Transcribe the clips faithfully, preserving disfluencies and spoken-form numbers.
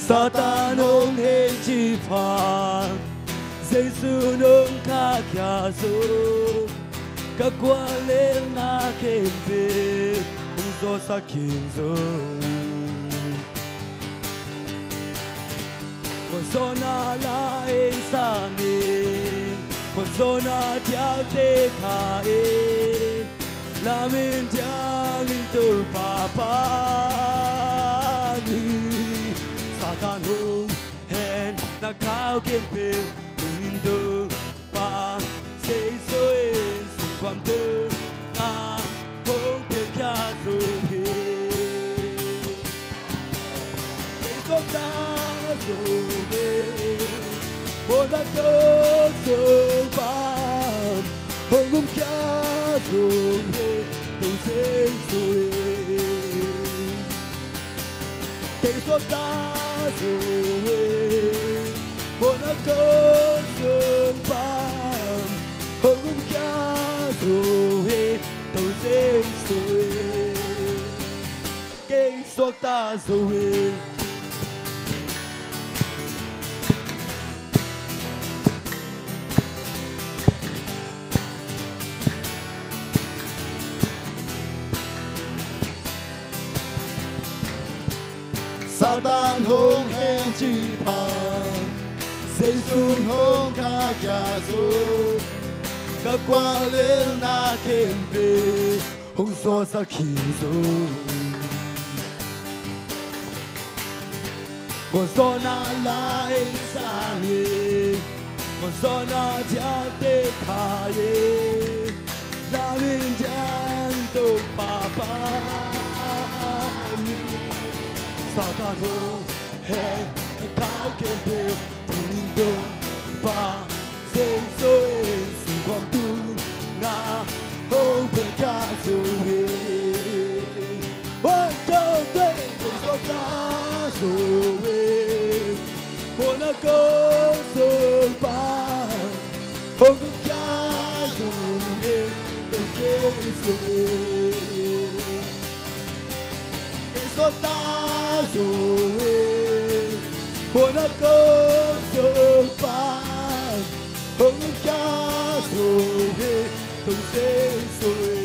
Satan hong hen cih pha, Jesu hong khahkhia zo. Ka guallelhna khempeuh hong zawhsak khin zo. Khuazawhna la-en san in, khuazawhna diakte kha in, lamen diangin Topa pan hi. Satan hong hen na khau khempeuh tungin Topa Jesu in singkhuam tung a hong piankhia zo hi. Kei suakta zo hi. Muanna kong sung pan hong humkhia zo hi. Tung seng zo hi. Kei suakta zo hi. Muanna kong sung pan hong humkhia zo hi. Tung seng zo hi. Kei suakta zo hi. Satan hong hen cih pha, Jesu hong khahkhia zo. Ka guallelhna khempeuh hong zawhsak khin zo. Khuazawhna la-en san in, khuazawhna diakte kha in, lamen diangin Topa pan hi. Satan hong hen na khau khempeuh tungin Topa Jesu in singkhuam tung a hong piankhia zo hi. One, two, three. Kei suakta zo hi. Muanna kong sung pan hong humkhia zo hi. Tung seng zo hi. Kei suakta zo hi. Muanna kong sung pan hong humkhia zo hi. Tung seng zo hi.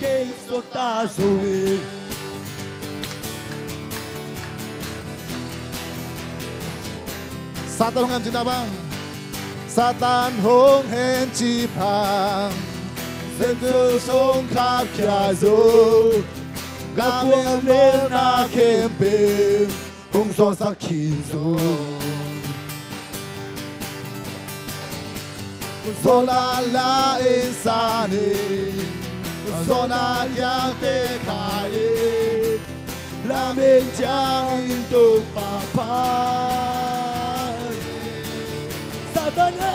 Kei suakta zo hi. Satan hong hen cih na bang. Satan hong hen cih pha, Jesu hong khahkhia zo. Ka guallelhna khempeuh hong zawhsak khin zo. Khuazawhna la-en san in, khuazawhna diakte kha in, lamen diangin Topa pan hi. Satan a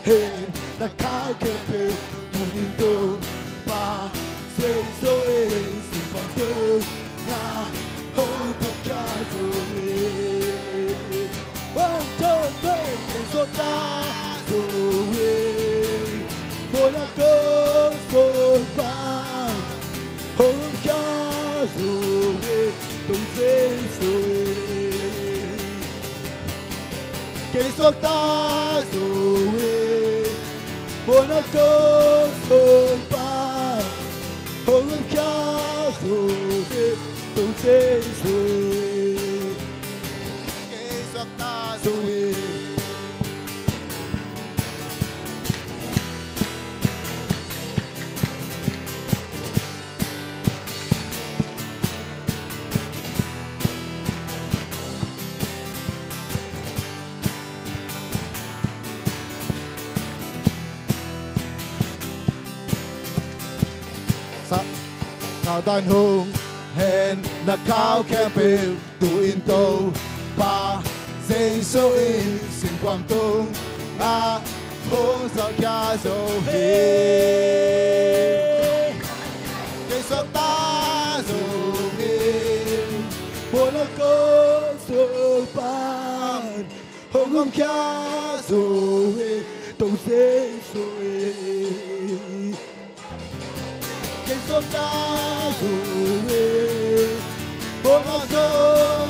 hen na khau khempeuh tungin Topa Jesu in singkhuam tung a hong piankhia zo hi. One, two, three. Kei suakta zo hi. Muanna kong sung pan hong humkhia zo hi. Tung seng zo hi. Kei suakta zo hi. Muanna kong sung pan hong humkhia zo hi. Tung seng zo hi. Kei suakta zo hi. Sa-, Satan hong hen na khau khempeuh tungin Topa Jesu in singkhuam tung a hong zawhkhia zo hi. Kei suakta zo hi. Muanna kong sung pan hong humkhia zo hi. Tung seng zo hi. Kei suakta zo hi. Muanna kong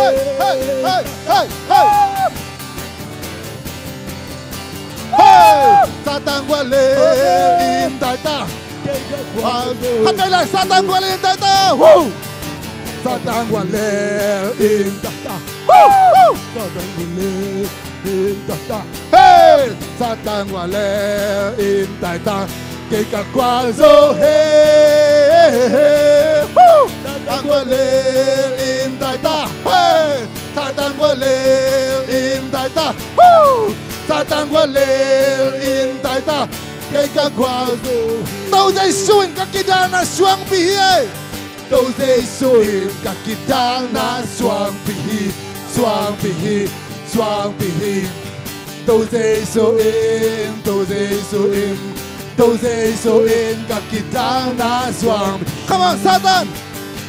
Hey, hey, hey, hey, hey. Hey! Satan gual lel in dai ta. Khat vei lai, Satan gual lel in dai ta. Woo! Satan gual lel in dai ta. Woo! Woo! Satan gual lel in dai ta. Hey! Satan gual lel in dai ta. Kei ka gual zo hi. Woo! Satan gual lel in dai ta. Hey! Satan gual lel in dai ta. Woo! Satan gual lel in dai ta. Kei ka gual zo. To Jesu in ka kidalna suangpi hi. To Jesu in ka kidalna suangpi hi. Suangpi hi. Suangpi hi. To Jesu in, to Jesu in, to Jesu in ka kidalna suang. Come on, Satan!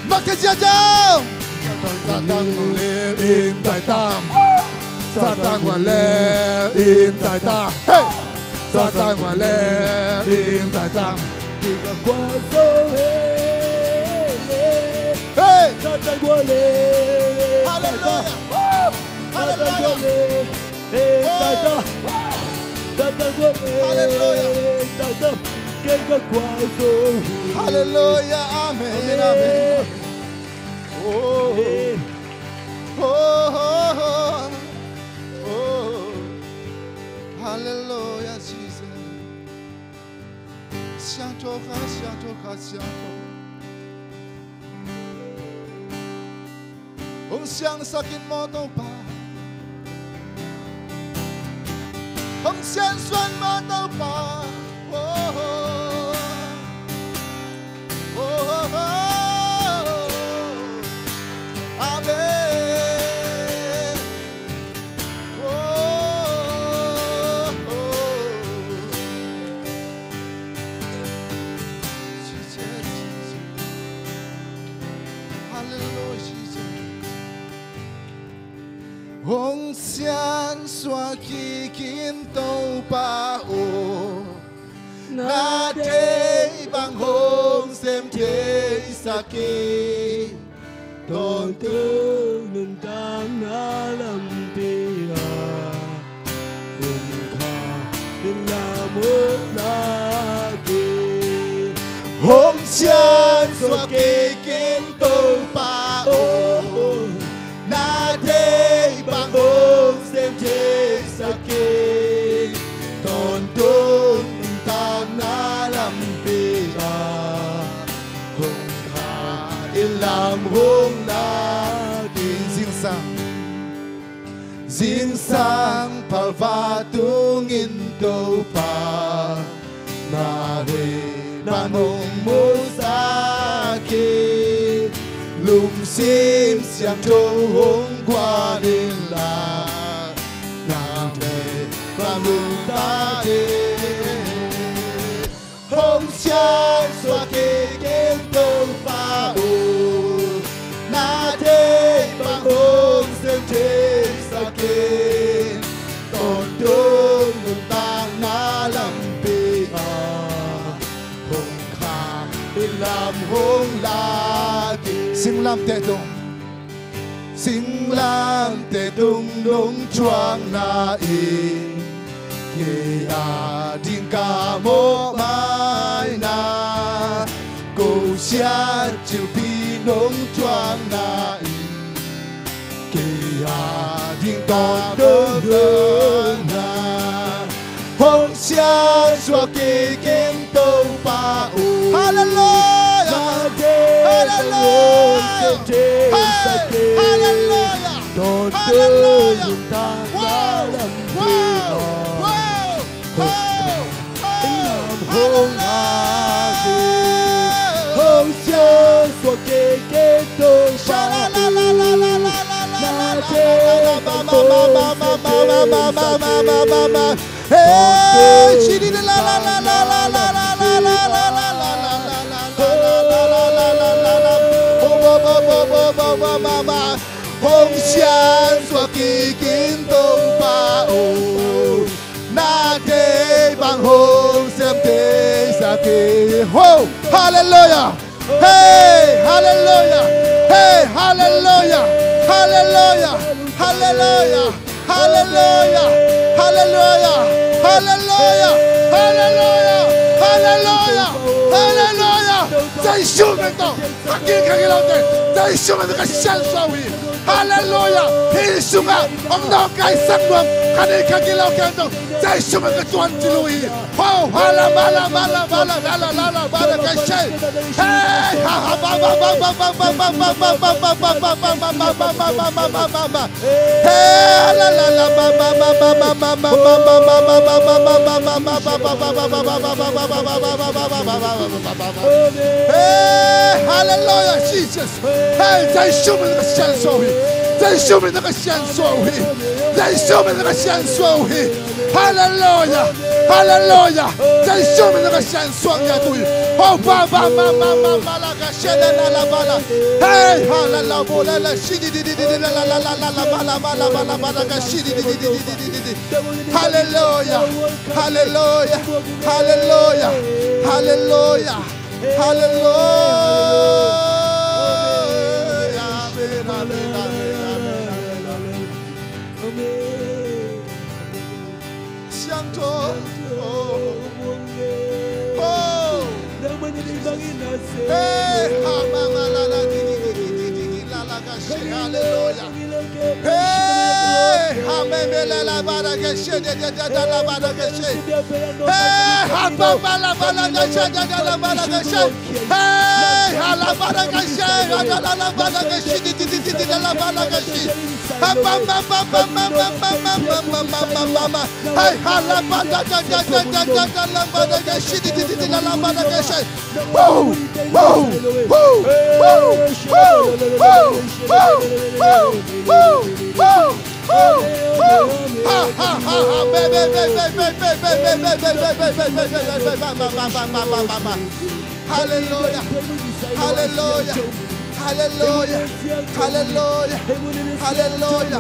Mak ka cia jam! Satan gual lel in dai ta. Satan gual lel in dai ta. Hey! Satan gual lel in dai ta. Kei ka gual zo hi. Hey! Satan gual lel in dai ta. Hallelujah! Hallelujah! Hallelujah. Hallelujah. Amen. Amen. Amen. Oh. Oh, oh, oh, oh. Hallelujah, Jesus. Siangtho kha, siangtho kha, siangtho. Hong siangsak in maw Topa. Hong siansuan maw Topa. Oh, oh, oh, oh, oh. Amen. Oh, oh, oh. Hong siansuah kik in Topa aw, na deih bang hong sem theisak in. Tawntung nuntakna lampi ah hong kha in lam hong lak in. Hong siansuah kik in Topa aw, na deih bang hong sem theisak in. Tawntung nuntakna lampi ah hong kha in lam hong lak in. Zingsang, zingsang phalva tungin Topa, na deih bang hong musak in. Lungsim siangtho hong guan in la, na deih bang hong lak in. Hong siansuah kik in Topa aw, na deih bang hong sem theisak in. Tawntung nuntakna lampi ah hong kha in lam hong lak in. Singlamteh tung, singlamteh tung nong thuakna in kei a ding ka mawhmaina. Ko siat cilpi nong thuakna in kei a ding ka mawhmaina. Hong siansuah kik in Topa aw. Halleluiah! Halleluiah! Hey! Halleluiah! Halleluiah! Wow! Wow! Wow! Wow! Hong siansuah kik in Topa aw, na deih bang hong sem theisak in. Hey, hong siansuah kik in Topa aw, na deih bang hong sem theisak in. Ho! Halleluiah! Hey, halleluiah! Hey, halleluiah! Halleluiah! Halleluiah! Halleluiah! Halleluiah! Halleluiah! Halleluiah! Halleluiah! Halleluiah! Jesu min tawh ka gil ka gil lote, Jesu min tawh ka siansuah uh hi. Halleluiah! Hih sungah hong nawngkaisak nuam ka neih ka gil lo kei tawh Jesu min ka tuancil uh hi. Ho, hala, mala, mala, mala, lala, lala, mala, ka shei. Hey, ha, ha, ba, ba, ba. Hey, la, la, la, ba, ba, ba. Hey, halleluiah, Jesus. Hey, Jesu min ka siansuah uh hi. Jesu min ka siansuah uh hi. Jesu min ka siansuah uh hi. Halleluiah. Halleluiah. Jesu min ka siansuah ngiat uh hi. Ho, ba, ba, ma, ma, ma, ma, la, ka, she, la, la, la, ba, la. Hey, ha, la, la, bo, la, la, shi, di, di, di, di, di, la, la, la, la, la, la, ba, la, ba, la, ba, la, ba, la, ka, shi, di, di, di, di, di, di, di, di. Halleluiah. Halleluiah. Halleluiah. Halleluiah. Halleluiah. Amen, amen, amen, amen, amen. Siangtho. Oh. Oh. Hey, ha, ma, ma, la, la, di, di, la, la, ka, she, halleluiah. Hey, ha, me, me, la, la, ba, la, ka, she, de, de, de, da, la, ba, la, ka, she. Hey, ha, ba, ba, la, ba, la, da, she, de, de, la, ba, la, ka, she. Hey, ha, la, ba, la, ka, she, da, da, la, la, ba, la, ka, she, di, di, di, di, di, da, la, ba, la, ka, she. Ha, ba, ba, ba. Hey, ha, la, ba, da, da, da, la, ba, la, ka, she, di, di, di, di, da, la, ba, la, ka, she. Woo! Woo! Woo! Ha, ha, ha, ha. Be, be, be. Halleluiah. Halleluiah. Halleluia. Halleluia. Halleluia.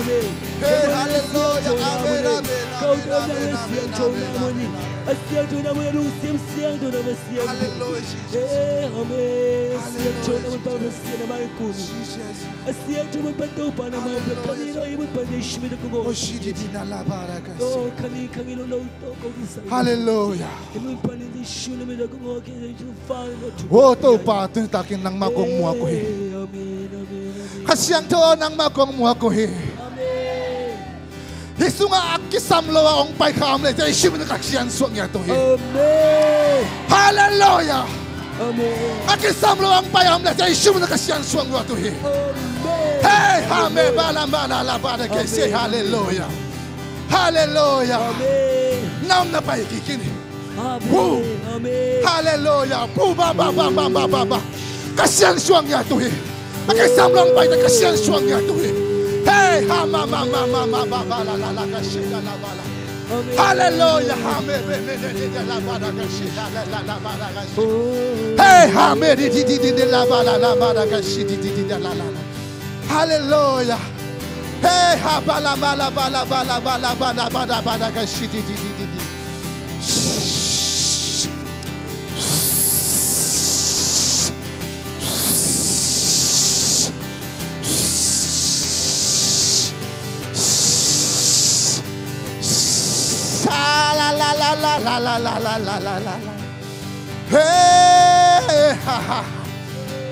Hey, halleluia. Amen, amen, amen, amen, amen, amen. A siangtho in a mun a lungsim siangtho in a mun a siangtho. Halleluia, Jesus. Hey, amen. Halleluia, siangtho in a mun pan a Pasian a mai kuni. Jesus. A siangtho mun pan Topa na mau pan. Halleluia. Khan in a mun pan Jesu min a kong aw. Oh, shidi di na la ba da ka si. Oh, khan in, khan in lo lo. Halleluia. Oh Topa, tuni takin nangmah kong muak uh hi. Kha Siangtho aw, nangmah kong muak uh hi. Hih sungah a kisam lo a hong pai kha om leh Jesu min a ka siansuak ngiat uh hi. Halleluia. A kisam lo a hong pai a om leh Jesu min a ka siansuak ngiat uh hi. Hey, amen. Ba la ba la la ba da ke se. Halleluia. Halleluia. Amen. Na om na pai kik in. Amen. Hu. Amen. Halleluia. Pu ba ba ba ba ba ba ba. Ka siansuak ngiat uh hi. A kisam lo a hong pai ta ka siansuak ngiat uh hi. Hey, ha ma ma ma ma ma ba ba la la la ka shi la la ba la. Amen. Halleluia. Amen. Amen. Amen. Amen. La ba la ka shi la la la la ba la ka shi. Hey, amen. Di di di di di la ba la la ba la ka shi di di di da la la la. Halleluia. Hey, ha ba la ba la ba la ba la ba la ba la ba la ba la ka shi di di di di di. Sa la la la la la la la la la la la. Hey, ha, ha.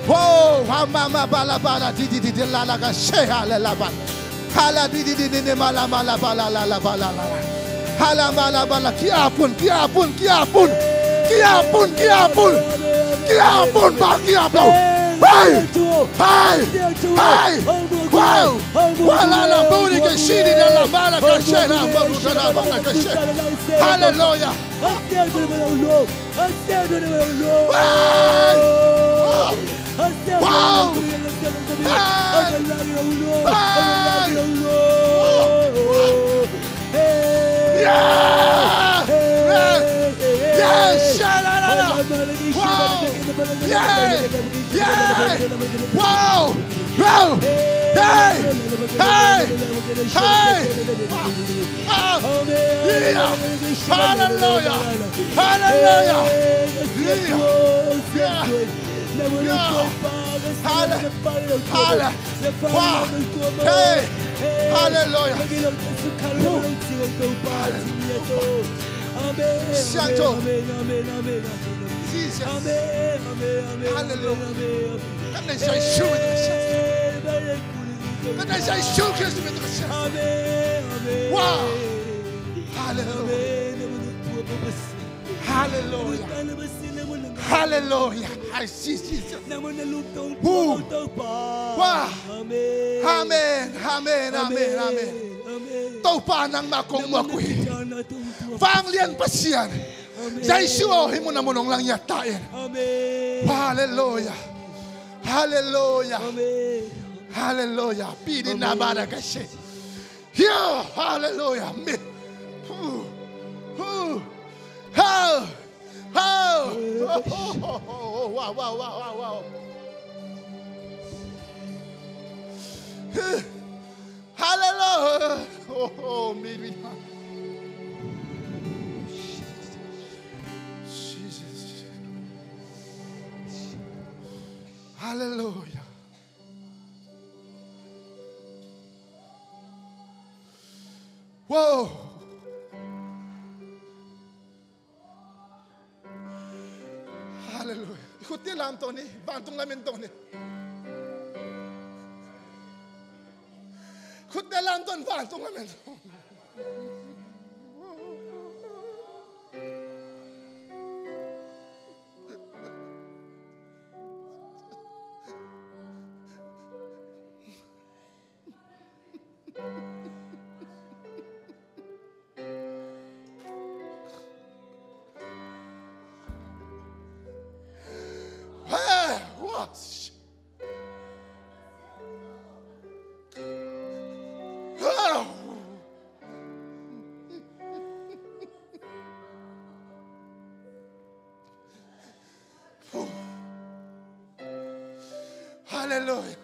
Whoa, ha, ma, ma, ba, la, ba, la, di, di, di, di, la, la, ga, she, ha, la, la, ba. Ha, la, di, di, di, di, di, ma, la, ma, la, ba, la, la, la, ba, la, la, la. Ha, la, ma, la, ba, la, ki apun, ki apun, ki apun. Ki apun, ki apun. Ki apun, ba, ki apun. Hey! Hey! Hey! Wow! Wa, la, la, bu, di, ke, shi, di, da, la, ma, la, ga, she, la, ma, bu, da, la, ma, la, ga, she. Hallelujah. Hey! Wow! Hey! Hey! Yeah! Yeah! Yeah! Sha-la-la-la! Wow! Yeah! Yeah! Wow! Wow! Hey! Hey! Hey! Ah! Yeah! Hallelujah! Hallelujah! Yeah! Yeah! Yeah! Halle-, halle-, wow! Hey! Hallelujah! Woo! Hallelujah! Siangtho. Jesus. Hallelujah. Kan na zai shu. Kan na zai shu. Wow. Hallelujah. Hallelujah. Hallelujah. I see Jesus. Woo. Wow. Amen. Amen. Amen. Amen. Topa nangmah kong muak uh hi. Vanglian Pasian. Jesu aw, hih mun a mun hong lang ngiat ta in. Halleluia. Halleluia. Halleluia. Pi di na ba da ka she. Hia. Halleluia. Mi. Hu. Hu. Hau. Hau. Wow, wow, wow, wow, wow. Hallelujah. Oh, oh, mi, mi. Jesus. Hallelujah. Whoa. Hallelujah. Khutte lam tawh ni, vantung lam en tawh ni. Khutte lam tawh ni, vantung lam en tawh ni. Halleluia.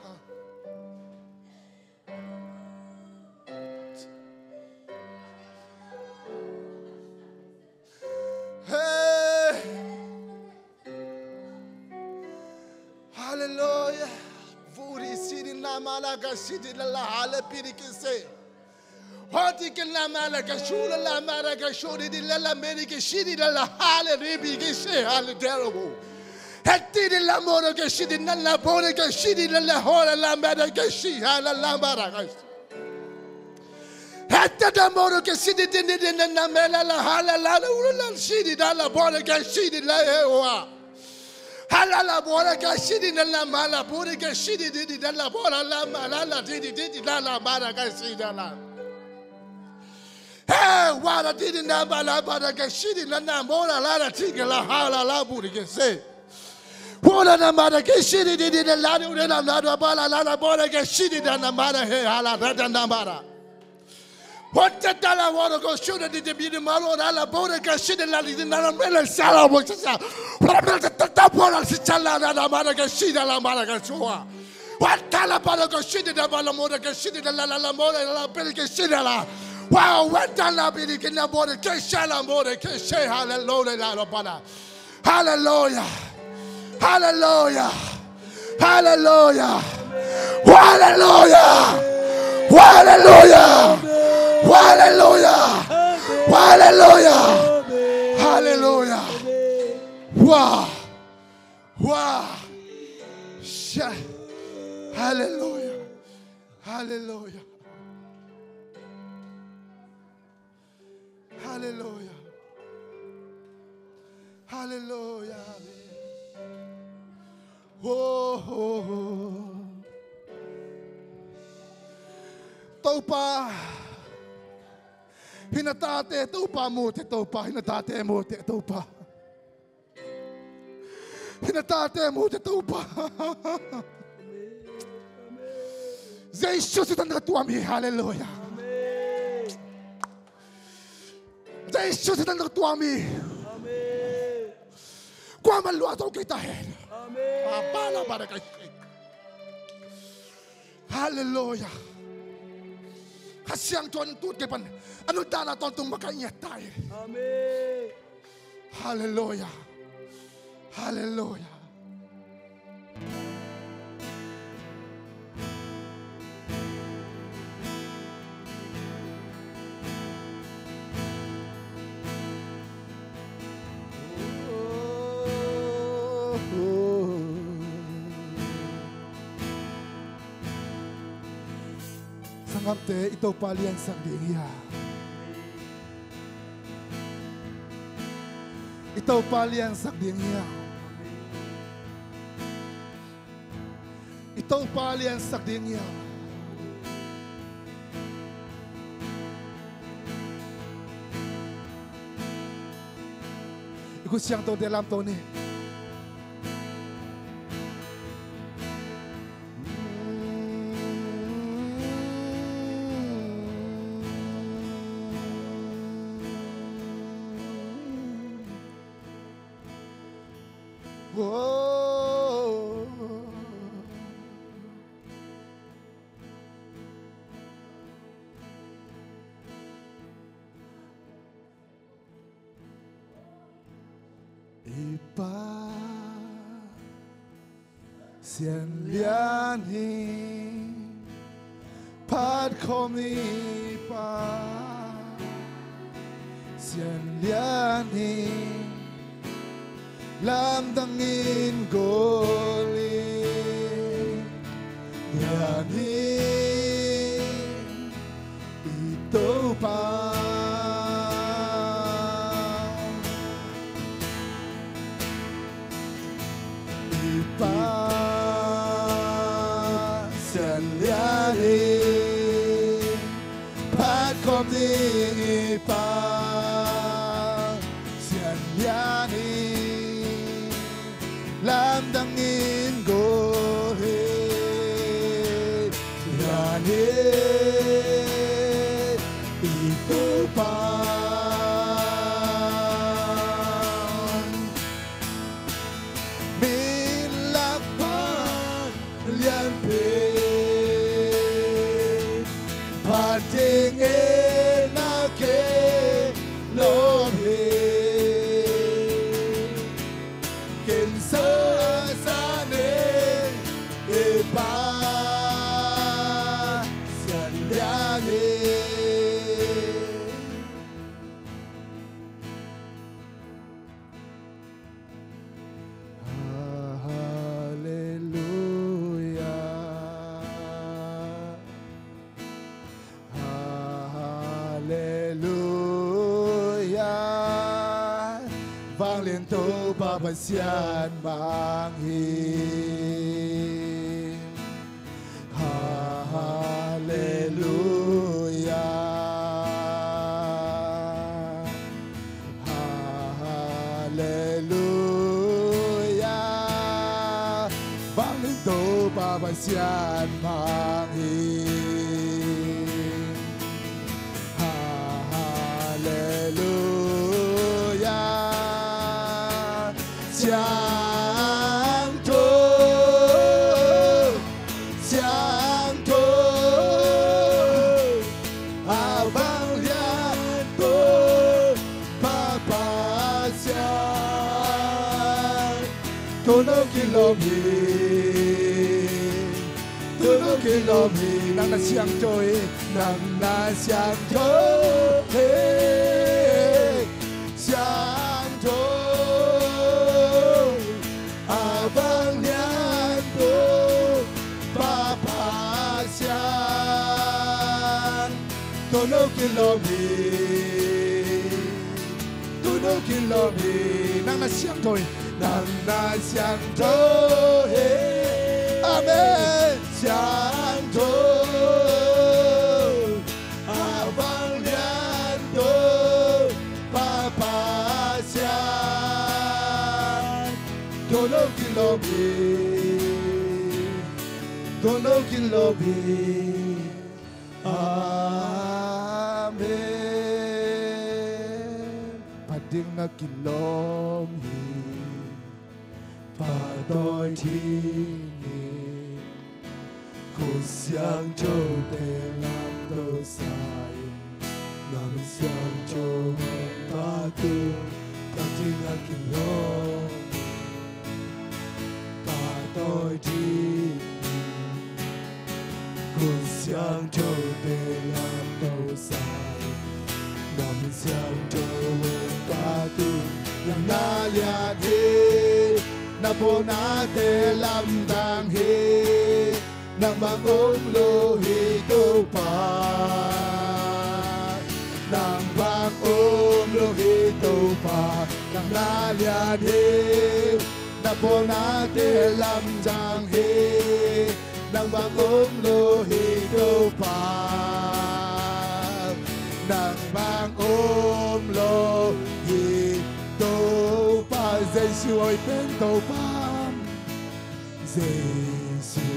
Hey. Halleluia. Vuri sidi namala ka sidi lala hala piri kise. Hoti ke namala ka shula la mara ka shuri di lala meri ke shidi lala hala ribi ke she hala derabu. Heti di la moro ke shidi na la bore ke shidi lala hora la mara ke shi hala la mara ka shi. Heta da moro ke sidi dini dini na mela la hala la la ula la sidi da la bora ke sidi la ewa. Hala la bora ke sidi na la mala bora ke sidi dini da la bora la mala la dini dini la la mara ke sidi la. He wara dini na mala bora ke sidi na na mora la la tike la hala la bora ke se. Wara na mara ke sidi dini na la ni ure na na bala la la bora ke sidi na na mara he hala da da na mara. Wata tala wara ko shuda di di bidi malo na la bora ka shida la di na la mela sala wata sa. Wara mela ta ta ta bora si chala na la mara ka shida la mara ka shua. Wata la bora ka shida da bala mora ka shida da la la la mora la bela ka shida la. Wow, wata la bidi kina mora ka shala mora ka she hallelujah la la bala. Hallelujah. Hallelujah. Hallelujah. Hallelujah. Hallelujah. Hallelujah. Hallelujah. Hallelujah. Wow. Wow. Sha-, hallelujah. Hallelujah. Hallelujah. Hallelujah. Oh, oh, oh. Topa. Hina tate Topa mute Topa. Hina tate mute Topa. Hina tate mute Topa. Jesu sitan ka tuam hi. Hallelujah. Jesu sitan ka tuam hi. Kuaman lua to kita hen. Papa la bara ka. Hallelujah. Kha Siangtho in tut ke pan anu dana ton tung maka ngiat tai. Hallelujah. Hallelujah. Sanggamte, i Topa liansak ding hi a. I Topa liansak ding hi a. I Topa liansak ding hi a. I khut siangthote lamto ni. I Pa Sian lian hi, phat khawm i Pa Sian lian hi, lamdang in gol i lian hi. I Topa i Pa Sian lian hi, phat khawm ding i Pa Sian lian hi, lamdang in gol hi. Lian hi i Topa. Min lak pan lianpen, phat ding in na kilawm hi. Ken sa sa ne, e Pasian lian hi. Halleluia. Halleluia. Vanglian Topa Pasian mang hi. Halleluia. Halleluia. Vanglian Topa Pasian mang hi. Halleluia. Siangtho, siangtho, a vanglian Topa Pasian, tua no kilawm hi. Tua no kilawm hi. Nang na siangtho hi. Nang na siangtho hi. Siangtho, a vanglian Topa Pasian, tua no kilawm hi. Tua no kilawm hi. Nang na siangtho hi. Nang na siangtho hi. Amen. Siangtho, a vanglian Topa Pasian, tua no kilawm hi. Tua no kilawm hi. Amen. Phat ding na kilawm hi. Pahtawi ding hi. Khut siangthote lamto sa in, na min siangtho hong phat un, phat ding na kilawm hi. Pahtawi ding hi. Khut siangthote lamto sa in, na min siangtho hong phat un. Nang na lian hi. Na pawnate lamdang hi. Nang bang om lo hi Topa. Nang bang om lo hi Topa. Nang na lian hi. Na pawnate lamdang hi. Nang bang om lo hi Topa. Nang bang om lo hi Topa. Jesu hoih pen Topa. Jesu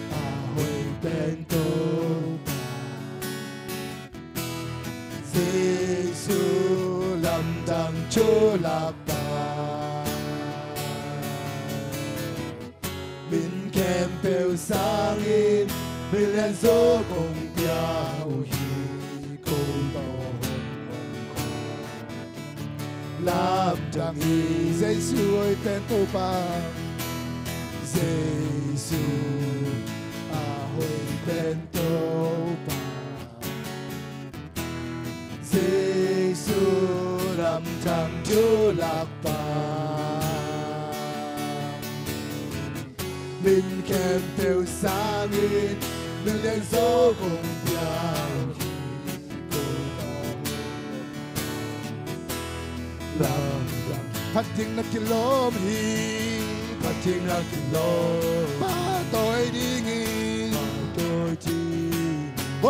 a hoih pen Topa. Jesu lamdang thu lakpa. Min khempeuh sangin min lianzaw kong pia uh hi. Ko tawh hong om kha lamdang hi. Jesu hoih pen Topa. Jesu a hoih pen Topa. Jesu lamdang thu lakpa. Min khempeuh sangin min lianzaw kong pia uh hi. Ko tawh hong om kha lamdang. Phat ding na kilawm hi. Phat ding na kilawm. Pahtawi ding hi. Pahtawi ding hi. Oh,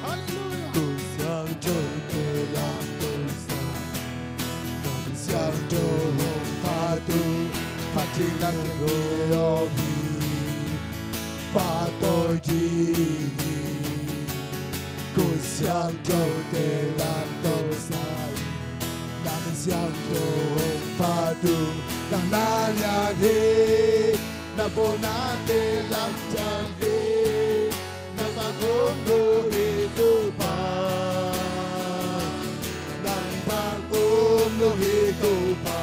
hallelujah. Khut siangthote lamto sa in, na min siangtho hong phat un. Phat ding na kilawm hi. Pahtawi ding hi. Khut siangthote lamto sa in, na min siangtho hong phat un. Nang na lian hi. Na Nang bang om lo hi Topa. Nang bang om lo hi Topa.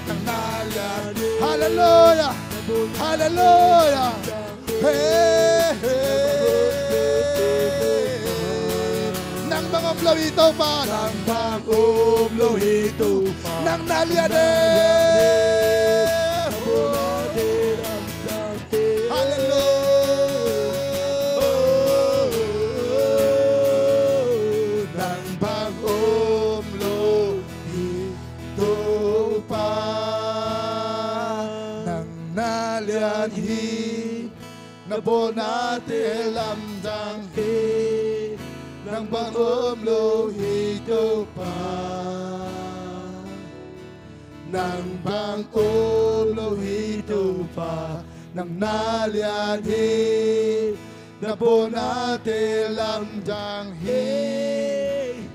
Nang na lian hi. Halleluia. Halleluia. Hey, hey. Nang bang om lo hi Topa. Nang bang om lo hi Topa. Nang na lian hi. Halleluia. Nang bang om lo hi Topa. Nang na lian hi. Na bawlnate lamdang hi. Nang bang om lo hi Topa. Nang bang om lo hi Topa. Nang na lian hi. Na bawlnate lamdang hi.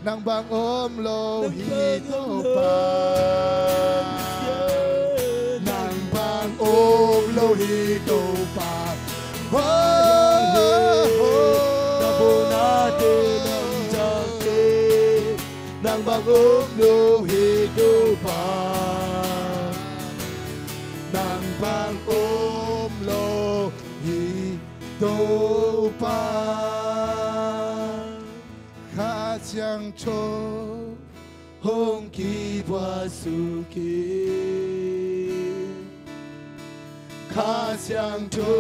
Nang bang om lo hi Topa. Nang bang om lo hi Topa. Oh, oh, oh. Na bawlnate lamdang hi. Nang bang om lo hi Topa. Nang bang om lo hi Topa. Kha Siangtho hong kibuak suk hi. Kha Siangtho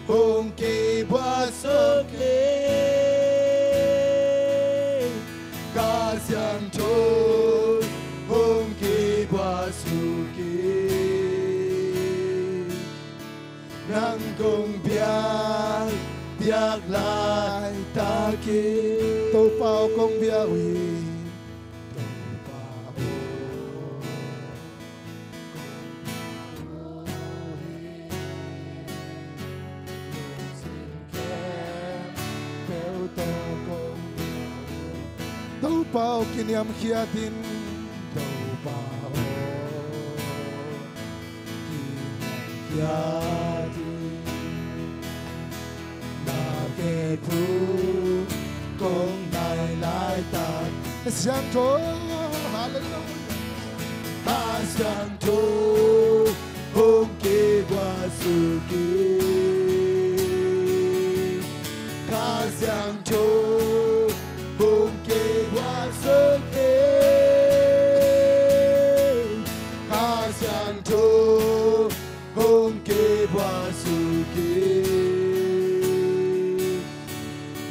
hong kibuak suk hi. Kha Siangtho hong kibuak suk hi. Nang kong biak, biak laitak hi. Topa aw kong biak uh hi. Topa aw. Topa aw kiniamkhiat in. Topa aw kiniamkhiat in. Na kei thu kong nai laitak. Kha Siangtho, halleluia. Kha Siangtho hong kibuak suk hi. Kha Siangtho hong kibuak suk hi. Kha Siangtho hong kibuak suk hi.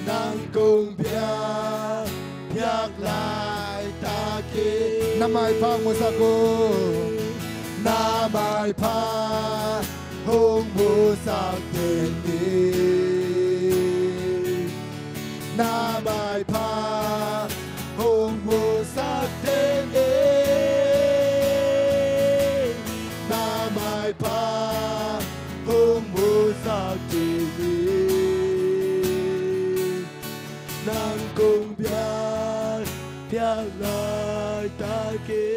Nang kong biak, biak laitak hi. Na maipha hong musak aw. Na maipha hong musak teng hi. Na maipha hong musak teng hi. Na maipha hong musak teng hi. Nang kong biak, biak laitak hi.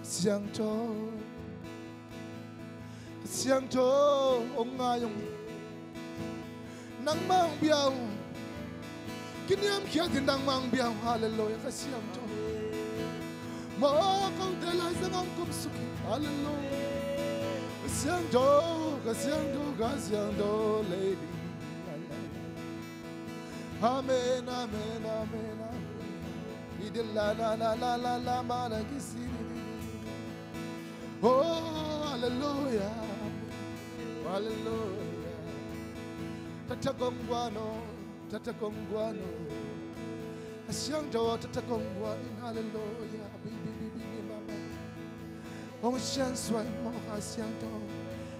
Siangtho, Siangtho, hong ngai ung. Nangmah hong bia ung. Kiniamkhiat in nangmah hong bia ung. Halleluia, Kha Siangtho. Mawh kote laizang hong kumsuk hi. Halleluia. Kha Siangtho, Kha Siangtho, Kha Siangtho, lady. Amen, amen, amen, amen. Idil la la la la la la ma la ki si di di di. Oh, halleluia. Halleluia. Tata kong guan aw, tata kong guan aw. Kha Siangtho tata kong guan in, halleluia. Bi bi bi bi bi ma ma. Hong siansuah in maw, Kha Siangtho.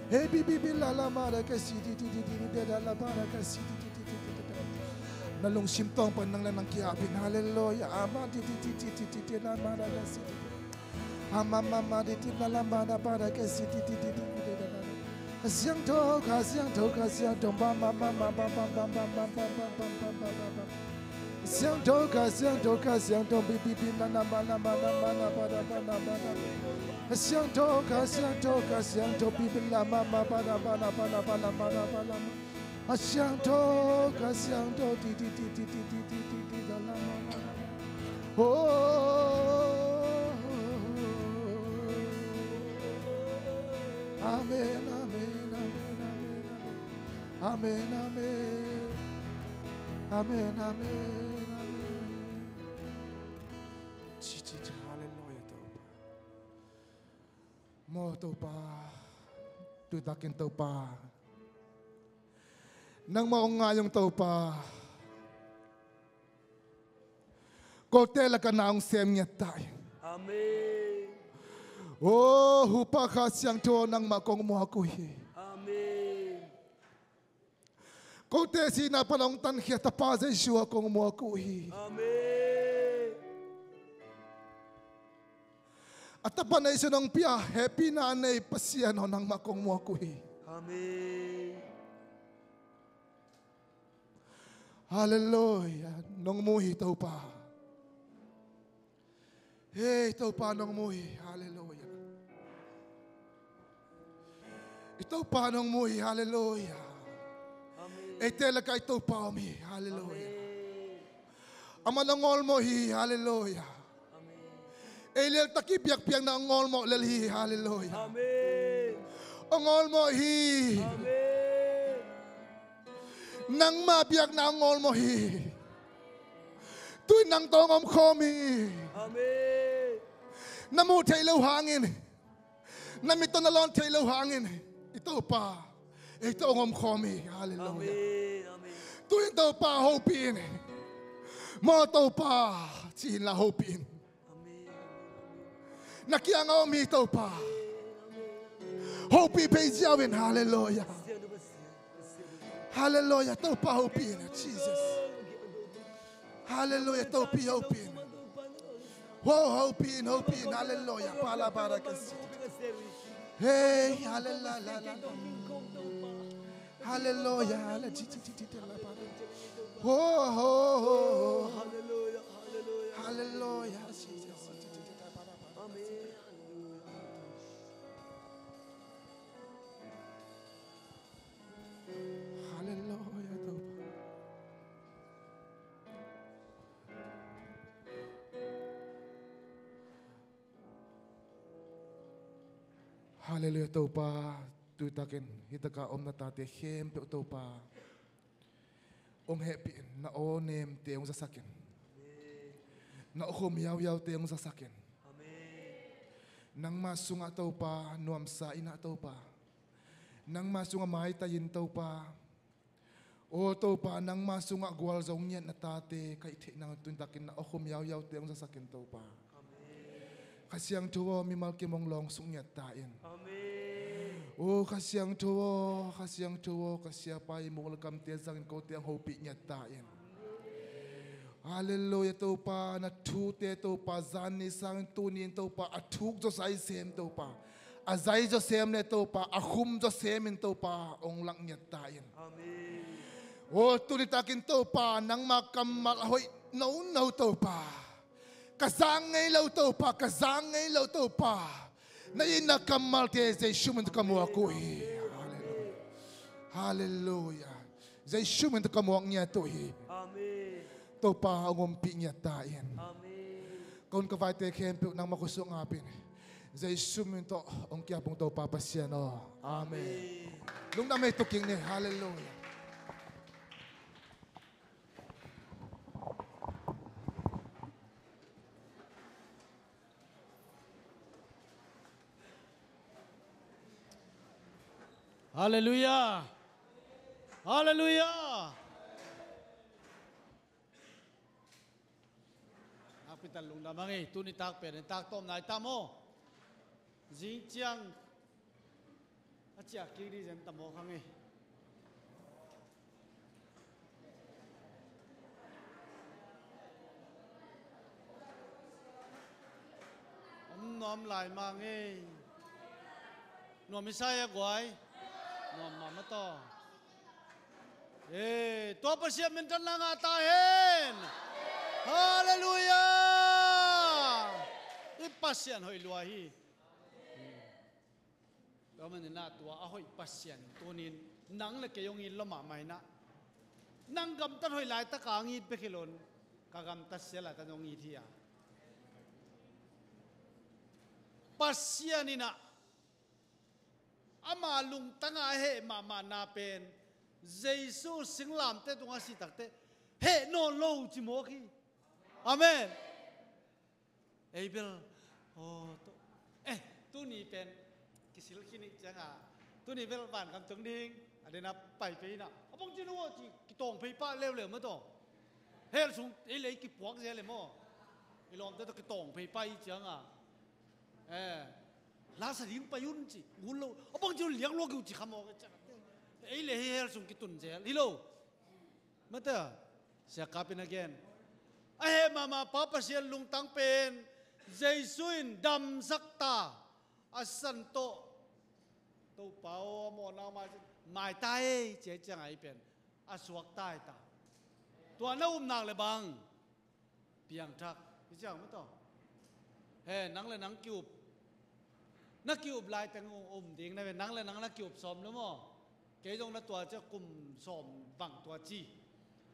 Hey bi bi bi la la ma da ka si di di di di di da la ba da ka si di di di di di di. Na lungsim tawng pan nang le nang ki-ap in, halleluia. Ama di di di di di di di la ma da ka si di di. Ama ma ma di di la la ma da ba da ka si di di di di di da da. Kha Siangtho, Kha Siangtho, Kha Siangtho, ba ma ma ma ba ba ba ba ba ba ba ba ba ba ba. Siangtho, Kha Siangtho, Kha Siangtho, bi bi bi na na ma na ma na ma na ba da ba na ba da. Kha Siangtho, Kha Siangtho, Kha Siangtho, pi pi la ma ma ba la ba la ba la ba la ba la ba la ma. Kha Siangtho, Kha Siangtho, ti ti ti ti ti ti ti ti ti da la ma ma. Oh. Amen, amen, amen, amen, amen. Amen, amen. Amen, amen, amen. Ci, ci, ci, hallelujah, Topa. Maw Topa, tu takin Topa, nangmah hong ngai ung Topa. Kote lakah na hong sem ngiat ta in. Amen. Oh, Topa Kha Siangtho, nangmah kong muak uh hi. Amen. Kote sihna pan hong tankhia Tapa Jesu ah kong muak uh hi. Amen. A Tapa neisun hong pia hehpihna a nei Pasian aw, nangmah kong muak uh hi. Amen. Hallelujah. Nong mu hi Topa. Hei Topa, nong mu hi. Hallelujah. I Topa nong mu hi. Hallelujah. Amen. Eite lakah i Topa om hi. Hallelujah. Amen. Amah nong awlmawh hi. Hallelujah. Amen. Ei lel tak i biakpiakna hong awlmawh lel hi. Hallelujah. Amen. Hong awlmawh hi. Amen. Nangmah biakna hong awlmawh hi. Tu-in nang tawh hong omkhawm hi. Amen. Na muh theih loh hangin, na mit tawh na lawn theih loh hangin, i Topa ei tawh hong omkhawm hi. Hallelujah. Amen. Amen. Tu-in Topa hopih in. Maw Topa, ci inla hopih in. Amen. Na kiangah om hi Topa. Hopih phei ziau in. Hallelujah. Hallelujah. Topa hopih in, Jesus. Hallelujah. Topa hopih in. Wow, hopih in, hopih in. Hallelujah. Pala bara kasi. Hey, hallelujah. Hallelujah. Hallelujah. Hallelujah. Hallelujah. Hallelujah. Hallelujah. Hallelujah. Hallelujah. Hallelujah. Hallelujah. Hallelujah. Hallelujah. Amen. Hallelujah. Hallelujah, Topa. Hallelujah, Topa. Tutakin hi taka om na tate khempeuh Topa, hong hehpih in, na aw nemte hong zasak in. Na aw khum yauyaute hong zasak in. Amen. Nangma sungah Topa, nuamsa in ah Topa. Nangma sungah maitai in Topa. Aw Topa, nangma sungah gualzo ngiat na tate kaih theih nang, tun takin na aw khum yauyaute hong zasak in Topa. Amen. Kha Siangtho aw, mimal kim hong lawngsuk ngiat ta in. Amen. Aw Kha Siangtho aw, Kha Siangtho aw, ka siapa i muk le kamte zangin kote hong hopih ngiat ta in. Hallelujah, Topa, na thute Topa, zan ni sangin tuni in Topa, a thuk zawsai sem Topa, a zai zawsem le Topa, a khum zawsem in Topa, hong lak ngiat ta in. Amen. Aw tuni takin Topa, nangma kammal a hoih nono Topa, ka zang ngei lo Topa, ka zang ngei lo Topa, na itna kammalte Jesu min tawh ka muak uh hi. Hallelujah. Hallelujah. Jesu min tawh ka muak ngiat uh hi. Amen. Topa hong ompih ngiat ta in. Amen. Ka hun ka vaite khempeuh nangma khutsung ap in. Jesu min tawh hong kiap ung Topa Pasian aw. Amen. Amen. Lungdam ei, tu kik ni. Hallelujah. Hallelujah. Hallelujah. Nakpi tak lungdam hang ei, tuni tak pen en tak tawm nai tam aw. Zing ciang a ciah kik dih zen tam aw khang ei. Om nuam lai mang ei. Nuam i sa ei a guai. Nuam mah mah tawh. Ee, tua Pasian minthanna ngah ta hen. Hallelujah. I Pasian hoih lua hi. Tua maninah tua a hoih Pasian in tunin nang le kei hong it lua mahmah inah, nang gamtat hoih laitaka hong it bek hi loin ka gamtat sia laitaka hong it hi a. Pasian inah ama lungtanga a heh mahmahna pen Jesu singlamteh tungah a sih takteh heh nawn lo ci mawk hi. Amen. Ei bel, aw, tu, eh, tuni pen kisil khin ih cianga, tuni bel vangam tung ding a dena pai pei inah a bangci no aw ci kitawng pei pah leuleu mah tawh. Hell sung ei le ei kipuak zel e maw? I lawmte tawh kitawng pei pah ih cianga, eh, la sa ding pai un ci, un lo, a bangci no liak luak uh ci kha mawk e cianga, ei le ei hell sung kitun zel hi lo. Mate, siakap in a gen, a heh mahmah pa Pasian lungtang pen Jesu in damsak ta, a san tawh Topa aw a mawhna mai, mai ta ei ci a ih cianga ih pen a suak ta ih ta. Tua na upnak le bang piangthak hi ciang mah tawh. He, nang le nang ki-up, na ki-up laiteng um ding na ve, nang le nang na ki-up sawm lo maw? Kei zong na tua cia kum sawm bang tua ci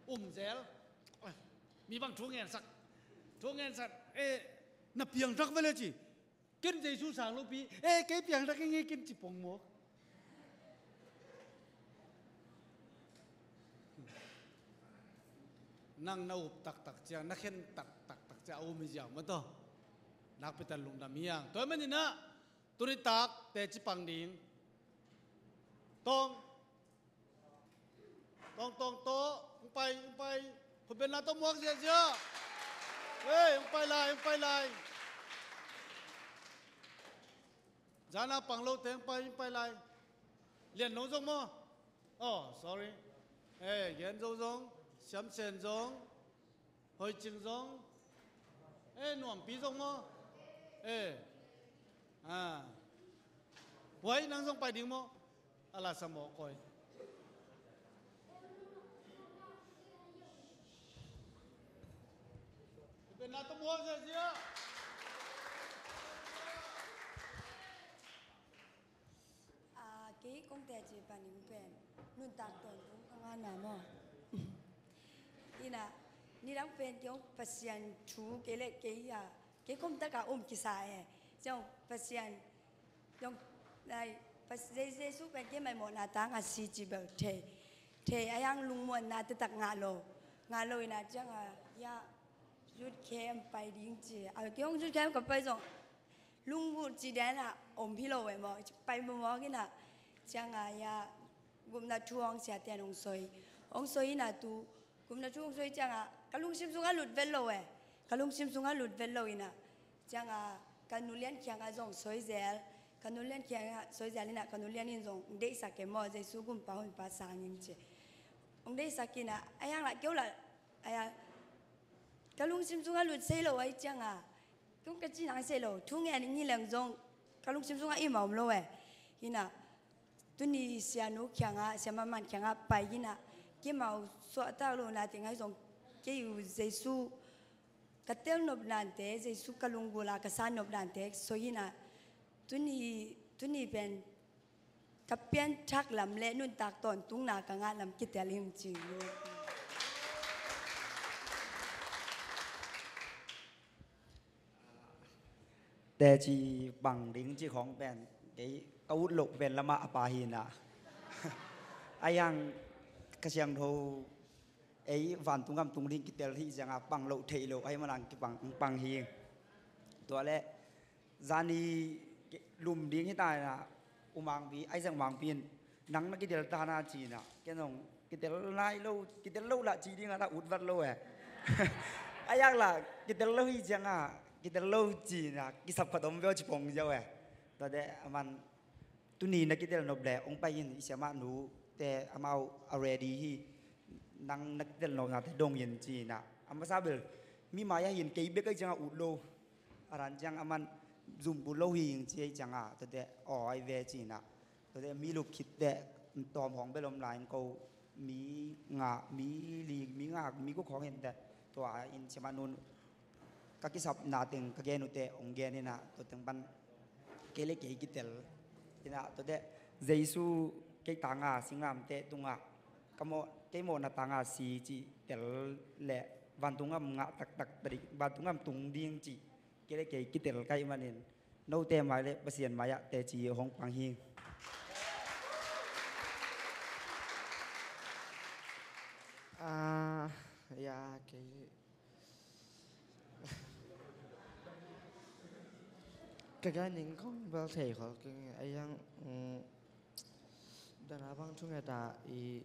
um zel. Mi bang thu ngensak, thu ngensak, eh, na piangthak ve le ci. Ken Jesu sang lopi, eh, kei piangthak ing ei ken ci pong mawk. Nang na up taktak ciang, na khen taktak ciang a um hi ziau mah tawh. Nakpi tak lungdam hi hang. Tua maninah tuni tak teci pang ding. Tawng, tawng, tawng, tawng, hong pai, hong pai. Khutbetna tawh muak ziahziah. Hei, hong pai lai, hong pai lai. Zana pang lote hong pai, hong pai lai. Lian no zong maw? Oh, sorry. Eh, Gen Zo zong, Siam Sen zong, Hoi Cing zong, eh, Nuampi zong maw? Eh, ah, Huai nang zong pai ding maw? A la sa mawk koi. Pen na tawh muak ziahziah. Ah, kei kong teci panin pen nuntak tawntung ka ngahna maw? Inah, nidang pen kei hong Pasian thu kei le kei a, kei khom taka um kisa e. Ciang Pasian, ciang, nai, Pas-, Je-, Jesu pen kei mai mawhna tangah si ci bel thei. Thei a yang lungmuanna taktak ngah lo. Ngah lo inah ciangah, ya, youth camp pai ding ci. A, kei hong youth camp ka pai zong lunggulh ci dan a om hi lo e maw, pai mawmawk inah. Ciangah ya, gupna thu hong siate in hong soi, hong soi inah tu gupna thu hong soi ciangah ka lungsim sungah lut vet lo e. Ka lungsim sungah lut vet lo inah. Ciangah ka nulian kiangah zong soi zel. Ka nulian kiangah soi zel inah ka nulian in zong hong deihsak e maw, Jesu gumpa honpa sangin ci. Hong deihsak inah, a yang lah keu lah, a yang ka lungsim sungah lut sei lo ahi ciangah, kong ka cih nang sei lo, thu ngen ing hi leng zong ka lungsim sungah im a om lo e. Hinah, tuni sianu kiangah, sia manman kiangah pai hinah, keimau suahtak lohna teng ahi zong kei uh Jesu ka telnop nante, Jesu ka lunggula ka sannop nante soi hinah, tuni, tuni pen ka pianthak lam le nuntak tawntungna ka ngah lam kitel hi ung ci. Teci bang ding ci khawng pen kei ka ut loh pen lamah a pa hinah. A yang ka siangtho ei vantung gam tung ding kitel hi ciangah pang loh theih loh ahi manang kipang pang hi. Tua le zani lum ding hi ta inah, U Mangpi, Isaac Mangpi in nang na kidel ta na ci inah, ken zong kidel nai lo, kidel lo lah ci dingah na ut vat lo e. A yak lah kidel lo hi ciangah kidel lo ci inah kisap khat om veu ci pong ziau e. Tuate a man tuni na kidel nop le hong pai in, i siamah nute amau a ready hi. Nang na kidel nopnate dong in ci inah, a masa bel mi mai-ah hin kei bek ahi ciangah ut lo. A ran ciang a man zum ut lo hi ing ci ahi ciangah tuate aw ahi ve ci inah. Tuate mi lup khitte tawm hong bel om lai in ko mi ngah, mi li, mi ngah, mi guk hong hinte. Tua in siamah nun ka kisapna teng ka gen uhte hong gen inah tua teng pan kei le kei kitel Ina tawh teh Jesu kei tanga singlamteh tungah ka mawh, kei mawhna tanga si cih tel leh vantung gam ngah taktak ta ding, vantung gam tung ding cih kei le kei kitel ka hih manin note mai le Pasian mai-ah teci hong pang hi. Ah, ya, kei Ka gen ning kong bel thei khol keng a yang, mm, dana bang thunget a i,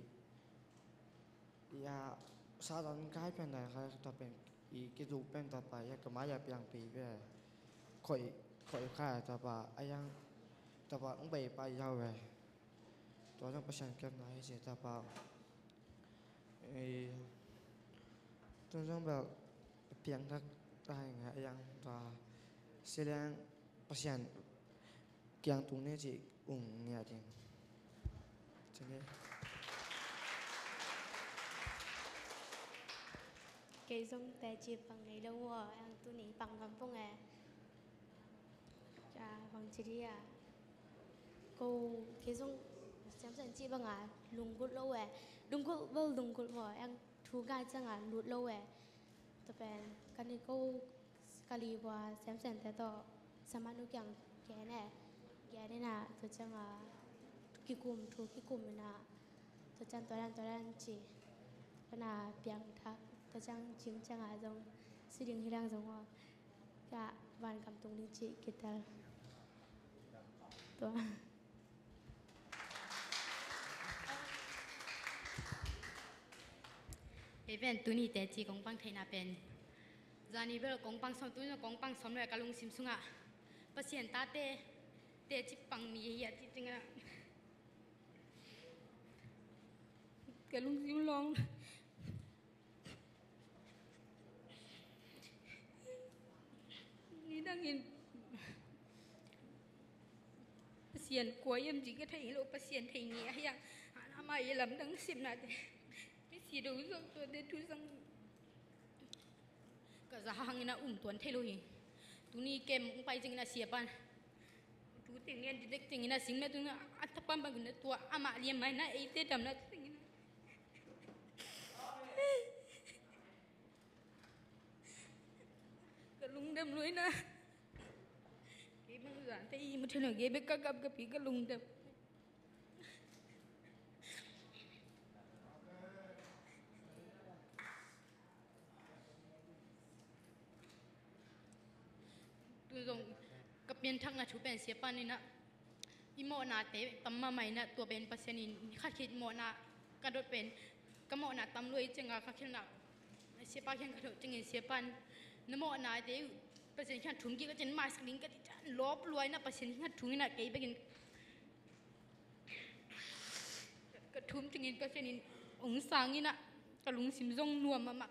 i a Satan kai pen dan kha tua pen i kizuk pen tua pa i a ka mai a piang pi ve. Khoi, khoi kha tua pa a yang tua pa ung bei pa yau ve. Tua zong Pasian kepna hi si tua pa. Eh, tu zong bel piangthak ta hi ngai a yang tua si leng Pasian kiang tung ni ci ung ngia ding. Ci ni. Kei zong teci pang ngei lo ua, a yang tuni pang ngam pong e. Ca bang ci dia. Ko kei zong Samson cih banga lunggulh lo e. Lunggulh bel lunggulh maw, a yang thu ngai cianga lut lo e. Tua pen ka ni ko ka li vua Samson te tawh Samuel nu kiang gen e. Gen ina tua cianga kikum, thu kikum ina tua ciang tua dan tua dan ci. Pana piangthak tua ciang cing cianga zong si ding hi lang zong aw. Ka van kam tung ding cih kitel. Tua. Even tuni teci kong pang theihna pen zani bel kong pang sawm, tuni kong pang sawm le ka lungsim sungah Pasian tate teci pang mi hi a cih ciangah ka lungsim lawng nidangin Pasian kua hiam ci ka thei lo, Pasian thei ngi a hiang. Amah i lamdang simnate mi si do zong tuate thu zong ka za hangin a um tuan thei lo hi. Tuni kem ung pai cingin a siapan thu tengin a didek cingin a singna tungin a tapan bangin a tua amah liam mai na eite damna tengin a ka lungdam luai na. Kei bang zan te i mu thei lo, kei bek ka gap ka pi ka lungdam. Tu zong ka pianthakna thu pen siapan ina i mawhnate tam mahmah ina tua pen Pasian in khat khit mawhna ka dot pen ka mawhna tam luai cianga ka khelna siapa khian ka dot ciangin siapan na mawhnate Pasian khian thum kik ka cin maisak ding ka ti can lawp luai na Pasian khian thum ina kei bekin ka thum ciangin Pasian in ong sang ina ka lungsim zong nuam mahmah.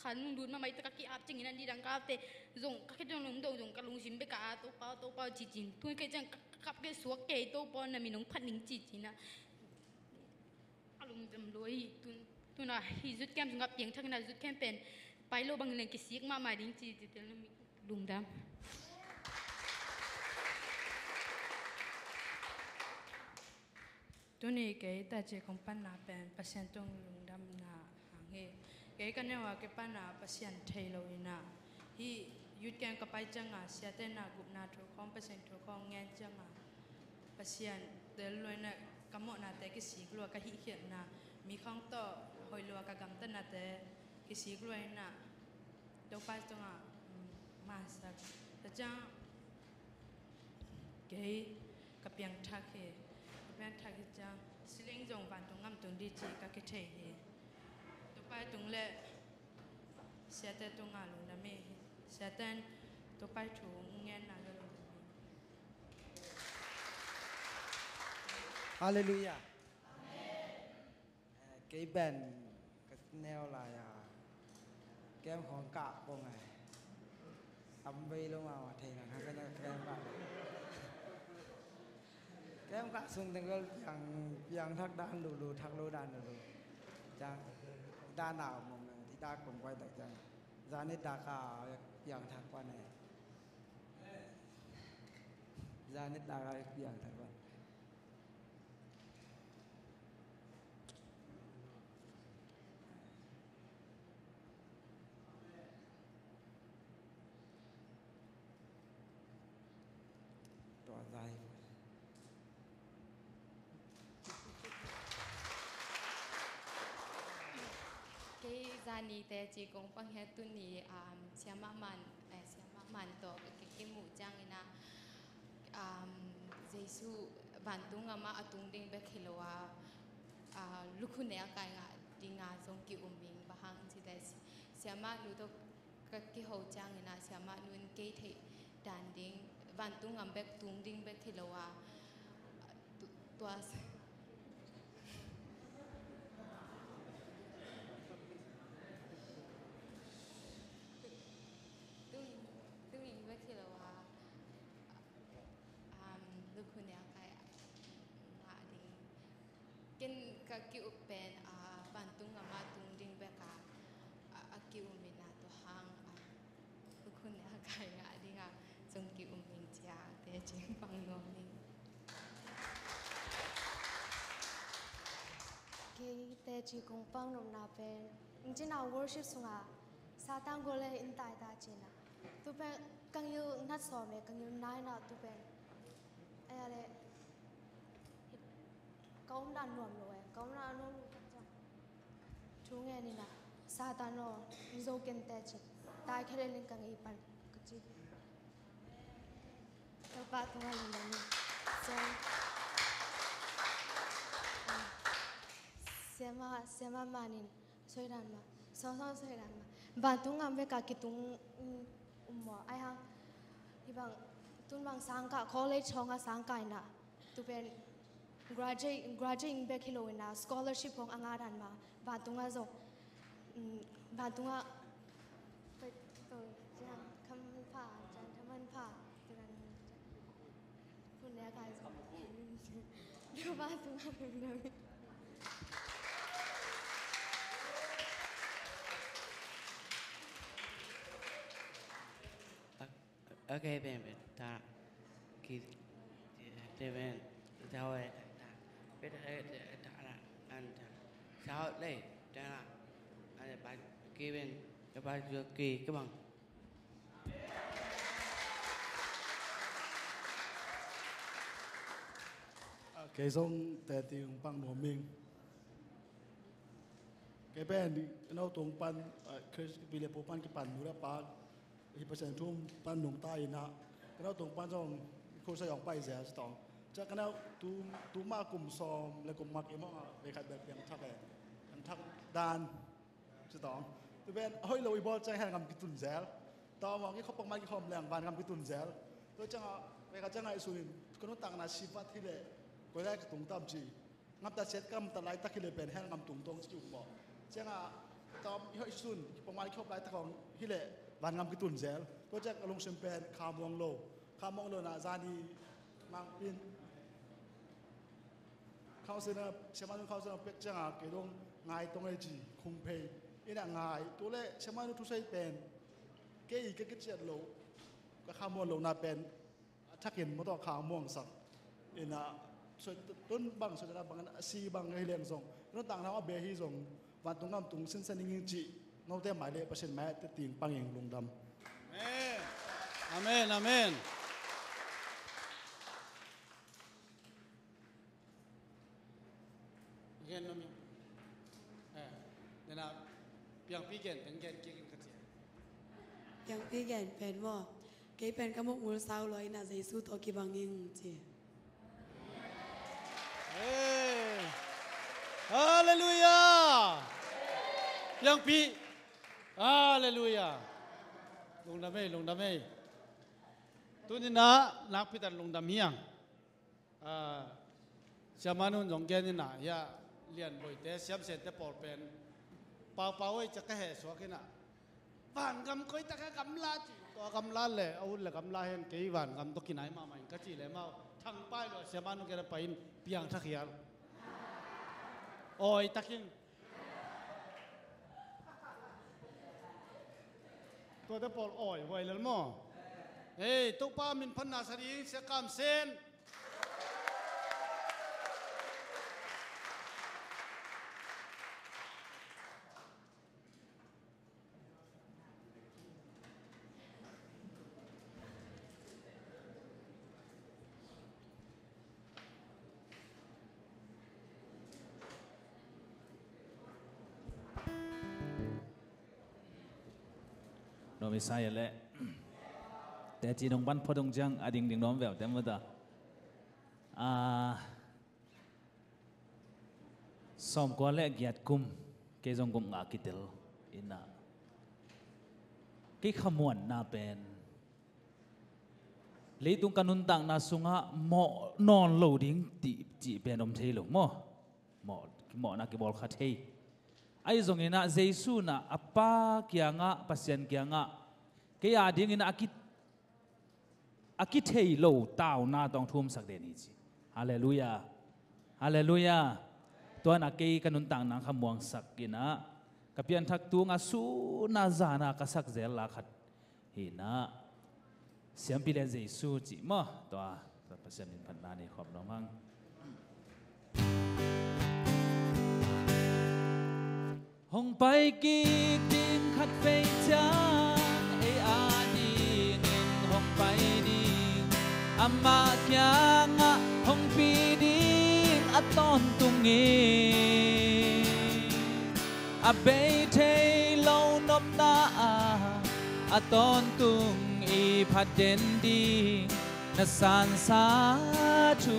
Khan lungdut mahmah i ta ka ki-ap ciangin a nidang ka apte zong ka khedong lungdong zong ka lungsim bek a Topa, Topa cicin tun kei ciang ka kap kei suak kei Topa na min ong phat ning cicin a ka lungdam luai hi. Tun, tuna hi zutkem zong a piangthak ina zutkem pen pai lo bang leng kisik mahmah ding cici tel na mi lungdam. Tuni kei teci kong panna pen Pasian tung lungdamna hang hi. Kei ka neu a kipanna Pasian thei lo ina hi. Youth camp ka pai cianga siate na gupna thu khong Pasian thu khong ngen cianga Pasian tel luai na ka mawhnate kisik lua ka hihkhialhna mi khong tawh hoih lua ka gamtatnate kisik lua ina Topa tungah maisak ta ciang kei ka piangthak hi. Ka piangthak hi ciang siling zong vantung ngam tung di ci ka kithei hi. Topa tung le siate tungah lungdam hi. Siate in Topa thu ngenna ka lungdam hi. Halleluiah. Eh, kei pen ka neu lai a kem khong kah pong ai. Tam vei lo ma ma thei nang ha ka neu kem kah. Kem kah sung teng vel piang, piang thak dan lulu, thak lo dan lulu. Ciang dan a om om i dak kum kuai tak ciang zan i dak a piang thak kuan ai. Zan ni tak a piang thak bang. Tua zai. Kei zani te ci kong pang hiat tu ni, um, siamah man, eh, siamah man tawh ka kimu ciangin ah, um, Jesu vantung amah a tung ding bek hi lo a, ah, lukhu ne a kai ngah dinga zong ki-um ing. Bang hang ci le siamah nu tawh ka kiho ciangin ah siamah nu in kei theih dan ding, vantung gam bek tung ding bek hi lo a, tu-, tua s-, tung, tung ding bek hi lo a, um, lukhu ne a kai ngah ding. Ken ka ki-up pen, ah, vantung amah tung ding bek a, a, a ki-um in ah tua hang, ah, lukhu ne a kai ngah ding a zong ki-um ing ci a teci pang nuam ing. Kei teci kong pang nopna pen, ing ci in ah worship sungah Satan gol le in tai ta ci in ah. Tu pen ka ngil nat sawm e, ka ngil nai in ah tu pen. Ai a le, ka om dan nuam lo e, ka om dan nuam lo tak ciang thu ngen in ah, Satan aw, in zo ken teci, tai khia le ling ka ngei pan, ka ci. Topa tungah lungdam ing. So, siamah, siamah man in, soi dan mah, sawng sawng soi dan mah. Vantung gam bek a kitung, um, um maw, ai hang, hih bang, tun bang sangkah, college hong a sangkah in ah, tu pen graduate, graduate bek hi lo in ah, scholarship hong a ngah dan mah, vantung ah zong, um, vantung ah, pai, pai, ciang, kham pha, ciang, kham pha, tu dan, hun ne a kai zong. Vantung ah, Ok, pen, pen, ta, ki, pen, ta, ta, pen, ta, ta, an, ta, ta, le, ta, an, ba, ki, pen, ta, ba, ki, ki, bang. Ok, zong te ting pang nuam ing. Kei pen, no tung pan, ah, Chris, pi le pu pan kipan nu le pa, hi Pasian thu pan nungta in ah, ka no tung pan zong, khua sa zong pai zel ci tawh. Ciah ka no tu, tu ma kum sawm le kum nga i mawng ah, vei khat bel piang thak e. Piang thak dan ci tawh. Tu pen, a hoih lo i bawl ciang hell gam kitun zel. Tawh mawng i khop pak mai kikhawm leng van gam kitun zel. Tu ciang ah, vei khat ciang ah i sun in, ka nuntakna sivat hi leh, koi lai ka tung tam ci. Ngamta siat ka ngamta laitak hi leh pen hell gam tungtawng ci ki um maw. Ciangah tawm i hoih sun, kipawngman i khop laitak hong hi leh van gam kitun zel. Tua ciang a lungsim pen khamuang lo. Khamuang lo na zani mangpin. Khausen a, siamanu khausen a pek ciangah kei dong ngai tong ei ci, khung phei. Ina ngai, tu leh siamanu thusei pen. Kei i ka kiciat lo, ka khamuang lo na pen. A thakin mawtaw kha a muangsak. Ina, soi tun bang, soi tana bang, a si bang, a hi leng zong. Nuntak nau a bia hi zong. Vantung gam tung sinsen ing cih. Note mai le Pasian mai te ting panging lungdam. Amen. Amen, amen. Gen nuam ing. Eh, nena, piangpi gen, teng gen kik in ka ci. Piangpi gen pen maw. Kei pen ka muk ngul sau lua ina Jesu tawh kibang ing ci. Eh. Hallelujah. Piangpi. Hallelujah. Lungdam ei, lungdam ei. Tunina nakpi tan lungdam hiang. Ah, siamanu in zong gen ina, hia Lian Boite, Siam Sente pawl pen. Pau Pau ei ciak ka heh suak ina. Van gam koi tak a gamla ci. Tua gamla le, a ut le gamla hen kei van gam tawh kinai mahmah in ka ci le mau. Thang pai lo, siamanu gen a pai in piang thak hial. Oi takin. Tuate pawl oi, huai lel maw. Hei, Topa min phatna sa ding, Sia Kam Sen. Nuam i sa ia leh teci nong pan phot ung ciang a dingding nuam veu te mata. Ah, sawmkua le giat kum, kei zong kum nga kitel ina. Kei khamuanna pen leitung ka nuntakna sungah mawh nawn lo ding ti, ti pen om thei lo maw? Mawh, mawhna kibawl kha thei. Ahi zongin ah Jesu in ah a Pa kiangah, Pasian kiangah kei a dingin ah a ki, a kithei lo tauna tawh hong thumsak den hi ci. Halleluiah. Halleluiah. Tua in ah kei ka nuntakna khamuangsak in ah ka pianthak tunga suna zana ka sak zel la khat hi in ah, Siampi Lian Jesu cih maw? Tua, tua Pasian min phatna nei khawm nuam hang. Hong pai kik ding khat vei ciang ei a dingin hong pai ding, amah kiangah hong pi ding a tawntung hi. A bei thei lo nopna ah a tawntung i phat den ding, na sansa thu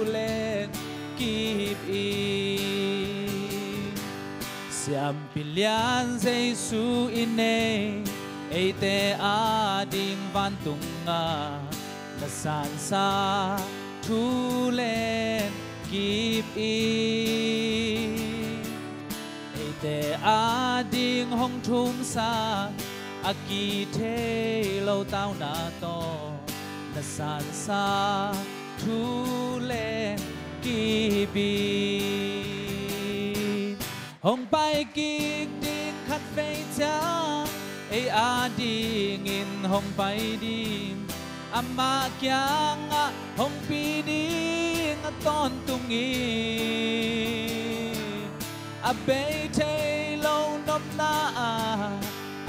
len kip i. Siampi Lian Jesu i nei, eite a ding vantung ah na sansa thu len kip i. Eite a ding hong thumsak a kithei lo tauna tawh na sansa thu len kip i. Hong pai kik ding khat vei ciang ei a dingin hong pai ding, amah kiangah hong pi ding a tawntung hi. A bei thei lo nopna ah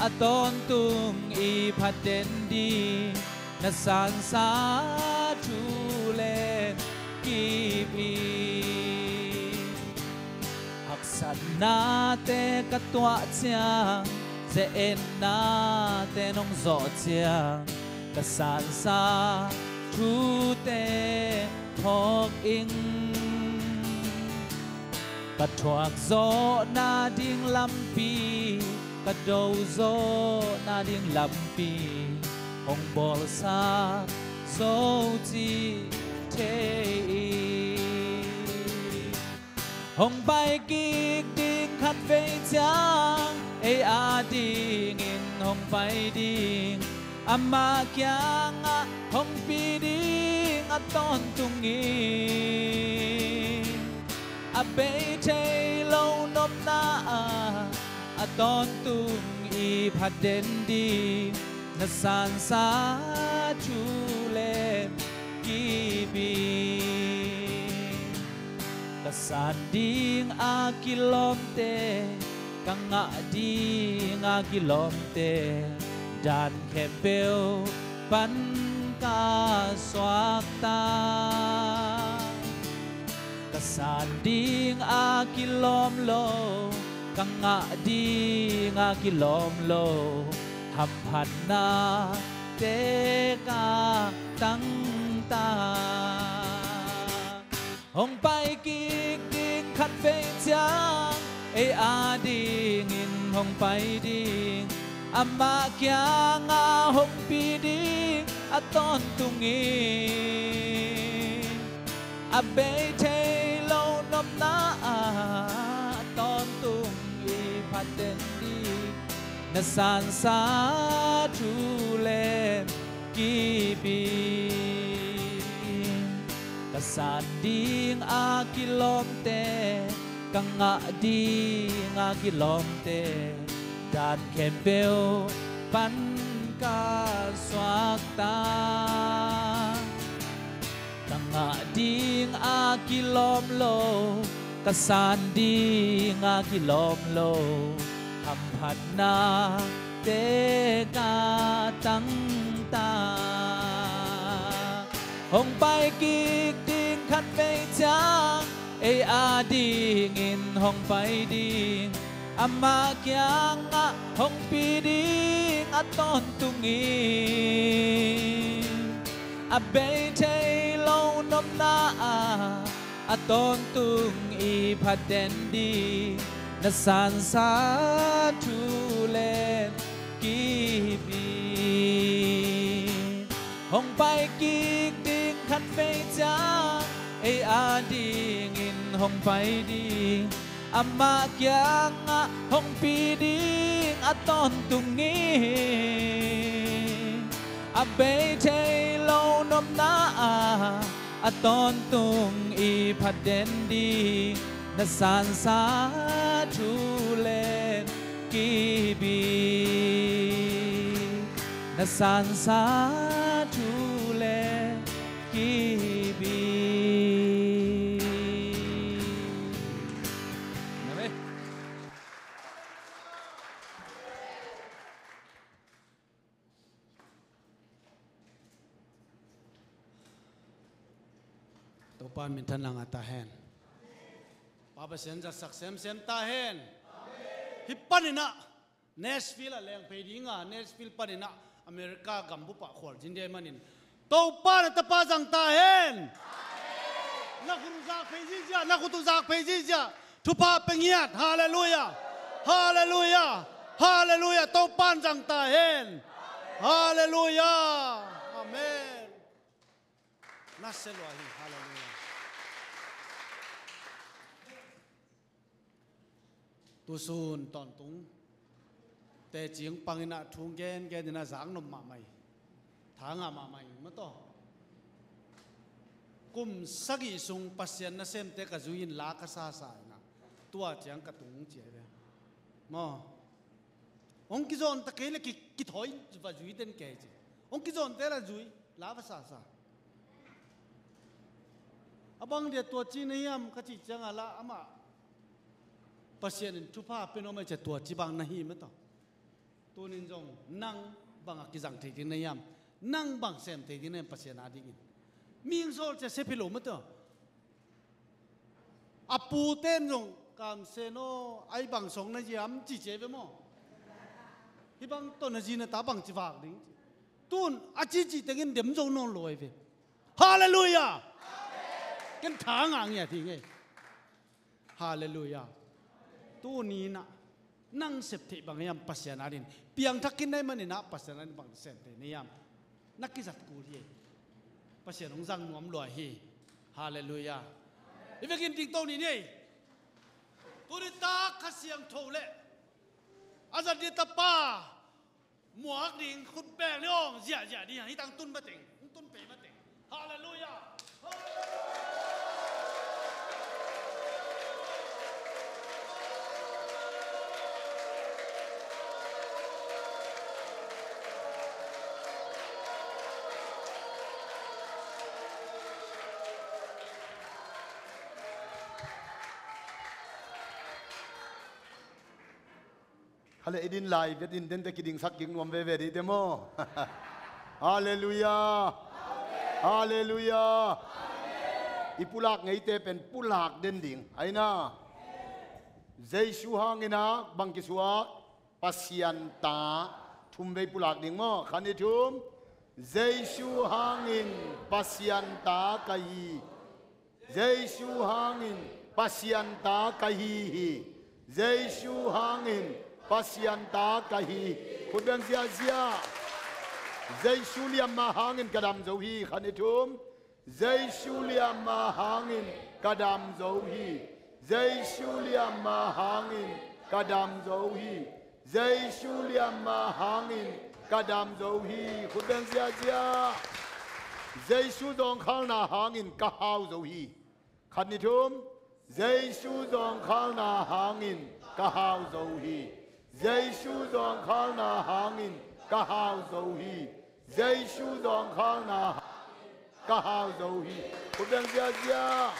a tawntung i phat den ding, na sansa thu len kip i. Haksatnate ka tuah ciang, ze-etnate nong zawh ciang, ka sansa thute phawk ing. Ka thuak zawh nading lampi, ka do zawh nading lampi hong bawlsak zo cih thei i. Hong pai kik ding khat vei ciang ei a dingin hong pai ding, amah kiangah hong pi ding a tawntung hi. A bei thei lo nopna ah a tawntung i phat den ding, na sansa thu len kip i. Ka san ding a kilawmte, ka ngah ding a kilawmte, dan khempeuh pan ka suakta. Ka san ding a kilawm lo, ka ngah ding a kilawm lo, hamphatnate ka tangtak. Hong pai kik ding khat vei ciang, ei a dingin hong pai ding, amah kiangah hong pi ding a tawntung hi. A bei thei lo nopna ah a tawntung i phat den ding, na sansa thu len kip i. Ka san ding a kilawmte, ka ngah ding a kilawmte, dan khempeuh pan ka suakta. Ka ngah ding a kilawm lo, ka san ding a kilawm lo, hamphatnate ka tangtak. Hong pai kik ding khatvei ciang, ei adingin hong pai ding, amah kiangah hong pi ding a tawntung in, a bei thei lo nopna ah a tawntung i phat den ding, na sansa thu len kip in. Hong pai kik ding khatvei ciang, ei adingin hong pai ding, amah kiangah hong pi ding a tawntung in, a bei thei lo nopna ah a tawntung i phat den ding, na sansa thu len kip in, na sansa thu len kip in. Amen. Topa in minthanna ngah ta hen. Pa Pasian zatsak semsem ta hen. Hih paninah Nashville ah leng phei dinga, Nashville paninah America gambup ah khualzin ding ahih manin Topa na tapa zang ta hen. Na khut uh zak phei zihziah, na khut uh zak phei zihziah. Thupha pe ngiat. Halleluiah. Halleluiah. Halleluiah. Topa in zang ta hen. Halleluiah. Amen. Na se lua hi. Halleluiah. Tusun tawntung teci hong pang inah thu gengen inah zak nop mahmah hi. Tha ngah mahmah hi maw taw. Kum sagih sung Pasian nasemte ka zui in la ka sasa inah tua ciang ka tung ci hi ve. Maw. Hong kizawn ta kei le ki, kithawi va zui den kei ci. Hong kizawnte la zui la va sasa. A bang dia tua ci na hiam ka cih ciangah la amah Pasian in thupha pe nuam ahih ciah tua ci bang na hi maw taw. Tunin zong nang bang a kizang thei ding na hiam? Nang bang sem thei ding na hiam Pasian adingin? Mihing sawl ciah sep hi lo maw taw. A pute in zong kamsen aw, ai bang song na hiam ci ci hi ve maw. Hih bang tawh na zi na ta bang ci vak ding ci. Tun a ci cih tengin dem zo nawn lo ahi ve. Halleluiah. Ken tha ngah ngiat hi ngei. Halleluiah. Tuni inah nang sep theih bang hiam Pasian adin? Piangthak khin na hih maninah Pasian adin bang sem thei na hiam? Na kizat kul hi. Pasian hong zang nuam lua hi. Halleluiah. I vekin dingto ni ni. Tuni tak Kha Siangtho le a zat ding tapa muak ding khut beng ni awng ziahziah ding hi tang tun mateng, hong tun pei mateng. Halleluiah. Khale i din lai vet in dente kidingsak kik nuam veve dihte maw? Halleluiah. Halleluiah. I pulak ngeite pen pulak den ding aina. Jesu hangin a bang kisuak? Pasian ta. Thum vei pulak ding maw? Khat ni thum. Jesu hangin Pasian ta ka hi. Jesu hangin Pasian ta ka hi hi. Jesu hangin Pasian ta ka hi. Khut beng ziahziah. Jesu liamma hangin ka dam zo hi. Khat ni thum. Jesu liamma hangin ka dam zo hi. Jesu liamma hangin ka dam zo hi. Jesu liamma hangin ka dam zo hi. Khut beng ziahziah. Jesu zawngkhalna hangin ka hau zo hi. Khat ni thum. Jesu zawngkhalna hangin ka hau zo hi. Jesu zawngkhalna hangin ka hau zo hi. Jesu zawngkhalna hangin ka hau zo hi. Khut beng ziahziah.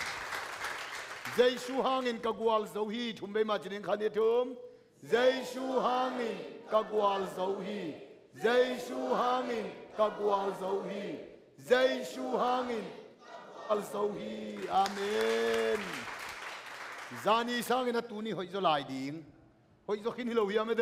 Jesu hangin ka gual zo hi. Thum vei mah ci ding, khat, nih, thum. Jesu hangin ka gual zo hi. Jesu hangin ka gual zo hi. Jesu hangin ka gual zo hi. Amen. Zani sangin a tuni hoih zaw lai ding. Hoih zaw khin hi lo hiam e,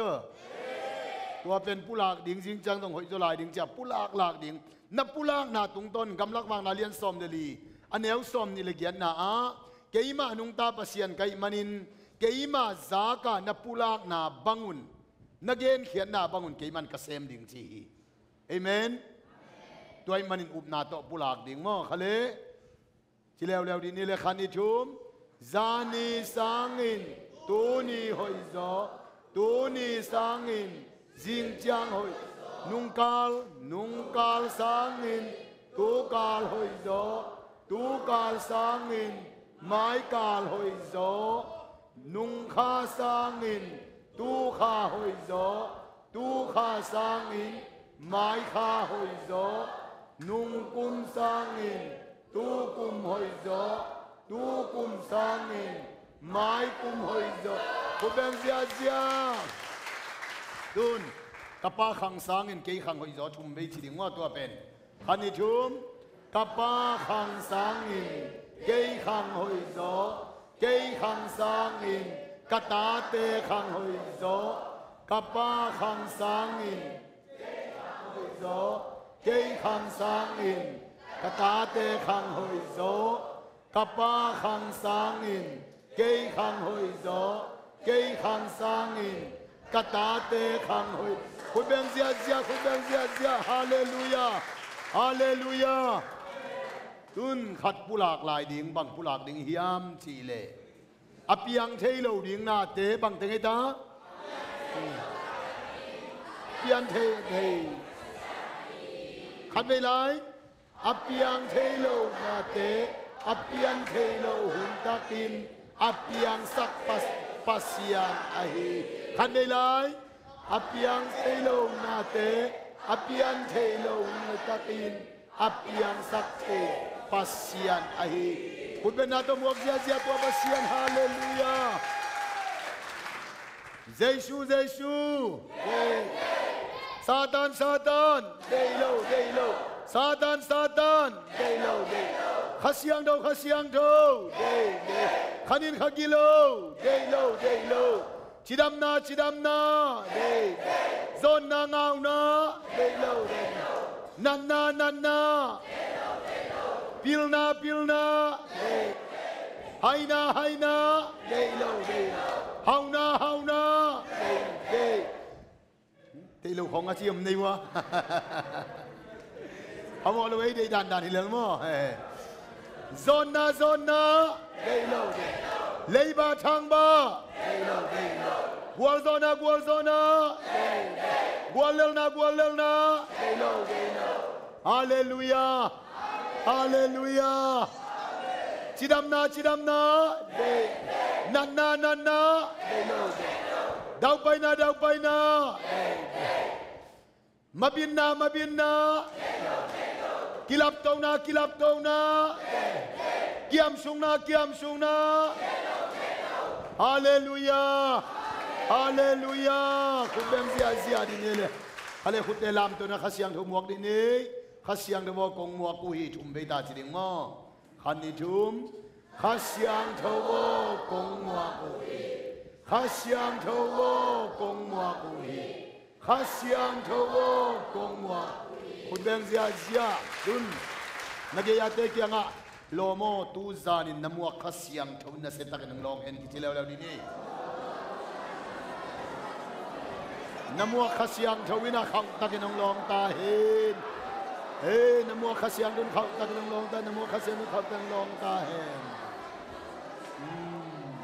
tua pen pulak ding, zing ciang zong hoih zaw lai ding ci a pulak lak ding. Na pulakna tungtawn Gamlak Vakna lian sawm le li, a neu sawm nih le giatna ah, keimah nungta Pasian ka hih manin keimah zaka na pulakna bangun, na genkhiatna bangun keiman ka sem ding ci hi. Amen. Tua hih manin upna tawh pulak ding maw, kha le. Ci leuleu dih ni le, khat, nih, thum. Zani sangin tuni hoih zaw, tuni sangin zing ciang hoih. Nungkal, nungkal sangin tukal hoih zaw, tukal sangin maikal hoih zaw. Nungkha sangin tukha hoih zaw, tukha sangin maikha hoih zaw. Nungkum sangin tukum hoih zaw, tukum sangin maikum hoih zaw. Khut beng ziahziah. Tun, ka pa khang sangin kei khang hoih zaw, thum vei ci ding maw, tua pen. Khat, nih, thum. Ka pa khang sangin kei khang hoih zaw, kei khang sangin ka tate khang hoih zaw. Ka pa khang sangin kei khang hoih zaw, kei khang sangin ka tate khang hoih zaw. Ka pa khang sangin kei khang hoih zaw, kei khang sangin ka tate khang hoih. Khut beng ziahziah, khut beng ziahziah. Halleluiah. Halleluiah. Tun khat pulak lai ding, bang pulak ding hiam cih leh, a piang thei lo ding nate bang teng hi ta? Piang thei, thei. Khat vei lai. A piang thei lo nate, a piang thei lo hun takin a piangsak Pas-, Pasian ahi. Khat vei lai. A piang thei lo nate, a piang thei lo hun takin a piangsak thei Pasian ahi. Khut beng na tawh muak ziahziah tua Pasian. Halleluiah. Jesu, Jesu. Deih. Satan, Satan. Deih lo, deih lo. Satan, Satan. Deih lo, deih lo. Kha Siangtho, Kha Siangtho. Deih, deih. Kha nin, Kha gilo. Deih lo, deih lo. Cidamna, cidamna. Deih, deih. Zawnna, ngauna. Deih lo, deih lo. Natna, natna. Pilna, pilna. Haina, haina. Deih lo, deih lo. Hauna, hauna. Deih, deih. Deih lo khong a ci om nei ua. A mawh lo ei, deih dandan hi lel maw. Zawnna, zawnna. Deih lo, deih lo. Leiba, thangba. Deih lo, deih lo. Gualzawhna, gualzawhna. Deih, deih. Guallelhna, guallelhna. Deih lo, deih lo. Halleluiah. Halleluiah. Cidamna, cidamna. Deih, deih. Natna, natna. Deih lo, deih lo. Daupaina, daupaina. Deih, deih. Mabinna, mabinna. Kilaptona, kilaptona. Kiamsukna, kiamsukna. Halleluiah. Halleluiah. Khut beng ziahziah dih ni le. Hale, khutte lamtona Kha Siangtho muak dih ni. Kha Siangtho aw, kong muak uh hi, thum vei ta ci ding maw. Khat, nih, thum. Kha Siangtho aw, kong muak uh hi. Kha Siangtho aw, kong muak uh hi. Kha Siangtho aw, kong muak. Khut beng ziahziah. Tun, na gei-ate kiangah, lawm aw, tu zanin na muak Kha Siangtho in nasiatakin hong lawng hen, kici leuleu dih ni. Na muak Kha Siangtho in a khauhtakin hong lawng ta hen. Hei, na muak Kha Siangtho in khauhtakin hong lawng ta, na muak Kha Siangtho in khauhtakin hong lawng ta hen. Hmm.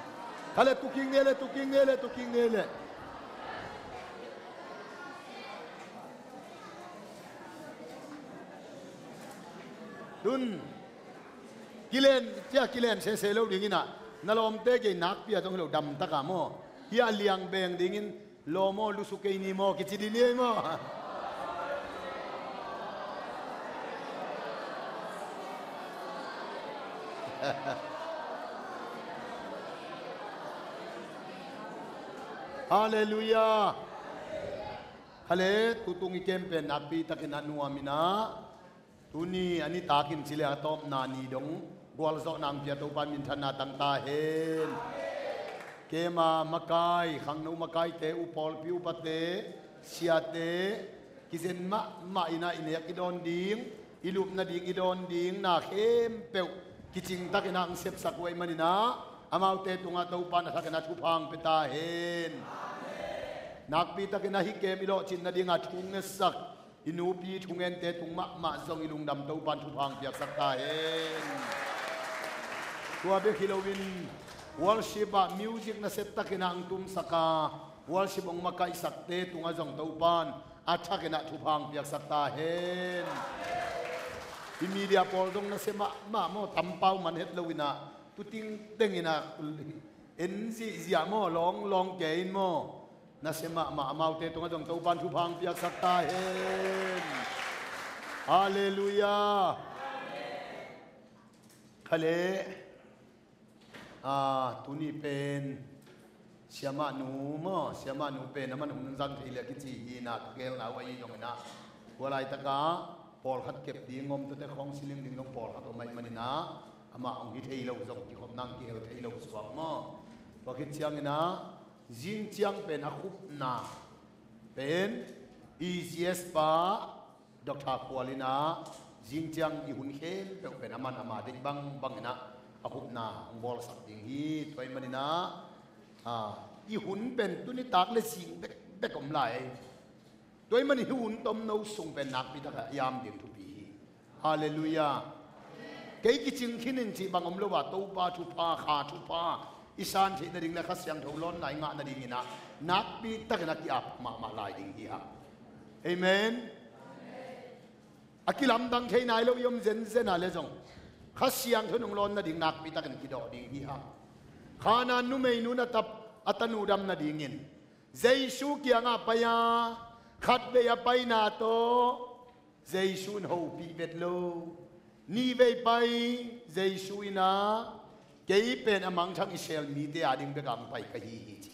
Kha le, tuking ne le, tuking ne le, tuking ne le. Tun, kilen, cia kilen sese lo dingin ah, na lawmte gei nakpi a zong hi lo, damtaka maw. Hia liang beng dingin, lawm aw, lusu kei ni maw, kici dih ni ei maw. Halleluiah. Khale, tutung i kem pen nakpi takin a nuam inah, tuni a nitakin cileh a tawpna ni dong gualzawhna ang pia Topa minthanna tang ta hen. Kema makai, khangno makaite, upawlpi upate, siate, kizen mahmah inah i nek i dawn ding, i lupna ding i dawn ding na khempeuh kicing takin ang sepsak uh ahih maninah, amaute tungah Topa na thakin a thupha ang pia ta hen. Nakpi takin a hih kem i lawhcin nadinga thu ngetsak i nupi thungente tung mahmah zong i lungdam Topan thupha ang piaksak ta hen. Tua bek hi loin worship ah music nasia takin ang tumsak a, worship hong makaihsakte tungah zong Topan a thakin a thupha ang piaksak ta hen. I media pawl zong nasia mahmah maw, tampau man het lo inah, tuting teng inah, en zihziah maw, lawnglawng kei in maw, nasia mahmah amaute tungah zong Topan thupha ang piaksak ta hen. Halleluiah. Khale, a, tuni pen siamahnu maw, siamahnu pen a man hun zang thei leh kici hi inah, ka gelna uh ahi zong inah, tua laitakah pawlkhat kep ding om, tuate khawng siling ding zong pawlkhat om ahih maninah, amah hong hi thei lo zong, kikhopna ang kihel thei lo suak maw. Tua khit cianginah zing ciang pen a khupna pen E G S pa Doctor Khual inah zing ciang i hun khempeuh pen a man ama deih bangbang inah a khupna hong bawlsak ding hi. Tua ahih maninah, a, i hun pen tuni tak le zing bekbek om lai. Tua ahih manin hih hun tomno sung pen nakpi takin a hiam ding thupi hi. Halleluiah. Kei kicing khin in cih bang om lo a, Topa thupha, Kha thupha i san theih nading le Kha Siangtho lawnna i ngah nading inah nakpi takin a ki-ap mahmah lai ding hi hang. Amen. A kilamdang thei nai lo i om zenzen a le zong Kha Siangtho in hong lawn nading nakpi takin kidawh ding hi hang. Khanaan numeinu in a tap, a tanu dam nadingin Jesu kiangah pai a, khatvei a paina tawh Jesu in hopih vet lo. Nihvei pai, Jesu inah, kei pen a mangthang Israel mite ading bek ang pai ka hi hi, ci.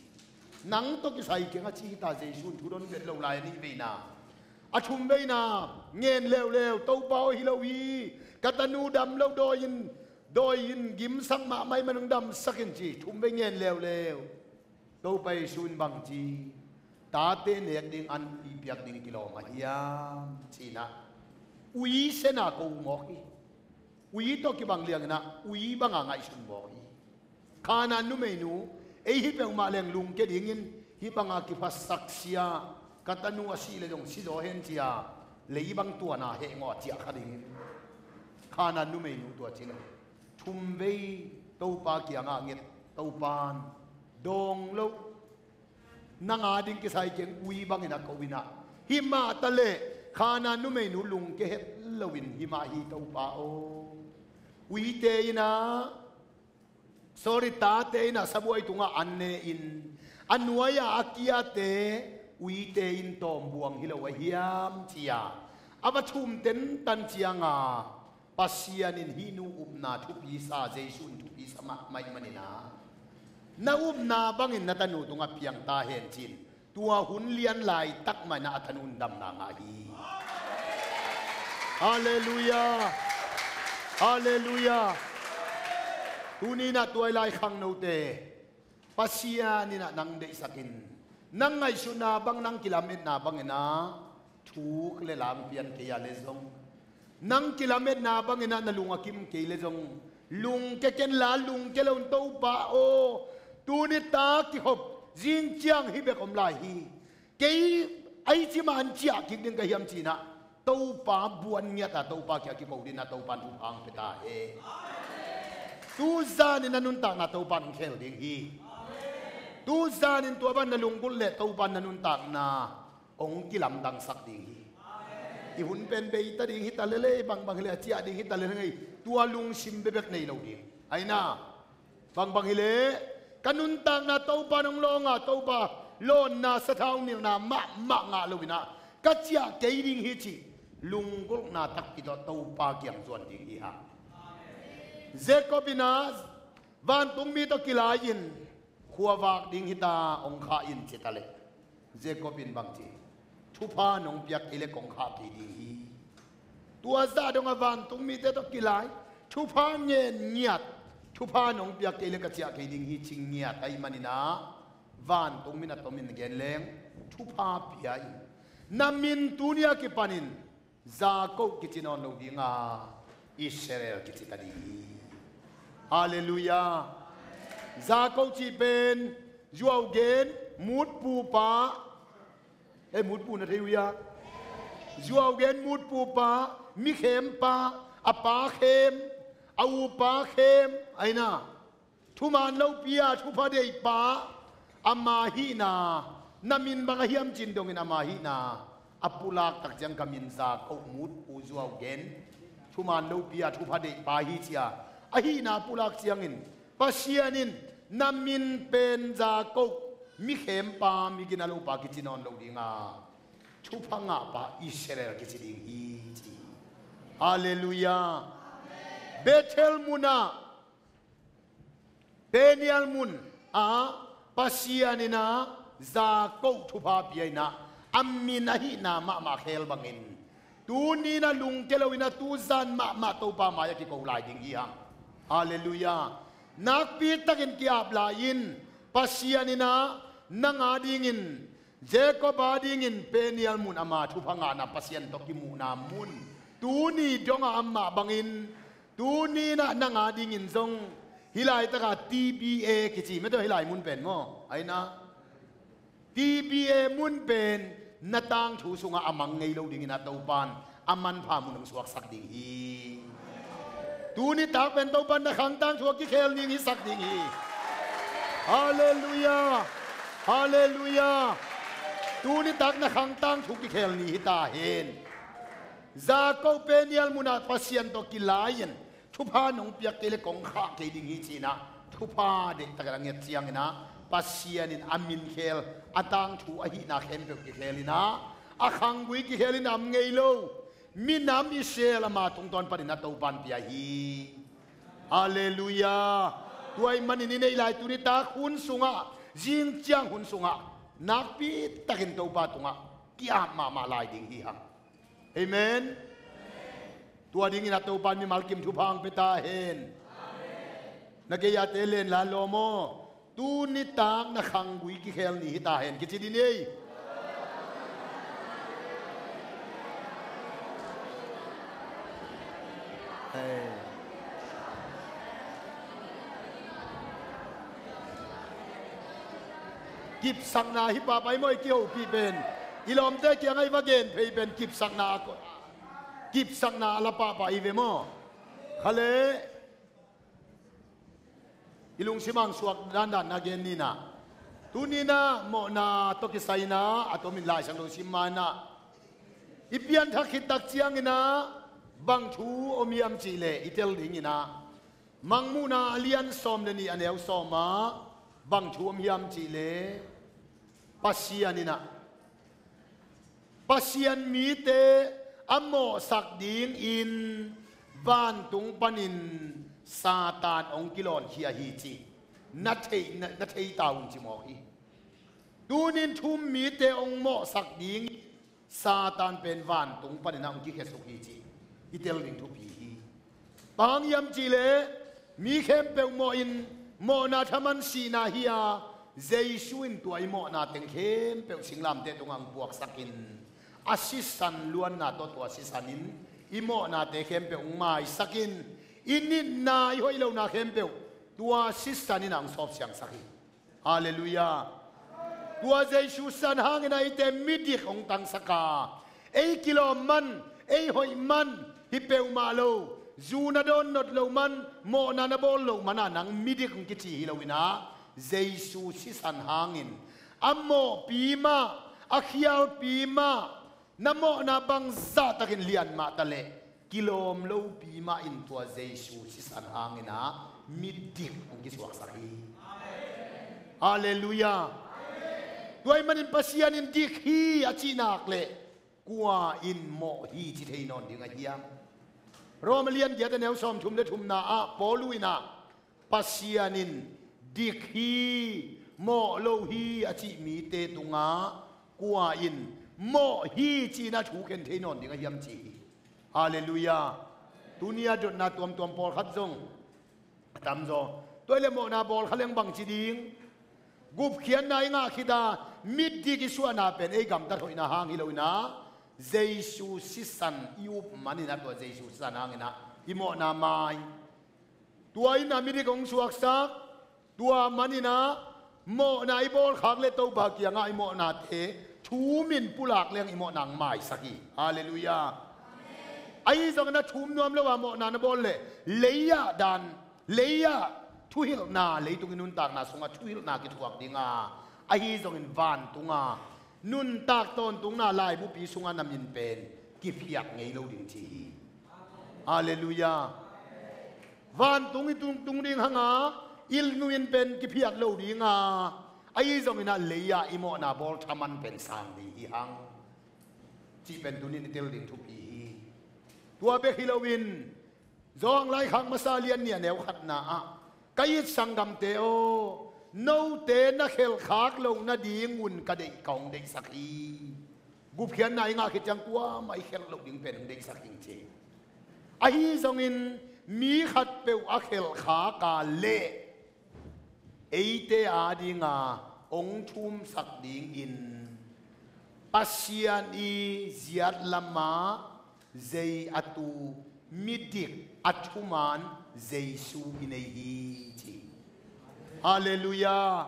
Nang tawh kisai keng a ci hi ta, Jesu in thudon vet lo lai a nihveina. A thumveina ngen leuleu, Topa aw, hi lo hi, ka tanu dam lo, dawi-in, dawi-in gimsak mahmah ahih manin hong damsak in, ci. Thumvei ngen leuleu. Topa Jesu in bangci, tate nek ding an ui piak ding kilawm a hiam, ci inah ui sena ko uh mawk hi. Ui tawh kibang liang inah ui banga ngaihsun mawk hi. Khanaan numeinu, ei hi peuhmah leng lungke dingin hih banga kiphasak sia, ka tanu a sih le zong si zaw hen, ci-a lei bang tuana hehngawh a ciah kha dingin Khanaan numeinu tua ci lo. Thumvei Topa kiangah nget, Topan dawng loh, nang ading kisai keng, ui bangin a ko inah, himah taleh Khanaan numeinu lungke het loin, himah hi Topa aw. Uite inah, sorry, tate inah sabuai tungah an ne-in, a nuai-a a kiate uite in tawmbuang hi lo a hiam, ci-a a va thum tentan cianga, Pasian in hih nu upna thupi sa, Jesu in thupi sa mahmah ahih maninah, na upna bangin na tanu tungah piang ta hen, ci-in tua hun lian laitak mah inah a tanu in damna ngah hi. Halleluiah. Halleluiah. Tuni inah tua i lai khangnote, Pasian inah nang deihsak in, nang ngaihsutna bang, nang kilametna bang inah thuk le la ang pian kei a le zong, nang kilametna bang inah na lung a kim kei le zong, lungke ken la, lungke loin, Topa aw, tuni tak kikhop, zing ciang hih bek om lai hi. Kei ahi ci mah an ciah kik ding ka hiam, ci inah Topa buan ngiat a, Topa kiang kiko ding inah Topan thupha ang pia ta hen. Tuzan in na nuntakna Topan hong khel ding hi. Tuzan in tua bang na lunggulh leh Topan na nuntakna hong kilamdangsak ding hi. I hun pen bei ta ding hi ta lel e, bangbang hi leh a ciah ding hi ta lel e, tua lungsim bekbek nei lo ding. Aina, bangbang hi leh ka nuntakna Topa in hong lawng a, Topa lawnna sathau nilhna mahmah ngah lo inah ka ciah kei ding hi cih lunggulhna takpi tawh Topa kiang zuan ding hi hang. Jacob in ah vantung mi tawh kilai-in khuavak ding hita, hong khah in, ci ta leh, Jacob in bang ci? Thupha nong piak kei leh kong khah kei ding hi. Tua zah dong a vantung mite tawh kilai, thupha ngen ngiat, thupha nong piak kei leh ka ciah kei ding hi, ci ngiat ahih manin ah vantung min a tomin gen leng thupha pia in, na min tuni a kipanin Jacob kici nawn lo ding a, Israel kici ta ding hi. Halleluiah. Jacob cih pen zuau gen, mutpupa, eh, mutpu na thei uh ia? Zuau gen, mutpupa, mikhempa, a pa khem, a upa khem, aina, thuman lopi a thupha deihpa, ama hihna, na min bang a hiam cin dongin ama hihna a pulak tak ciang ka min Jacob, mutpu, zuau gen, thuman lopi a thupha deihpa hi, ci-a a hihna a pulak ciangin Pasian in na min pen Jacob, mikhempa, migina lopa kici nawn lo ding a, thupha ngahpa Israel kici ding hi, ci. Halleluiah. Bethel munah, Peniel mun ah Pasian in ah Jacob thupha pia in ah, a min a hihna mahmah khel bangin, tuni in ah lungke lo in ah, tuzan mahmah Topa mai-ah kiko lai ding hi hang. Halleluiah. Nakpi takin ki-ap lai in, Pasian in ah nang a dingin, Jacob a dingin Peniel mun ama thupha ngahna, Pasian tawh kimuhna mun, tuni dong a amah bangin, tuni in ah nang a dingin zong hih laitak a T B A kici, mete, hih lai mun pen maw, aina, T B A mun pen na tangthu sungah a mang ngei lo dingin ah Topa in a manpha mun hong suaksak ding hi. Tuni tak pen Topa in na khang tangthu a kikhel ni hong hisak ding hi. Halleluiah. Halleluiah. Tuni tak na khang tangthu kikhel ni hi ta hen. Jacob Peniel mun ah Pasian tawh kilai in, thupha nong piak kei leh kong khah kei ding hi, ci in ah thupha deihtak a nget ciangin ah, Pasian in a min khel, a tangthu, a hihna khempeuh kikhel in ah, a khanggui kikhel in ah, a om ngei lo minam Israel ama tungtawn panin ah Topa in pia hi. Halleluiah. Tua ahih manin i neih lai tuni tak hun sungah, zing ciang hun sungah, nakpi takin Topa tungah ki-ap mahmah lai ding hi hang. Amen. Tua dingin ah Topa in mimal kim thupha hong pia ta hen. Na gei-ate len la lawm aw. Tuni tak na khanggui kikhel ni hi ta hen, kici ding ei. Hey. Kipsakna hi pahpah hi maw, i kihopih pen. I lawmte kiangah i va gen phei pen kipsakna a ko-, kipsakna a la pahpah hi ve maw? Kha leh. I lungsim ah hong suak dandan na gen ni in ah. Tuni in ah mawhna tawh kisai in ah, a tomin Lai Siangtho sim ma in ah, i pianthak khit tak ciangin ah bang thu om hiam cih leh i tel ding in ah, Mangmuhna a lian sawm le nih, a neu sawm ah bang thu om hiam cih leh, Pasian in ah, Pasian mite a mawhsak dingin vantung panin Satan hong kilawnkhia hi cih na thei, na, na thei ta un, ci mawk hi. Tunin thu-um mite hong mawhsak ding Satan pen vantung panin ah hong kikhiasuk hi cih i tel ding thupi hi. Bang hang hiam cih leh, mi khempeuh mawhin mawhna thaman sihna hi a, Jesu in tua i mawhna teng khempeuh singlamteh tungah hong puaksakin, a sisan luanna tawh tua sisan in i mawhnate khempeuh hong maisakin, i nitna, i hoih lohna khempeuh tua sisan in ah hong sawpsiangsak hi. Halleluiah. Tua Jesu sisan hangin ah eite midik hong tangsak a, ei kilawm man, ei hoih man hi peuhmah lo, zu na dawn nop loh man, mawhna na bawl loh man a nang midik hong kici hi lo in ah, Jesu sisan hangin a mawhpi mah, a khialpi mah, na mawhna bangzah takin lian mah ta leh, kilawm lopi mah in tua Jesu sisan hangin ah midik hong kisuaksak hi. Halleluiah. Tua ahih manin Pasian in dik hi a cih nak leh, kua in mawh hi ci thei nawn ding a hiam? Rom a lian giat a neu sawmthum le thumna ah Paul in ah Pasian in dik hi, mawh lo hi a cih mite tungah kua in mawh hi ci-in a thu khen thei nawn ding a hiam ci hi. Halleluiah. Tuni a dotna tuamtuam pawlkhat zong a tamzaw. Tua hi leh mawhna bawl kha leng bangci ding? Gupkhiatna i ngah khit a, midik i suahna pen ei gamtat hoihna hang hi lo in ah, Jesu sisan i up manin ah tua Jesu sisan hangin ah i mawhna mai. Tua in ah midik hong suaksak, tua manin ah mawhna i bawlkhak leh Topa kiangah i mawhnate thumin pulak leng i mawhna hong maisak hi. Halleluiah. Ahi zongin a thum nuam lo a mawhna na bawl leh lei-ah dan, lei-ah thuhilhna, leitungin nuntakna sungah thuhilhna kithuak ding a, ahi zongin vantunga nuntak tawntungna laibupi sunga na min pen kiphiat ngei lo ding ci hi. Halleluiah. Vantung i tung, tung ding hang a, i nu in pen kiphiat lo ding a, ahi zongin ah lei-ah i mawhna bawl thaman pen sang ding hi hang cih pen tuni-in i tel ding thupi hi. Tua bek hi loin, Johan laikhak masa lian nih a neu khatna ah, ka it sanggamte aw, note na khelhkhak loh nadingun ka deih, ka hong deihsak hi. Gupkhiatna i ngah khit ciang kuamah i khelh loh ding pen hong deihsak ding ci. Ahi zongin mi khatpeuh a khelhkhak a leh eite adinga hong thumsak dingin Pasian i ziat lamah zei a tu, midik a thuman Jesu i nei hi ci. Halleluiah.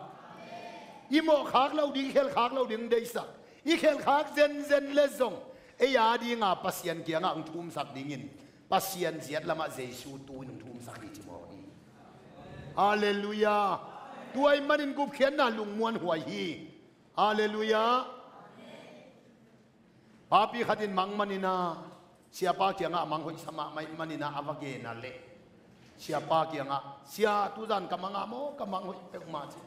I mawhkhak loh ding, i khelhkhak loh ding deihsak. I khelhkhak zenzen leh zong ei adinga Pasian kiangah hong thumsak dingin Pasian ziat lamah Jesu tu-in hong thumsak hi ci mawk hi. Halleluiah. Tua ahih manin gupkhiatna lungmuanhuai hi. Halleluiah. Papi khat in mang manin ah siapa kiangah a mang hoihsa mahmah ahih manin ah a va gen a leh siapa kiangah, "Sia, tuzan ka mang ah maw, ka mang hoih peuhmah," ci.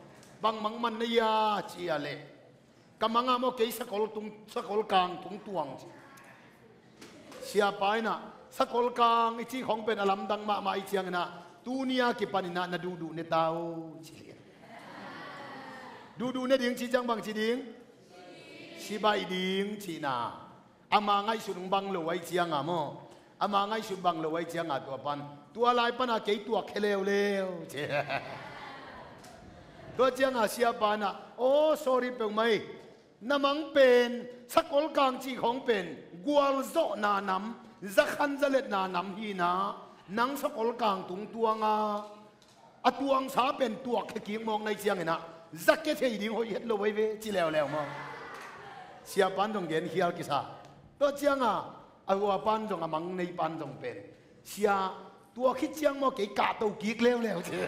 "Bang mang man na hia?" ci a leh, "Ka mang ah maw, kei sakol tung, sakol kang tung tuang," ci. Siapa in ah, "Sakol kang i cih khawng pen a lamdang mahmah ahih ciangin ah tuni a kipanin ah na duhduh ne ta o," ci lian. Duhduh ne ding cih ciang bangci ding? Sibaih ding cihna. Ama ngaihsut hong bang lo ahih cianga maw, ama ngaihsut bang lo ahih cianga tua pan, "Tua lai pana kei tuak khia leuleu," ci. Tua cianga siapa in ah, "Aw, sorry peuhmah ei. Na mang pen, sakol kang cih khawng pen gualzawhna nam, zakhan zaletna nam hi in ah, nang sakol kang tung tuang a, a tuangsa pen tuak khia kik mawk na hih ciangin ah, za kia thei ding hoih het lo ahi ve," ci leuleu maw. Siapa in zong genkhial kisa. Tua cianga a huapa in zong, a mang neipa in zong pen, "Sia, tua khit ciang maw kei kahto kik leuleu," ci.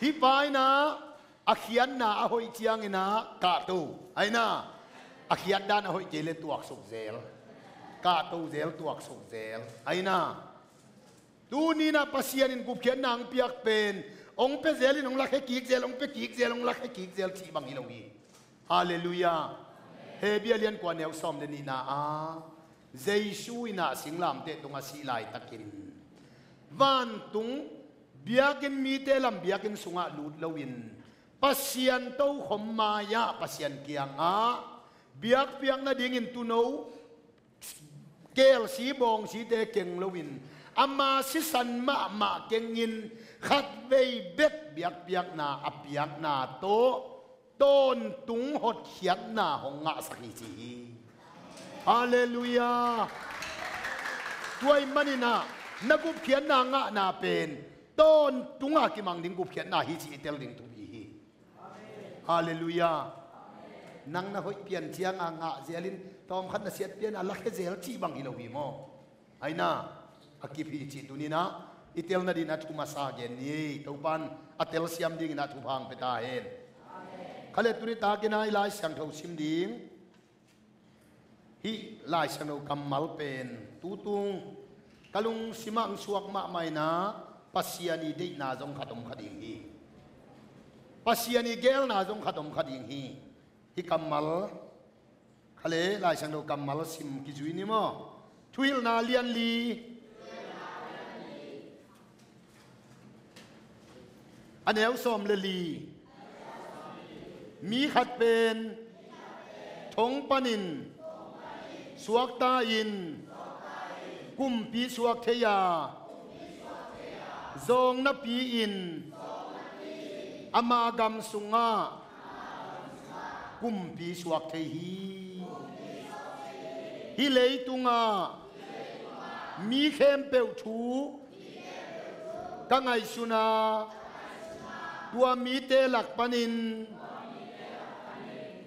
Hih pa in ah a khiatna a hoih ciangin ah kahto, ahi in ah, a khiatdan a hoih kei leh tuaksuk zel. Kahto zel, tuaksuk zel, ahi in ah. Tuni in ah Pasian in gupkhiatna hong piak pen, hong pia zelin hong lakhia kik zel, hong pia kik zel, hong lakhia kik zel cih bang hi lo hi. Halleluiah. Hebru a lian kua, neu sawm le nihna ah, Jesu in ah singlamteh tungah sih laitakin vantung biakinn mite lam biakinn sungah lut loin Pasian tokhom mai-ah Pasian kiangah biakpiak nadingin tuuno, kelsi bawngsite keng loin, ama sisan mahmah kengin khatvei bek biakpiakna a piakna tawh tawntung hotkhiatna hong ngahsak hi ci hi. Halleluiah. Tua ahih manin ah na gupkhiatna ngahna pen tawntunga kimang ding gupkhiatna hi cih i tel ding thupi hi. Halleluiah. Nang na hoih pian cianga ngah zelin tawmkhat na siat pian a lakhia zel cih bang hi lo hi maw. Ahi in ah, a kip hi cih tuni in ah i tel nadingin a thu masa gen ni. Topa in a telsiam dingin a thupha hong pia ta hen. Kha leh tuni takin ah i Lai Siangtho sim ding. Hih Lai Siangtho kammal pen tutung ka lungsimah hong suak mahmah in ah, Pasian i deihna zong khat om kha ding hi. Pasian i geelna zong khat om kha ding hi. Hih kammal Kale, Lai Siangtho kammal sim kizui ni maw? Thuhilhna lian li, a neu sawm le li. Mi khat pen thong panin suakta in kumpi suak thei a, zawng napi-in ama gam sungah kumpi suak thei hi. Hih leitungah mi khempeuh thu ka ngaihsun a, tua mite lak panin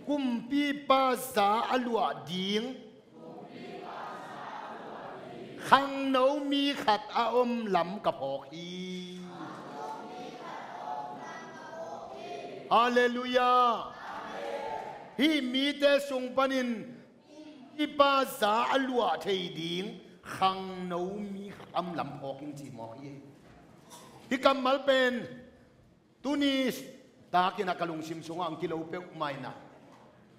kumpipa za a luah ding khangno mi khat a om lam ka phawk hi. Halleluiah. Hih mite sung panin kumpipa za a luah thei ding khangno mi khat a om lam phawk ing ci mawk hi. Hih kammal pen tuni takin a ka lungsim sungah ang kilo peuhmah in ah,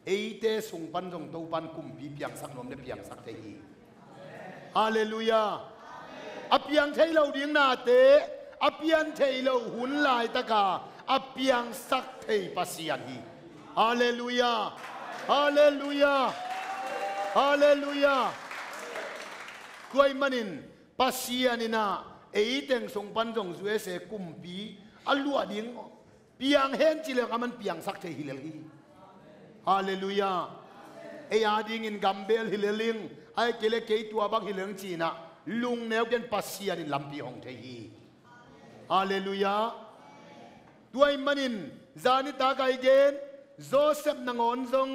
eite sung pan zong Topan kumpi piangsak nuam le piangsak thei hi. Halleluiah. A piang thei lo ding nate, a pian thei lo hun laitaka a piangsak thei Pasian hi. Halleluiah. Halleluiah. Halleluiah. Tua ahih manin Pasian in ah eiteng sung pan zong U S A kumpi a luah ding piang hen ci leng aman piangsak thei hi lel hi. Halleluiah. Ei a dingin gambel hi lel ing, ahih kei leh kei tua bang hi leng ci-in ah lungneu ken Pasian in lampi hong thei hi. Halleluiah. Tua ahih manin zanitak a i gen Joseph nangawn zong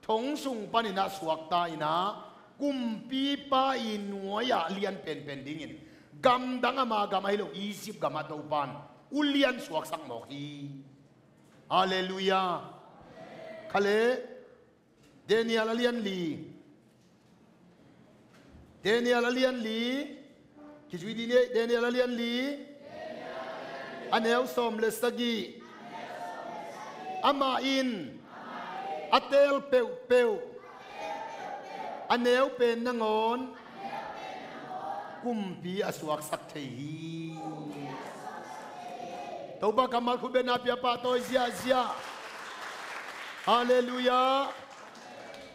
thong sung panin ah suakta in ah kumpipa i nuai-ah lian penpen dingin gamdang ama gam ahi lo Egypt gamah Topan ulian suaksak mawk hi. Halleluiah. Kale, Daniel a lian li. Daniel a lian li. Kizui dih ni, Daniel a lian li, a neu sawm le sagih. Amah in a teel peuhpeuh a neu pen nangawn kumpi a suaksak thei hi. Topa kammal khut bengna pia pahtawi ziahziah. Halleluiah.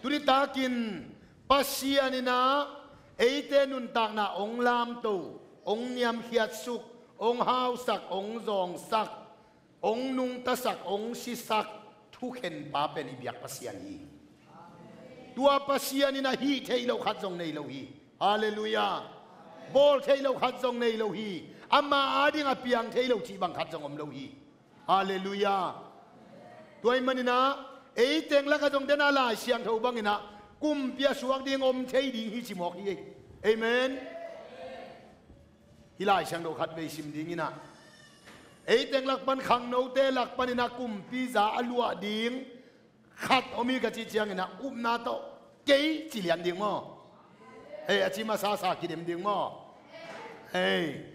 Tuni takin Pasian in ah eite nuntakna hong lamto, hong niamkhiatsuk, hong hausak, hong zawngsak, hong nungtasak, hong sisak thukhenpa pen i biak Pasian hi. Tua Pasian in ah hih theih loh khat zong nei lo hi. Halleluiah. Bawl theih loh khat zong nei lo hi. Ama a ding a piang thei lo cih bang khat zong om lo hi. Halleluiah. Tua ahih manin ah eiteng lakah zong den a Lai Siangtho bangin ah kumpi a suak ding om thei ding hi ci mawk hi. Amen. Hih Lai Siangtho khat vei sim dingin ah eiteng lak pan khangnote lak panin ah kumpi za a luah ding khat om hi ka cih ciangin ah upna tawh kei ci lian ding maw? Hei, a ci masa sa kidem ding maw? Hei.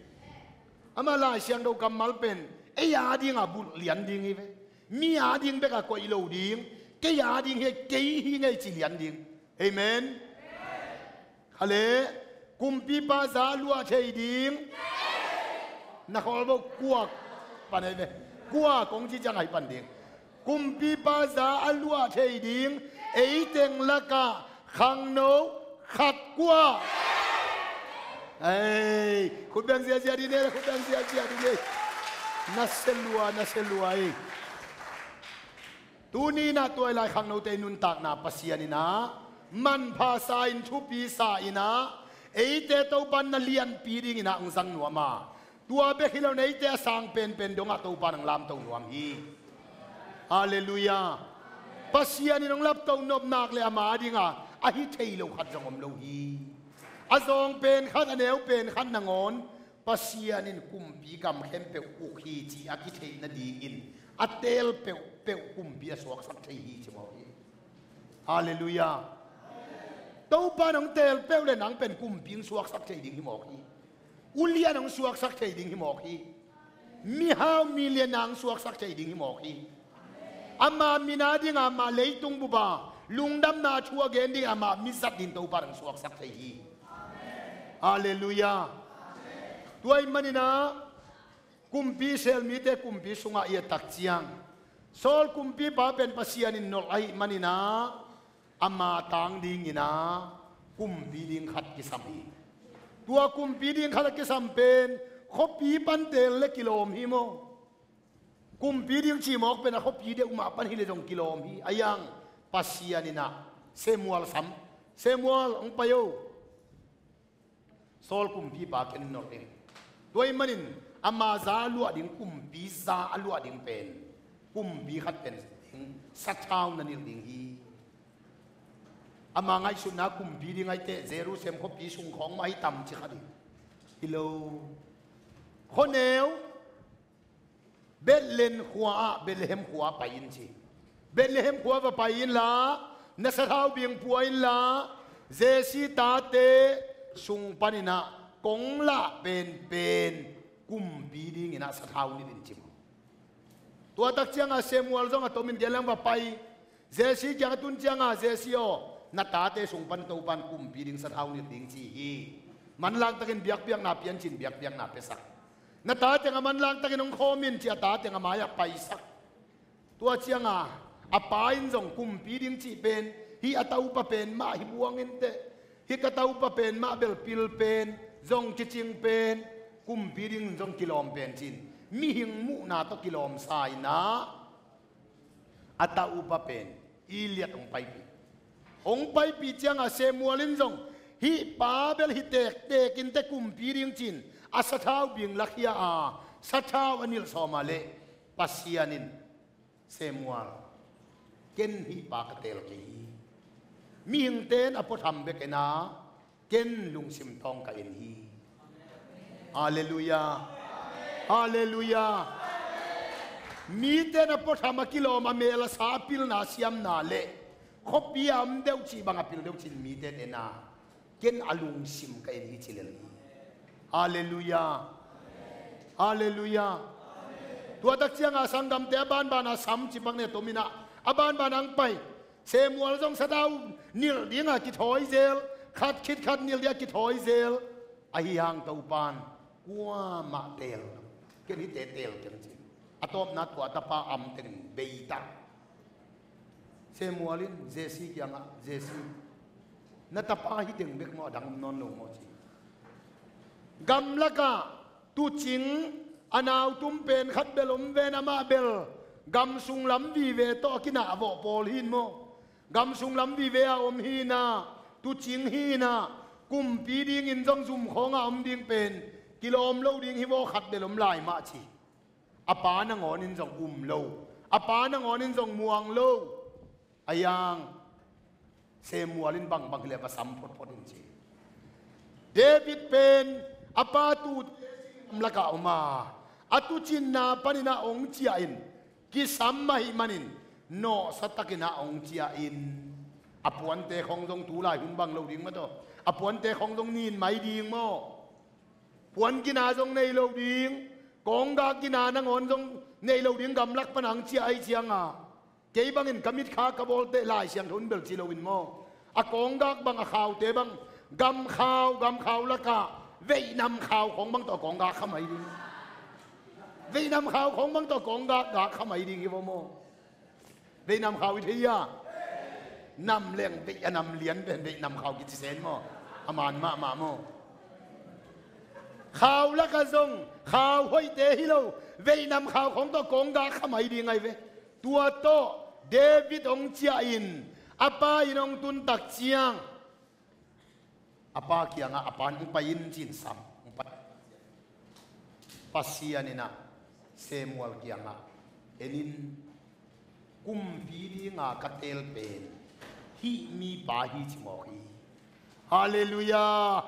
Amah Lai Siangtho kammal pen ei a ding a bulh lian ding hi ve. Mi a ding bek a koih lo ding. Kei a ding hi, kei hi ngei ci lian ding. Amen. Kale, kumpipa za luah thei ding. Na khawl bo kuak pan ei ve. Kuak kong ci ciang ahi pan ding. Kumpipa za a luah thei ding eiteng lakah khangno khat kua. Ei, khut beng ziahziah dih ni, khut beng ziahziah dih ni. Na sia lua, na sia lua ei. Tuni in ah tua i lai khangnote i nuntakna Pasian in ah manpha sa in, thupi sa in ah eite Topan na lianpi dingin ah hong zang nuam a, tua bek hi lo in eite a sang penpen dongah Topan hong lamto nuam hi. Halleluiah. Pasian in hong lapto nop nak le ama a dingah a hi thei lo khat zong om lo hi. A zawng pen khat, a neu pen khat nangawn Pasian in kumpi gam khempeuh uk hi cih a kitheih nadingin a teel peuhpeuh kumpi a suaksak thei hi ci mawk hi. Halleluiah. Topa in hong teel peuh le nang pen kumpi hong suaksak thei ding hi mawk hi. Ulian hong suaksak thei ding hi mawk hi. Mihau milian hong suaksak thei ding hi mawk hi. Ama min a dingah ama leitung bup a Lungdamna thu a gen ding amah mi zat ding Topa in hong suaksak thei hi. Halleluiah. Tua ahih manin ah kumpi Israel mite kumpi sungah i et tak ciang, Saul kumpipa pen Pasian in nolh ahih manin ah ama tang dingin ah kumpi ding khat kisam hi. Tua kumpi ding khat a kisam pen khuapi pan teel leh kilawm hi maw? Kumpi ding cih mawk pen a khuapi deuh mah pan hi leh zong kilawm hi. A iang Pasian in ah Samuel sam. Samuel, hong pai o. Saul kumpipa ken nolh ing. Tua ahih manin ama za a luah ding, kumpi za a luah ding pen kumpi khat pen ding sathau na nilh ding hi. Ama ngaihsutna kumpi ding ahih teh Jerusalem khuapi sung khawng mah hi tam ci kha ding. Hi lo. Khuaneu Bethlehem khua ah, Bethlehem khua ah pai in ci. Bethlehem khua va pai inla, na sathau bing pua inla, Jesse tate sung panin ah kong lah penpen kumpi dingin ah sathau nilh in ci maw. Tua tak ciangah Samuel zong a tomin gen leng va pai. Jesse kiangah tun ciangah, Jesse aw, na tate sung pan Topa in kumpi ding sathau nilh ding ci hi. Manlang takin biakpiakna pia in ci-in biakpiakna piasak. Na ta teng a manlang takin hong khawm in ci-a ta teng a mai-ah paisak. Tua ciangah a pa in zong kumpi ding cih pen hih a taupa pen mah hi buang inteh. Hih ka taupa pen mah bel pil pen, zong kicing pen, kumpi ding zong kilawm pen ci-in mihing muhna tawh kilawmsa in ah a taupa pen Eliab hong paipih. Hong paipih ciangah Samuel in zong hih pa bel hi tektek inteh kumpi ding ci-in a sathau bing lakhia a, sathau a nilh sawm a leh Pasian in, Samuel, ken hih pa ka teel kei hi. Mihingte in a puatham bek en a, ken lungsim tawng ka en hi. Halleluiah. Halleluiah. Mite in a puatham a kilawm, a mel a sa, a pilna a siamna leh khuapi a om deuh cih bang a pil deuh ci-in mite in en a, ken a lungsim ka en hi ci lel hi. Halleluiah. Halleluiah. Tua tak ciangah sanggamte a banban a sam ci bang ne tomin ah a banban ang pai. Samuel zong sathau nilh dingah kithawi zel, khat khit khat nilh dingah kithawi zel. Ahi hang Topa in kuamah teel, ken hihte teel keng ci. A tawpna tua a tapa am teng bei ta. Samuel in Jesse kiangah, Jesse, na tapa hi teng bek maw, a dang om nawn lo maw ci. Gamlakah tuucing a nautum pen khat bel om ven, amah bel gam sung lam vive tawh a kinah vawh pawl hi in maw? Gam sung lam vive a om hi in ah, tuucing hi in ah, kumpi dingin zong zum khawngah om ding pen kilawm lo ding hi vaw, khat bel om lai mah ci. A pa nangawn in zong um lo, a pa nangawn in zong muang lo. Ahi hang Samuel in bangbang hileh va sam photphot in ci. David pen a pa tuute singlamlakah om a, a tuucinna panin ah hong ciah in, kisam ahih manin nawhsa takin ah hong ciah in. A puante khawng zong tu lai hun bang lo ding maw taw? A puante khawng zong nin mai ding maw? Puan gina zong nei lo ding, kawnggak gina nangawn zong nei lo ding, gamlak pan hong ciah ahih ciangah, kei bangin ka mitkha ka bawlteh Lai Siangtho in bel ci lo in maw? A kawnggak bang, a khaute bang, gamkhau, gamkhau lakah veihnam khau khawng bang tawh kawnggak kha mai ding. Veihnam khau khawng bang tawh kawnggak gak kha mai ding hi vaw maw? Veihnam khau i thei a, nam leng veih a nam lian pen veihnam khau kici sen maw? A man mahmah maw? Khau lakah zong khau hoihte hi lo, veihnam khau khawng tawh kawnggak kha mai ding ahi ve. Tua tawh David hong ciah in, a pa inn hong tun tak ciang, a pa kiangah, a pa in, hong pai in ci-in sam, hong pai. Pasian in ah Samuel kiangah, en in, kumpi dinga ka teel pen hih mipa hi ci mawk hi. Halleluiah.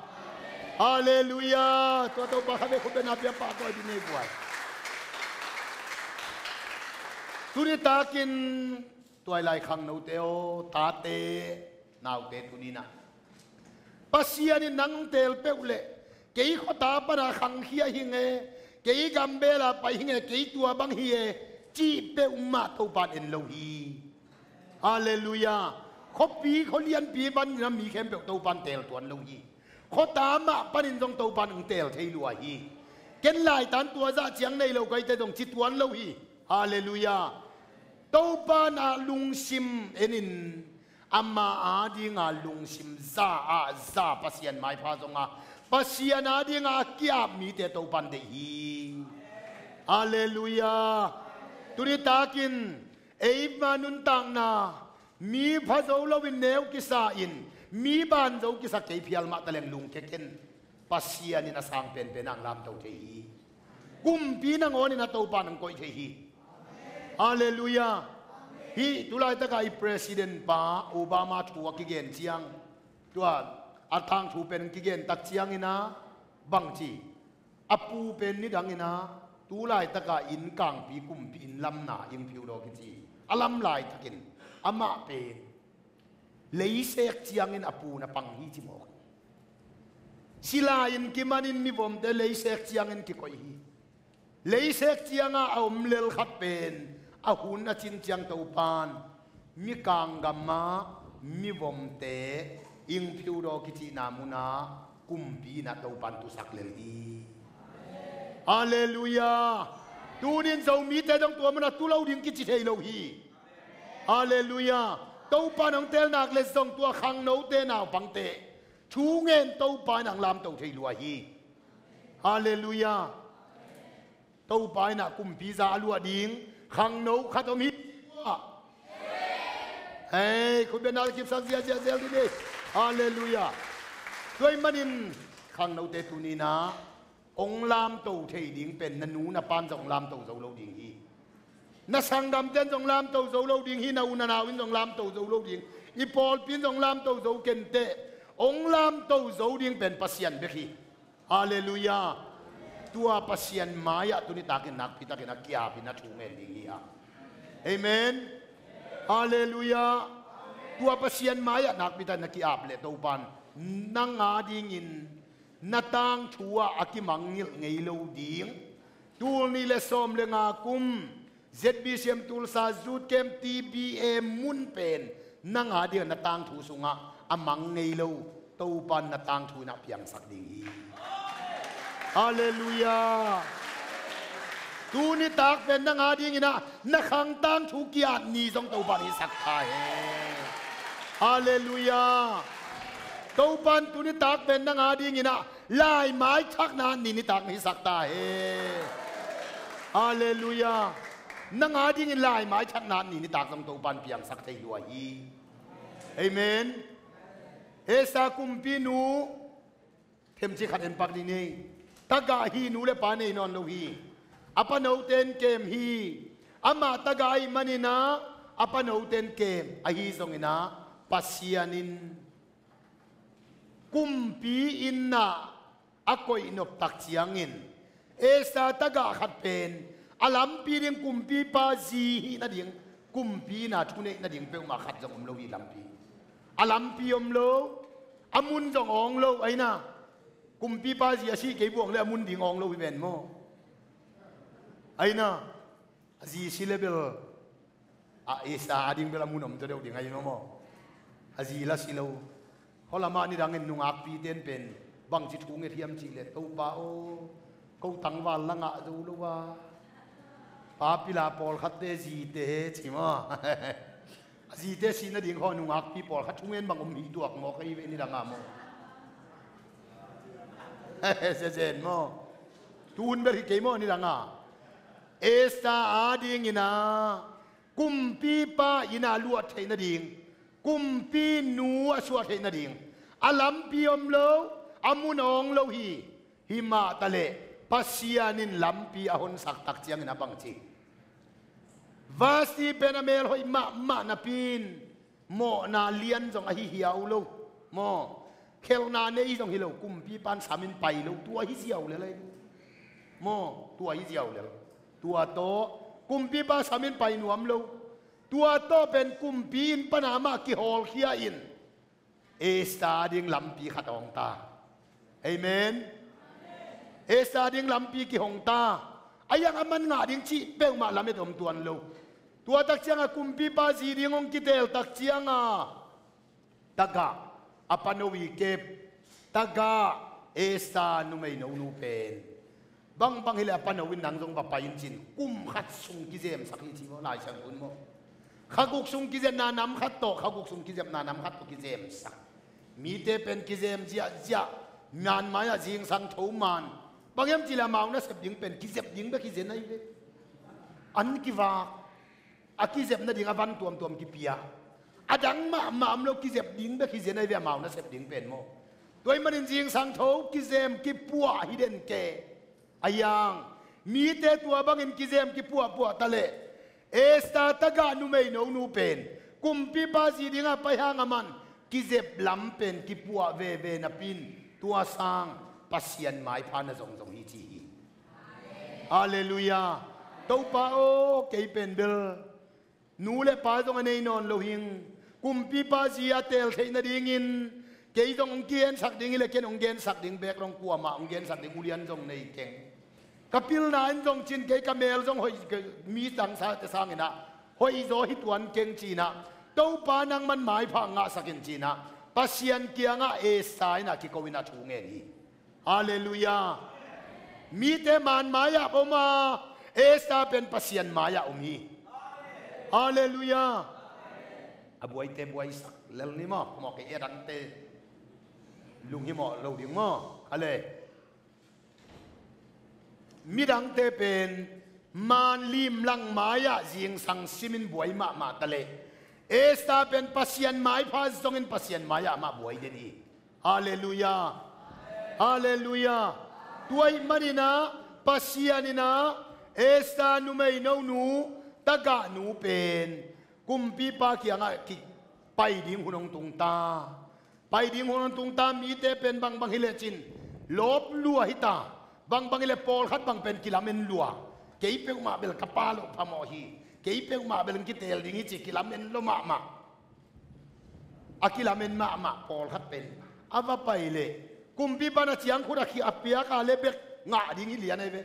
Halleluiah. Tua Topa kha ve, khut beng a pia pah tua i ding nei buai. Tuni takin tua i lai khangnote aw, tate, naute, tuni-in ah Pasian in nang teel peuh leh, kei khuata pana khangkhia hi ing e, kei gambela pai hi ing e, kei tua bang hi e, cih peuhmah Topa in en lo hi. Halleluiah. Khuapi khualianpi panin a mi khempeuh Topan teel tuan lo hi. Khuata mah panin zong Topan hong teel thei lua hi. Ken laitan tua zah ciang nei lo ka hite zong ci tuan lo hi. Halleluiah. Topan ah lungsim enin, ama adinga lungsim za ah za Pasian maipha zonga Pasian adinga a ki-ap mite Topan deih hi. Halleluiah. Tuni takin eima nuntakna, mi pha zo loin neu kisa in, mi ban zo kisa kei phial mah taleng lungke ken. Pasian in a sang penpen ang lamto thei hi. Kumpi nangawnin a Topan ang koih thei hi. Halleluiah. Hih tulaitaka i president pa Obama thu a kigen ciang, tua a tangthu pen kigen tak ciangin a bangci, a pu pen nidangin a tulaitaka inn kangpi kumpi inn lamna Ing Phudawk kici a lam laitakin amah pen leisek ciangin a pu na pang hi ci mawk. Sila in kimanin mivomte leisek ciangin kikoih hi. Leisek cianga a om lel khat pen a hun a cin ciang Topan mikang gama mivomte Ing Phudawk kicihna muna kumpi in a Topan tusak lel hi. Halleluiah. Tunin Zomite dong tua muna tu lo ding kici thei lo hi. Halleluiah. Topan hong teel nak le zong tua khangnote naupangte thu ngen Topa in ang lamto thei lua hi. Halleluiah. Topa in a kumpi za a luah ding khangno khat om hi. Hei, khut beng na kipsak ziahziah zel dih ni. Halleluiah. Tua ahih manin khangnote tuni in a hong lamto thei ding pen na nu na pan zong lamto zo lo ding hi. Na sanggamten zong lamto zo lo ding hi, na u na nau in zong lamto zo lo ding, i pawlpi in zong lamto zo kenteh. Hong lamto zo ding pen Pasian bek hi. Halleluiah. Tua Pasian mai-ah tuni takin nakpi takin a ki-apin a thu ngen ding hi a. Amen. Halleluiah. Tua Pasian mai-ah nakpi takin a ki-ap le Topan nang adingin na tangthu ah a kimangngilh ngei lo ding. Tul nih le sawm le nga kum Z B C M Tulsa Youth Camp T B A mun pen nang ading na tangthu sungah a mang ngei lo Topan na tangthu in a piangsak ding hi. Halleluiah. Tuni tak pen nang adingin a na khang tangthu ki-at ni zong Topan hisak ta hen. Halleluiah. Topan tuni tak pen nang adingin a laimai thakna ni nitak hisak ta hen. Halleluiah. Nang adingin laimai thakna ni nitak zong Topan piangsak thei lua hi. Amen. Esther kumpinu themci khat en pak dih ni. Tagah hi, nu le pa nei nawn lo hi. A panote in kem hi. Amah tagah ahih manin a, a panote in kem ahi zongin a, Pasian in kumpi in a a koihnop tak ciangin Esther tagah khat pen a lampi ding kumpipa zi hih nading, kumpi in a thuneih nading peuhmah khat zong om lo hi lampi. A lampi om lo, a mun zong awng lo, aina. Kumpipa zi a sih kei buang le a mun ding awng lo hi ven maw? Aina. A zi si le bel a Esther ading bel a mun om zaw deuh ding ahi maw? A zi la si lo. Khualamah nidangin nungakpite in pen bangci thu nget hiam cih leh, Topa aw, ko tangval la ngah zo lo a, papila pawlkhatte zite he ci maw? A zite sih nading khaw nungakpi pawlkhat thungen bang om hi tuak maw ka hi ve nidang a maw? Sia zen maw? Tuhun bel hi kei maw nidang a? Esther adingin a kumpipa in a luah theih nading, kumpinu a suah theih nading a lampi om lo, a mun awng lo hi. Himah taleh Pasian in lampi a honsak tak ciangin a bangci, Vasti pen a mel hoih mahmah napi in mawhna lian zong ahi hiau lo. Maw, khelhna nei zong hi lo, kumpipa in sam in pai lo, tua hi ziau lel ahi. Maw, tua hi ziau lel. Tua tawh kumpipa sam in pai nuam lo. Tua tawh pen kumpi inn pana amah kihawlkhia in Esther ding lampi khat awng ta. Amen. Esther ding lampi kihong ta. A iang a man ngah ding cih peuhmah lamet om tuan lo. Tua tak cianga kumpipa zi ding hong kiteel tak cianga Tagah a pano i kep, tagah Esther numei nonu pen. Bangbang hileh a pano in nang zong va pai in cin, kum khat sung kizemsak hi ci maw, Lai Siangtho in maw. Kha guk sung kizepna nam khat tawh, kha guk sung kizepna nam khat tawh kizemsak. Mite pen kizem ziahziah, man mai-ah zingsang tho man. Bang hiam cihleh amau nasep ding pen kizep ding bek hi zen ahi ve. An kivak. A kizep nading a van tuamtuam kipia. A dang mahmah om lo, kizep ding bek hi zen ahi ve amau nasep ding pen maw. Tua ahih manin zingsang tho kizem kipuah hi den ke. A yang, mite tua bangin kizem kipuahpuah ta leh, Esther tagah numei nonu pen kumpipa zi dingah pai hang a man kizep lam pen kipuah veve napi-in, tua sang Pasian maipha na zongzong hi ci hi. Halleluiah. Topa aw, kei pen bel nu le pa zong a nei nawn lo hing. Kumpipa zi a teel theih nadingin kei zong hong kigensak ding hileh ken hong gensak ding bek lo, kuamah hong gensak ding ulian zong nei keng. Ka pilna in zong cin kei, ka mel zong hoih, mi tangsate sanginah hoihzaw hi tuan keng cinah, Topa nangman maipha ngahsak in cinah, Pasian kiangah Esther inah kiko inah thu ngen hi. Halleluiah. Mite man mai-ah om a, Esther pen Pasian mai-ah om hi. Halleluiah. A buaite buaisak lel ni maw, kumawh kei, a dangte lunghimawh lo ding maw. Ale, midangte pen man limlang mai-ah zingsang simin buai mahmah ta leh, Esther pen Pasian maipha zongin Pasian mai-ah amah buai den hi. Halleluiah. Halleluiah. Tua ahih maninah Pasian inah Esther numei nonu tagahnu pen kumpipa kiangah kipai ding hun hong tungta. Pai ding hun hong tungta. Mite pen bangbang hileh cin lawp lua hita. Bangbang hileh pawlkhat bang pen kilamen lua. Kei peuhmah bel ka pa loh phamawh hi. Kei peuhmah bel kiteel ding hi ci kilamen lua mahmah. A kilamen mahmah pawlkhat pen a va pai leh, kumpipa na ciangkhut a khi a piak a le bek ngah ding hi lian ahi ve.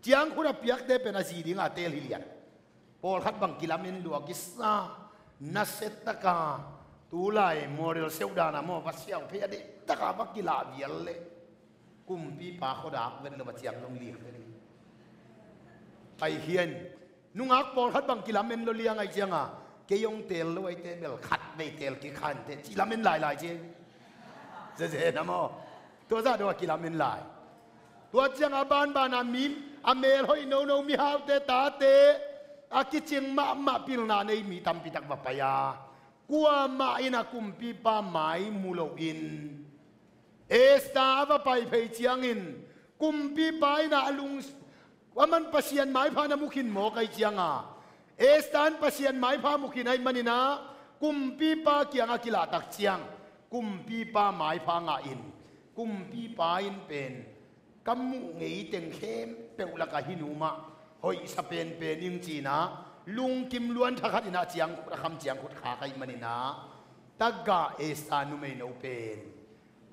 Ciangkhut a piakte pen a zi dinga teel hi lian. Pawlkhat bang kilamen lua kisa, nasiataka, tulai model seuhdana maw, va siau phei a deihtaka va kilah vial leh, kumpipa khuadak vet lo, va ciang zong lik vet hi. Pai hian, nungak pawlkhat bang kilamen lo liang ahi cianga, kei hong teel lo ahite bel khat vei teel kik khante ci lamen lailai ci. Zeze na maw. Tua zah dong a kilamen lai. Tua cianga banbana mi, a mel hoih nono, mihaute tate, a kicing mahmah pilna nei mi tampitak va pai a, kuamah in a kumpipa mai mu loin, Esther a va pai phei ciangin, kumpipa in a lung, aman Pasian maipha na mu khin mawk ahi cianga, Esther in Pasian maipha mu khin ahih maninah, kumpipa kiangah kilahtak ciang, kumpipa maipha ngahin, kumpipa in pen, ka muh ngei teng khempeuh lakah hih nu mah hoihsa penpen ing cinah, lungkim luan thakhat inah ciangkhut a kham ciangkhut khak ahih maninah, tagah Esther numeino pen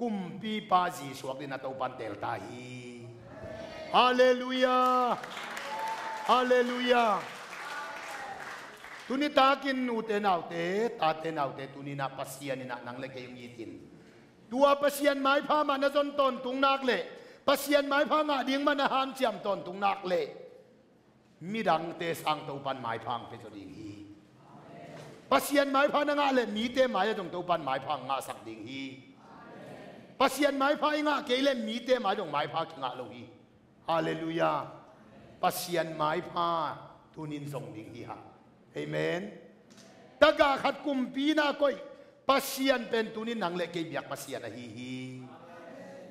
kumpipa zi suak dingin a Topan teelta hi. Halleluiah. Halleluiah. Tuni takin ute naute, tate naute, tuninah Pasian inah nang le kei hong itin, tua Pasian maipha mah na zon tawntung nak leh, Pasian maipha ngah ding mah na hanciam tawntung nak leh, midangte sang Topan maipha hong pia zaw ding hi. Pasian maipha na ngah leh mite mai-ah zong Topan maipha hong ngahsak ding hi. Pasian maipha i ngah kei leh mite mai zong maipha kingah lo hi. Halleluiah. Pasian maipha tunin zong ding hi hang. Amen. Tagah khat kumpi na koih Pasian pen tunin nang le kei biak Pasian ahi hi.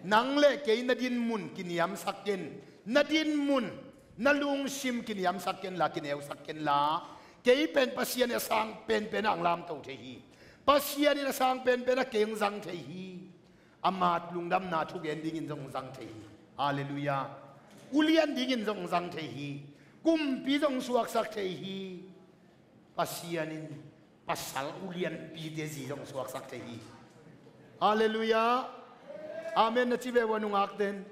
Nang le kei na dinmun kiniamsak ken, na dinmun, na lungsim kiniamsak ken la, kineusak ken la, kei pen Pasian in a sang penpen ah hong lamto thei hi. Pasian in a sang penpen ah kei hong zang thei hi. Ama lungdamna thugen dingin zong zang thei hi. Halleluiah. Ulian dingin zong zang thei hi. Kumpi zong suaksak thei hi. Pasian in pasal ulianpite zi zong suaksak thei hi. Halleluiah. Amen na ci ve ua nungakten.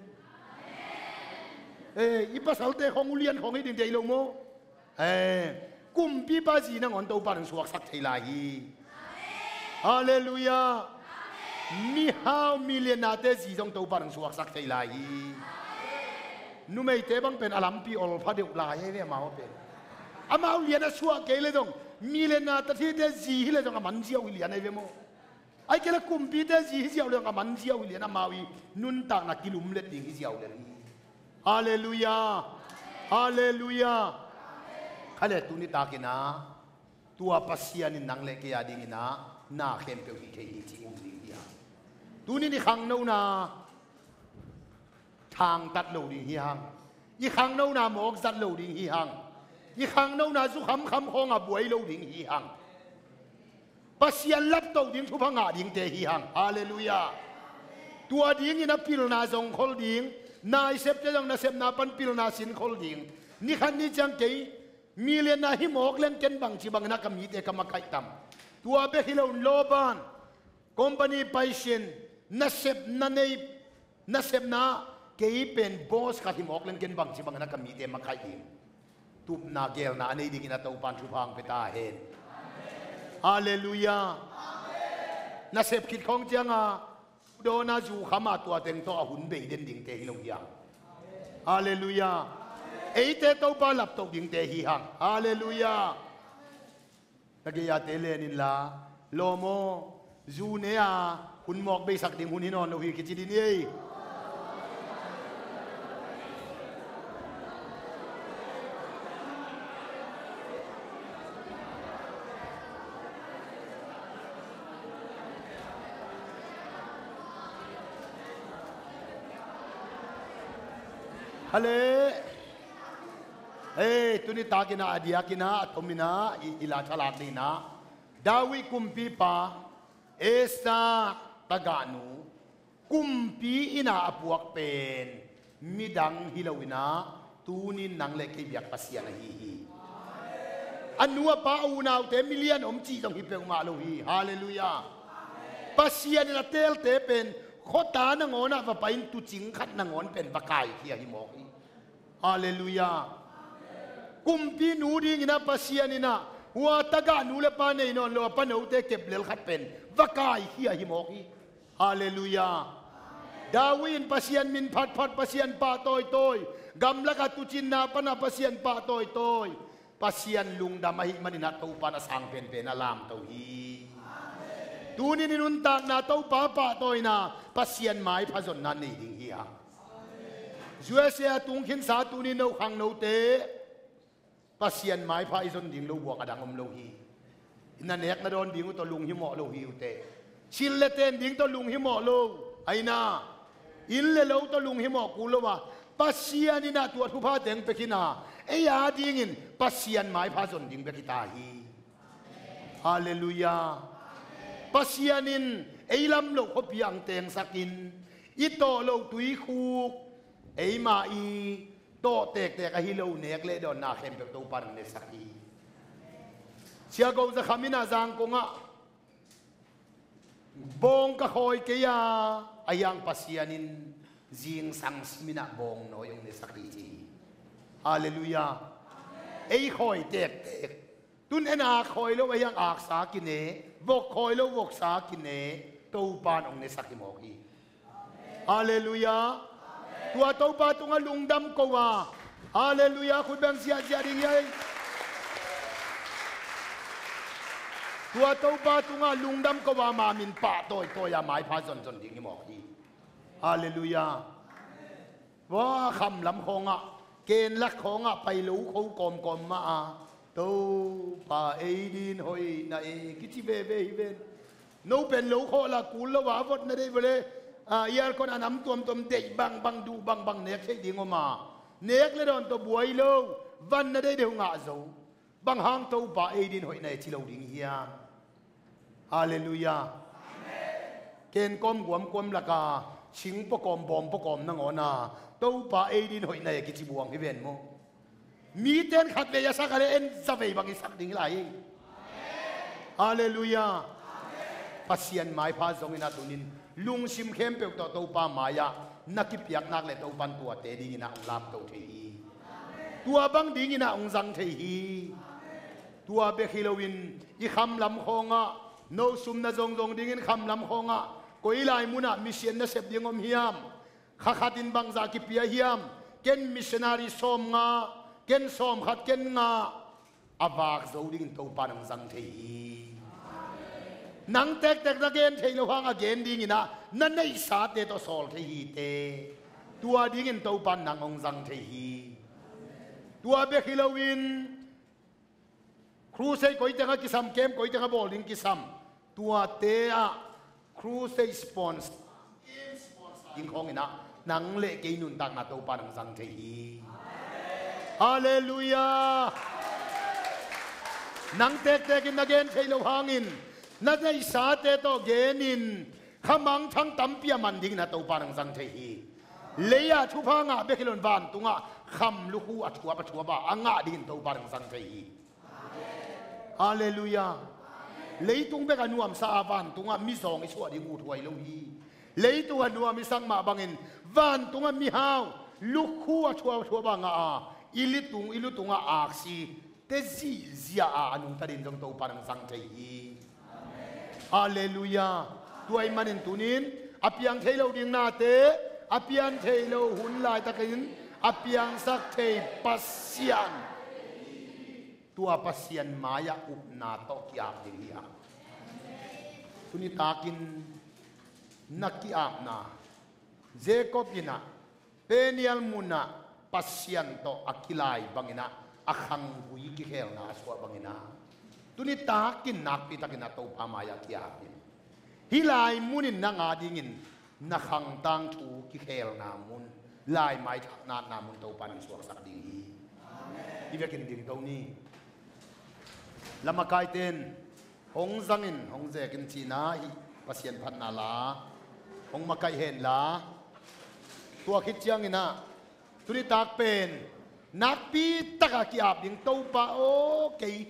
Eh, i pasalte khong ulian khong hi ding deih lo maw? Eh, kumpipa zi nangawn Topan hong suaksak thei lai hi. Halleluiah. Mihau millionaire-te zi zong Topa in hong suaksak thei lai hi. Numeite bang pen a lampi ol pha deuh lai hi ve amau pen. Amau lian a suak kei le zong, millionaire tathite zi hi le zong a man ziau hi lian ahi ve maw. Ahih kei le kumpite zi hi ziau le zong a man ziau hi lian, amau i nuntakna kilumlet ding hi ziau le hi. Halleluiah. Halleluiah. Kha le tuni takin ah tua Pasian in nang le kei a dingin ah na khempeuh hih thei hi ci um ding hi hang. Tuni-in i khangnona thangtat lo ding hi hang. I khangnona mawk zat lo ding hi hang. I khangnona zu khamkham khawng a buai lo ding hi hang. Pasian laptoh ding thupha ngah dingte hi hang. Halleluiah. Tua dingin a pilna zong khol ding, na i septe zong nasepna pan pilna sin khol ding. Ni khat ni ciang kei millionaire hi mawk leng ken bangci bangin ah ka mite ka makaih tam. Tua bek hi loin lawpan, company paisin, nasepna nei, nasepna, kei pen boss khat hi mawk leng ken bangci bangin ah ka mite makaih ding. Tupna geelna a nei dingin ah Topa in thupha hong pia ta hen. Halleluiah. Nasep khit khawng ciangah dawn a zu kham a tua teng tawh a hun bei den dingte hi lo hi hang. Halleluiah. Eite Topa laptoh dingte hi hang. Halleluiah. Na gei-ate len inla, lawm aw, zu ne a hun mawk beisak ding hun hi nawn lo hi kici ding hi ei. Hale. Ei, tuni takin ah a diakin ah a tomin ah i, i la thalak dingin ah, David kumpipa Asa tagahnu, kumpi in ah a puak pen midang hi loin ah, tuni-in nang le kei biak Pasian ahi hi. A nu a pa a unaute milian om cih zong hi peuhmah lo hi. Halleluiah. Pasian in a teelte pen khuata nangawn ah va pai-in tuucing khat nangawn pen va kaikhia hi mawk hi. Halleluiah. Kumpi nu dingin ah Pasian in ah hua tagahnu le pa nei nawn lo a panote kep lel khat pen va kaikhia hi mawk hi. Halleluiah. David in Pasian min phatphat, Pasian pahtawitawi, gamlak a tuucinna pan ah Pasian pahtawitawi, Pasian lungdam ahih manin ah Topa in a sang penpen a lamto hi. Tuni-in i nuntakna Topa pahtawina, Pasian maipha zonna nei ding hi hang. U S A a tung khinsa tuni-in no khangnote, Pasian maipha i zon ding lo buang a dang om lo hi. Na nek na dawn ding uh tawh lunghimawh lo hi uh teh. Silh le ten ding tawh lunghimawh lo. Aina, inn le lo tawh lunghimawh kul lo a, Pasian in ah tua thupha teng pia khin a, ei a dingin Pasian maipha zon ding bek hi ta hi. Halleluiah. Pasian in ei lam loh khuapi ah hong tengsak in, i tawh loh tuikhuk, eima i tawh tektek ahi lo nek le dawnna khempeuh Topa in hong nesak hi. Sia Go Za Kham in ah Zangkong ah bawng ka khawi kei a, ahi hang Pasian in zingsang sim in ah bawng nawi hong nesak hi ci hi. Halleluiah. Ei khawi tektek, tun en ak khawi lo ahi hang aksa kine, vok khawi lo voksa kine, Topa in hong nesak hi mawk hi. Halleluiah. Tua Topa tungah lungdam ko a, halleluiah, khut beng ziahziah ding hi ei. Tua Topa tungah lungdam ko a, ama min pahtawitawi a maipha zonzon ding hi mawk hi. Halleluiah. Vua kham lam khawngah, kenlak khawngah pai lo kho kawmkawm mah a, Topa ei din hoih na e kici veve hi ven. No pen lo khawh la kul lo a, a vot na deih vele, a, aircon a nam tuamtuam deih bangbang, duh bangbang nek theih ding om a, nek le dawn tawh buai lo, van na deih deuh ngah zo. Bang hang Topa ei din hoih na e ci lo ding hiam? Halleluiah. Kenkawm guamkuam laka sing pawkawm bawm pawkawm nangawn a Topa ei din hoih na e kici buang hi ven maw? Mite in khatvei a sak a le en zavei bang i sak ding hi lai hi. Halleluiah. Pasian maipha zongin a tunin lungsim khempeuh tawh Topa mai-ah na kipiak nak le Topa in tuate dingin a hong lamto thei hi. Tua bang dingin a hong zang thei hi. Tua bek hi loin i khamlam khawngah, no sum na zongzong dingin khamlam khawngah Koi lai munah mission nasep ding om hiam? Kha khatin bangzah kipia hiam? Ken missionary sawm nga, ken sawm khat, ken nga. A vak zo dingin Topa nang zang thei hi. Nang tektek na gen thei lo hang a gen dinginah na neihsate tawh sawl thei hi te. Tua dingin Topa nang hong zang thei hi. Tua bek hi loin, crusade koi tengah kisam, camp koi tengah bawl ding kisam, tuate ah crusade sponsor ding khawnginah nang le kei nuntakna Topa nang zang thei hi. Halleluiah. Nang tektekin na gen thei lo hangin na neihsate tawh genin khamangthang tampi a man dinginah Topa nang zang thei hi. Lei-ah thupha ngah bek hi loin vantungah kham lukhu a thuap a thuap a a ngah dingin Topa nang zang thei hi. Halleluiah. Leitung bek a nuamsa a vantungah mizawng i suah ding uh thuai lo hi. Leitung a nuam i sak mah bangin vantungah mihau lukhu a thuap a thuap a ngah a i lutung, i lutungah aksi te zihziah a a nungta dingin zong Topa nang zang thei hi. Halleluiah. Tua ahih manin tunin a piang thei lo ding nate, a pian thei lo hun laitakin a piangsak thei Pasian, tua Pasian mai-ah upna tawh ki-ap ding hi a. Tuni takin na ki-apna Jacob inah Peniel munah Pasian tawh a kilai banginah a khanggui kikhelna a suah banginah tuni takin nakpitakin a Topa mai-ah ki-ap in. Hih lai munin nang adingin na khangtang thu kikhelna mun, laimai thaknatna mun Topa in suaksak ding hi. Hih vekin dingto ni. Lamakaiten hong zangin hong zekin cihna hih Pasian phatna la hong makaih henla. Tua khit cianginah tuni tak pen nakpi taka ki-ap ding Topa aw kei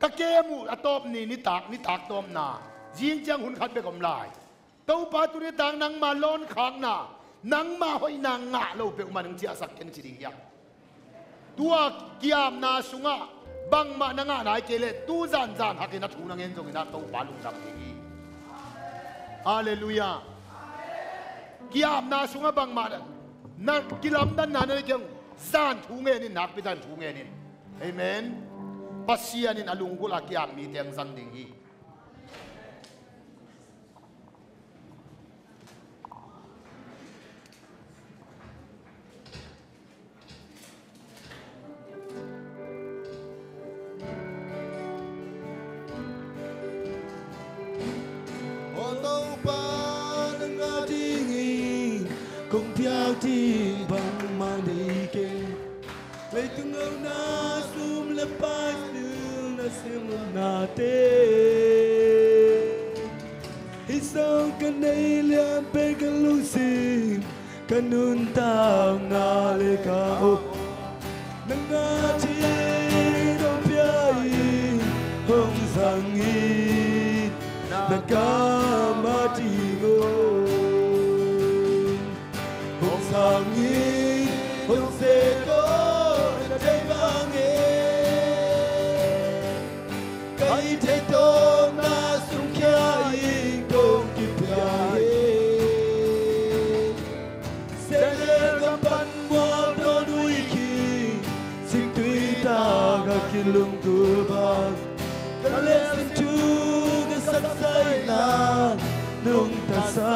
ka kem uh a tawp ni, nitak, nitak tawpna zing ciang hun khat bek om lai. Topa tuni tak nangma lawnkhakna, nangma hoihna ngah lo peuhmah nang ciahsak ken ci ding hiam? Tua ki-apna sungah bangmah na ngah nai kei leh tu zanzan hakin a thu na ngen zongin a Topa lungdam ding hi. Halleluiah. Ki-apna sungah bangmah na kilamdanna na neih kei zong zan thu ngen in, nakpi takin thu ngen in. Amen. Pasian in a lunggulh a ki-ap mite hong zang ding hi. Aw Topa, nang a ding hi, kong piak ding bangmah nei keng. Leitung a na sum le pai, thil na sem nate. Hih sawng ka nei lian pen ka lungsim, ka nuntakna le ka aw. Nang a ding hong piak in, hong zang in, na kam a ding aw. Hong sang in, hong sek aw, na deih bangin. Ka it theih tawpna sung khia in kong kipia hi. Siate gam pan mual dawn uh hi khin, singtui tak a kilungtup bang. Ka leh sing thu ka sak sai na, nungta sa.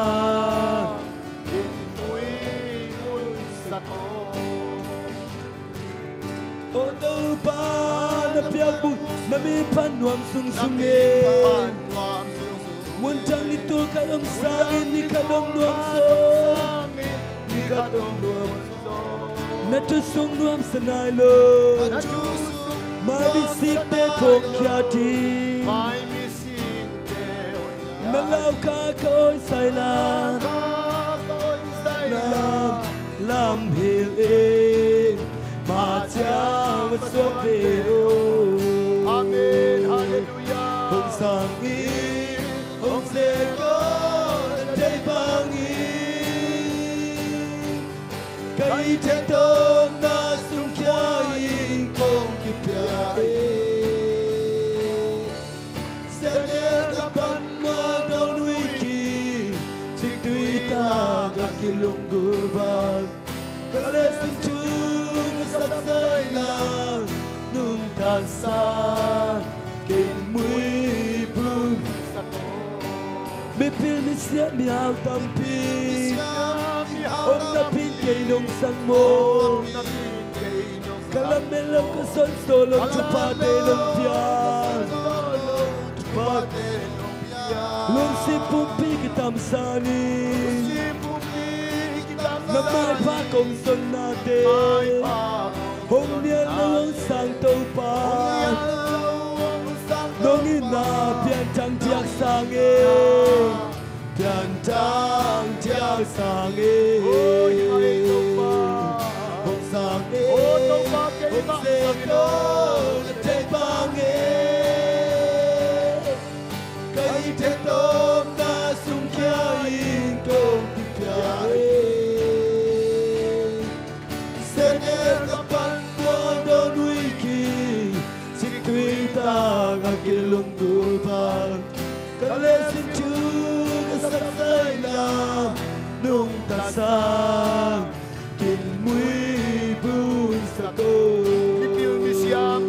Aw Topa, na piak buk na mi phat nuam sung sungin, muntang ni tul khat om sangin ni khat om nuam sung. Na thu sung nuamsa nai lo. Mai misikte phawk khia ding. Na lau ka ka oi sai lam, lam hil in, ma ciang va suak ve aw. Amen. Halleluiah. Hong sang in, hong sek aw, na deih bangin. Ka it theih tawpna sung khia in kong kipia hi. Siate gam pan mual dawn uh hi khin, Taksa kin muibun. Mipil misiam mihau tampi om napi-in kei nong sang maw? Ka lamen lo ka sonsol lo, thuphate nong pia. Lungsim pumpi kitamsa ni. Na maipha kong zonnate hong nial lo hong sang Topa, nong itna pianthak thiak sang e. Pianthak thiak sang e. Hong sang e. Hong se ko na thei bang e. Ka ithei tawmna sung kia in kong kipia e. Sene ka pan tua don wiki sik tui ta ka kilung tu pan. Ka lesin chu ka sak sai la nung ta sang kin muibun sa ko. Mipil misiam.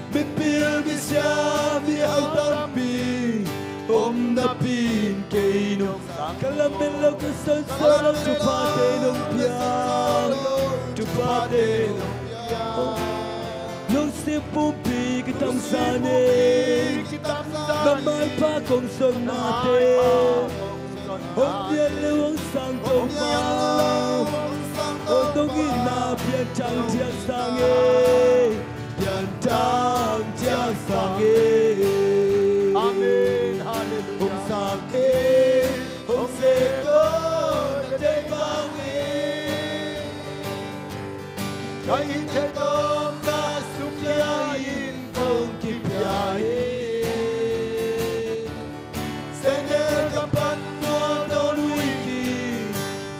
Mipil misiam mihau tampi om napi-in kei nong sang. Ka lamen lo ka sonsol lo, thuphate nong pia. Thuphate nong pia. Lungsim pumpi kitamsa ni. Na maipha kong zonnate hong nial lo hong sang Topa, nong itna pianthak thiak sang e. Pianthak thiak sang e. Amen. Halleluijah. Hong sang e. Hong se ko na thei bang e. Ka ithei tawmna sung kia in kong kipia e. Sene ka pan tua don wiki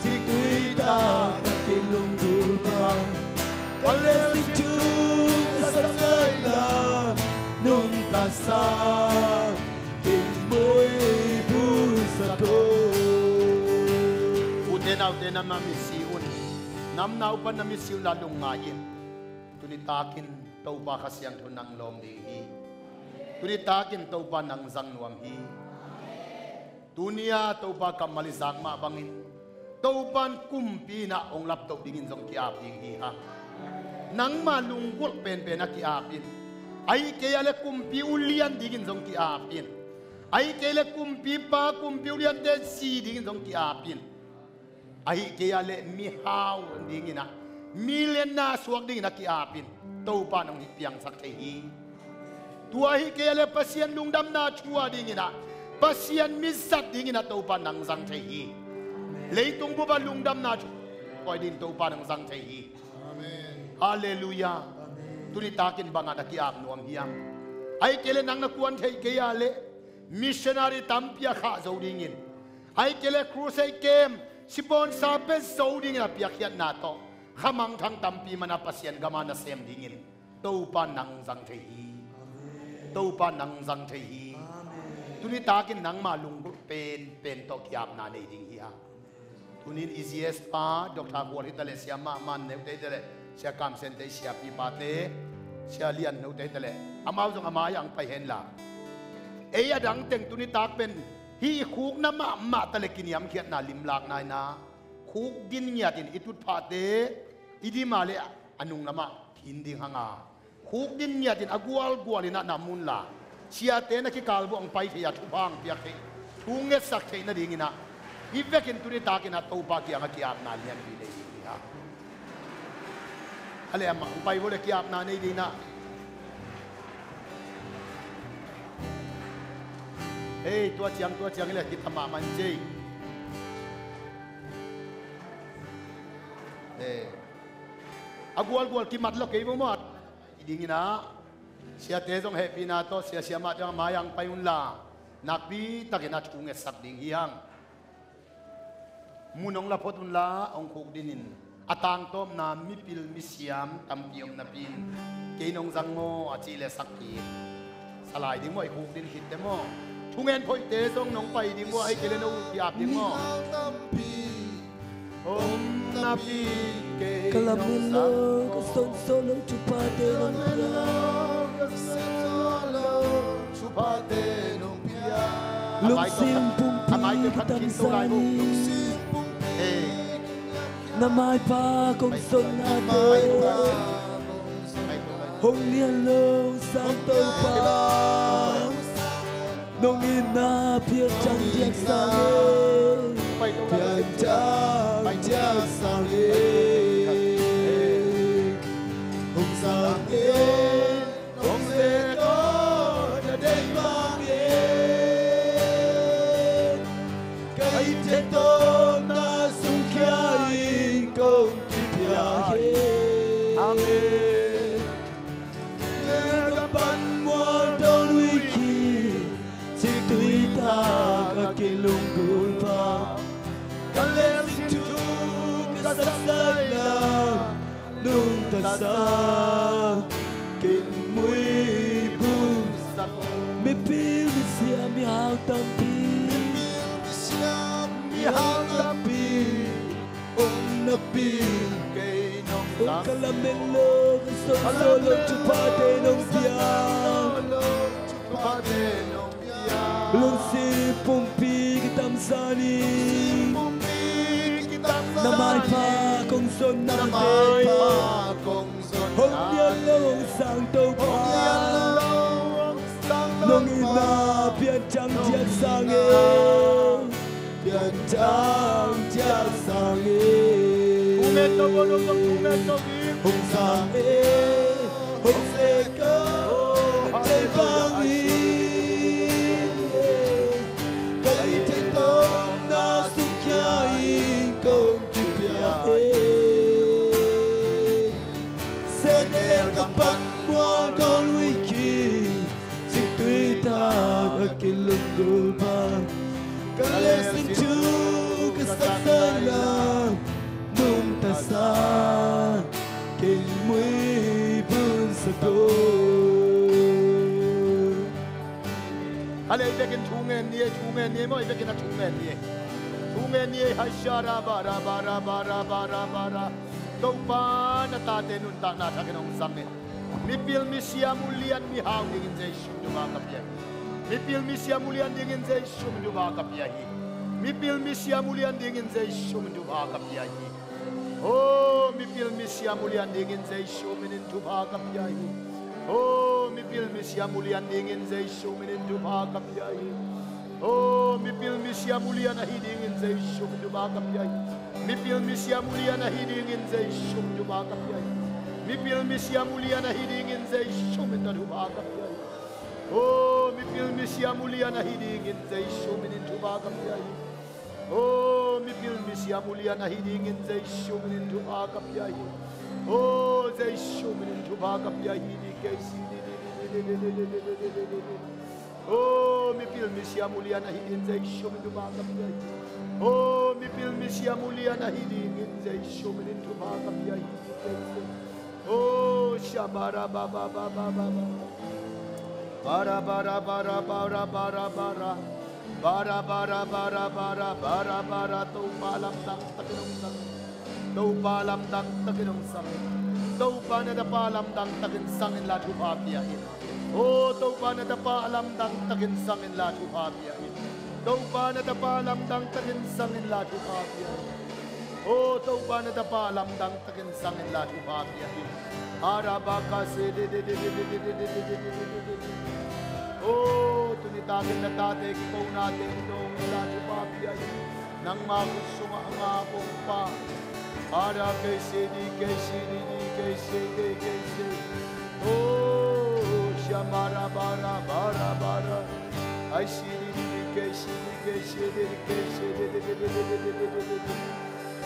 sik tui ta ka kilung tu pan. Ka lesin chu ka sak sai la nung ta sang kin muibun sa ko. Ute naute, nam na misi un. Nam na upan na misi un la lungngai in. Tuni takin Topa Kha Siangtho nang lawm ding hi. Tuni takin Topa nang zang nuam hi. Tuni-a Topa kammal i zak mah bangin Topan kumpi in ah hong laptoh dingin zong ki-ap ding hi hang. Nangma lunggulh penpen ah ki-ap in. Ahih kei ah le kumpi ulian dingin zong ki-ap in. Ahih kei le kumpipa kumpi uliante si dingin zong ki-ap in. Ahih kei ah le mihau dingin ah, millionaire suak dingin ah ki-ap in. Topa nong hih piangsak thei hi. Tua ahih kei ah le Pasian lungdamna thu-a dingin ah, Pasian mizat dingin ah Topa nang zang thei hi. Leitung bup ah lungdamna thu koih dingin Topa nong zang thei hi. Amen. Halleluijah. Amen. Tuni takin bang ah na ki-ap nuam hiam? Ahih kei le nang na kuan theih kei ah le missionary tampi a khah zo dingin, ahih kei le crusade camp sponsor pia zo dingin a piakkhiatna tawh khamangthang tampi man a Pasian gam ah nasem dingin Topa nang zang thei hi. Topa nang zang thei hi. Tuni takin nangma lunggulh penpen tawh ki-apna nei ding hi hang. Tunin i G S pa Doctor Gual hi ta leh, Sia Mah Man Neute hi ta leh, Sia Kam Sen te, Siapi pate, Sia Lian Neute hi ta leh, amau zong a mai-ah hong pai hen la. Ei a dang teng tuni tak pen hih i khukna mahmah ta leh kiniamkhiatna limlakna in ah, khukdin ngiatin i tutphahte i dim a leh a nung lamah khin ding hang a, khukdin ngiatin a gualgual in ah nam un la, siate na kikal buah hong pai thei a, thupha hong piak thei, thu ngetsak theih nadingin ah, hih vekin tuni takin ah Topa kiangah ki-apna lianpi nei ding hi hang. A leh amah hong pai vo leh ki-apna nei ding in ah. Hei, tua ciang, tua ciang hi leh kita mahmah in cei. Eh. A gualgual kimat lo kei vo maw. Dingin ah, siate zong hehpihna tawh, sia, siamah teng a mai-ah hong pai un la, nakpi takin a thu ngetsak ding hi hang. Mun hong la phot un la, hong khukdin in. A tangtawpna mipil misiam tampi om napi-in, kei nong zang maw a cih leh sak kik. Salai ding maw, i khukdin khit teh maw? Thungen phoihte zong nong pai ding maw, ahih kei leh no ki-ap ding maw? Mihau tampi om na Ka lamen lo ka sonsolo thuphate nong pia. Lungsim pumpi ka tamsa ni. Na maipha kong sonnate hong lian lo Sang Topa. Nong itna piangthak sang e. Piangthak sang e. Hong sang e. Hong sek o na deih bang e. Ka inntek tawh na sungkhia in kong kipia hi. Amen. Ka pan mual dawn lui khi, ciktui thak a kilunggulh pha. Ka lelsik thu ka saksak lai, nungta sa, kin muibun sa. Mipil misia mihau tampi, mihau tampi. Ong na pil kei nong, ong ka lamen lo ka sonsolo thuphate nong pia. Lungsim pumpi ka tamsa ni. Na maipha kong sonnate hong lian lo Sang Topa. Nong itna piangthak sang e. Piangthak sang e. Hong sang e. Hong sek o na deih bang e. Ka inntek tawh na sungkhia in kong kipia hi. Sek e ka pan mual dawn lui khi, ciktui thak a kilunggulh pha. Ka lelsik thu ka saksak lai, nungta sa, kin muibun sa ko. A lei bekin thu ngen ni e, thu ngen ni e maw, i bekin a thu ngen ni e. Thu ngen ni e, hai sha ra ba ra ba ra ba ra ba ra ba ra. Topa na tate nuntakna thakin hong sam in. Mipil misiam ulian mihau dingin Jesu min thupha ka pia hi. Mipil misiam ulian dingin Jesu min thupha ka pia hi. Mipil misiam ulian dingin Jesu min thupha ka pia hi. O mipil misiam ulian dingin Jesu minin thupha ka pia hi. O mipil misiam ulian dingin Jesu minin thupha ka pia hi. O mipil misiam ulian ahi dingin Jesu min thupha ka pia hi. Mipil misiam ulian ahi dingin Jesu min thupha ka pia hi. Mipil misiam ulian ahi dingin Jesu min thupha ka pia hi. O mipil misiam ulian ahi dingin Jesu minin thupha ka pia hi. O mipil misiam ulian ahi dingin Jesu minin thupha ka pia hi. O Jesu minin thupha ka pia hi. Di kei si di di di di di di di di di di di. O mipil misiam ulian ahi dingin Jesu min thupha ka pia hi. O mipil misiam ulian ahi dingin Jesu minin thupha ka pia hi. Di kei si. O sha ba ra ba ba ba ba ba ba. Ba ra ba ra ba ra ba ra ba ra ba ra. Ba ra ba ra ba ra ba ra ba ra ba ra. Topa lamdang takin hong sang in. Topa lamdang takin hong sang in. Topa na tapa lamdang takin sang inla thupha pia in. O Topa na tapa lamdang takin sang inla thupha pia in. Topa na tapa lamdang takin sang inla thupha pia in. O Topa na tapa lamdang takin sang inla thupha pia in. Arabaka se de de de de de de de de de de de de de de de. O tuni takin na tate kiponate dong inla thupha pia in. Nangma khut sungah a ngak Kongpa. Ara kei se di kei se di di kei se de kei se. O shamara bara bara bara. Ai si di di di kei se di kei se de di kei se de de de de de de de de de de.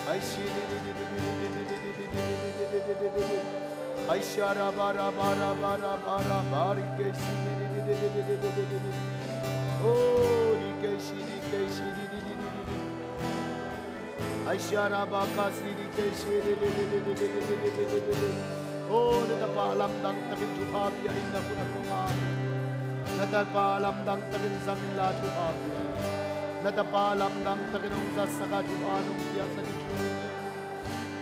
Ai si di di di di di di di di di di di di di di di di di. Ai sha ra ba ra ba ra ba ra ba ra ba ri kei si di di di di di di di di di di di. O ri kei si di kei si di di di di di di. Ai sha ra ba ka si di kei si di di di di di di di di di di di di. O na tapa lamdang takin thupha pia in na khut a kong a. Na tapa lamdang takin sang inla thupha pia in. Na tapa lamdang takin hong zatsak a thupha nong piaksak in.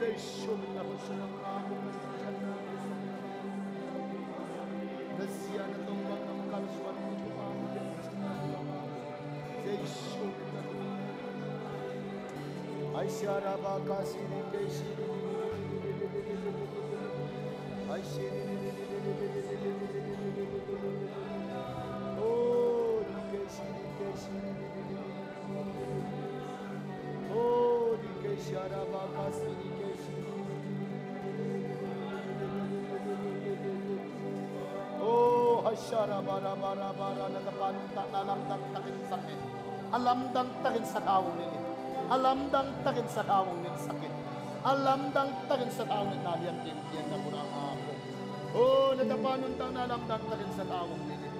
Jesu min in na hun sung ah, na zia na tong bang nong kalsuan uh, Jesu min in na hun sung ah, Ai siaraba ka siri ke siri. Ai siri. Oh, di ke siri ke siri. Oh, di ke siaraba ka siri ke siri. Oh, hasara bara bara bara, na tapa nuntakna lamdang takin sak in. A lamdang takin sathau hong nilh in. A lamdang takin sathau hong nilh sak in. A lamdang takin sathau hong nilh na lian kim pian na kura ngap uh. Oh, na tapa nuntakna lamdang takin sathau hong nilh in.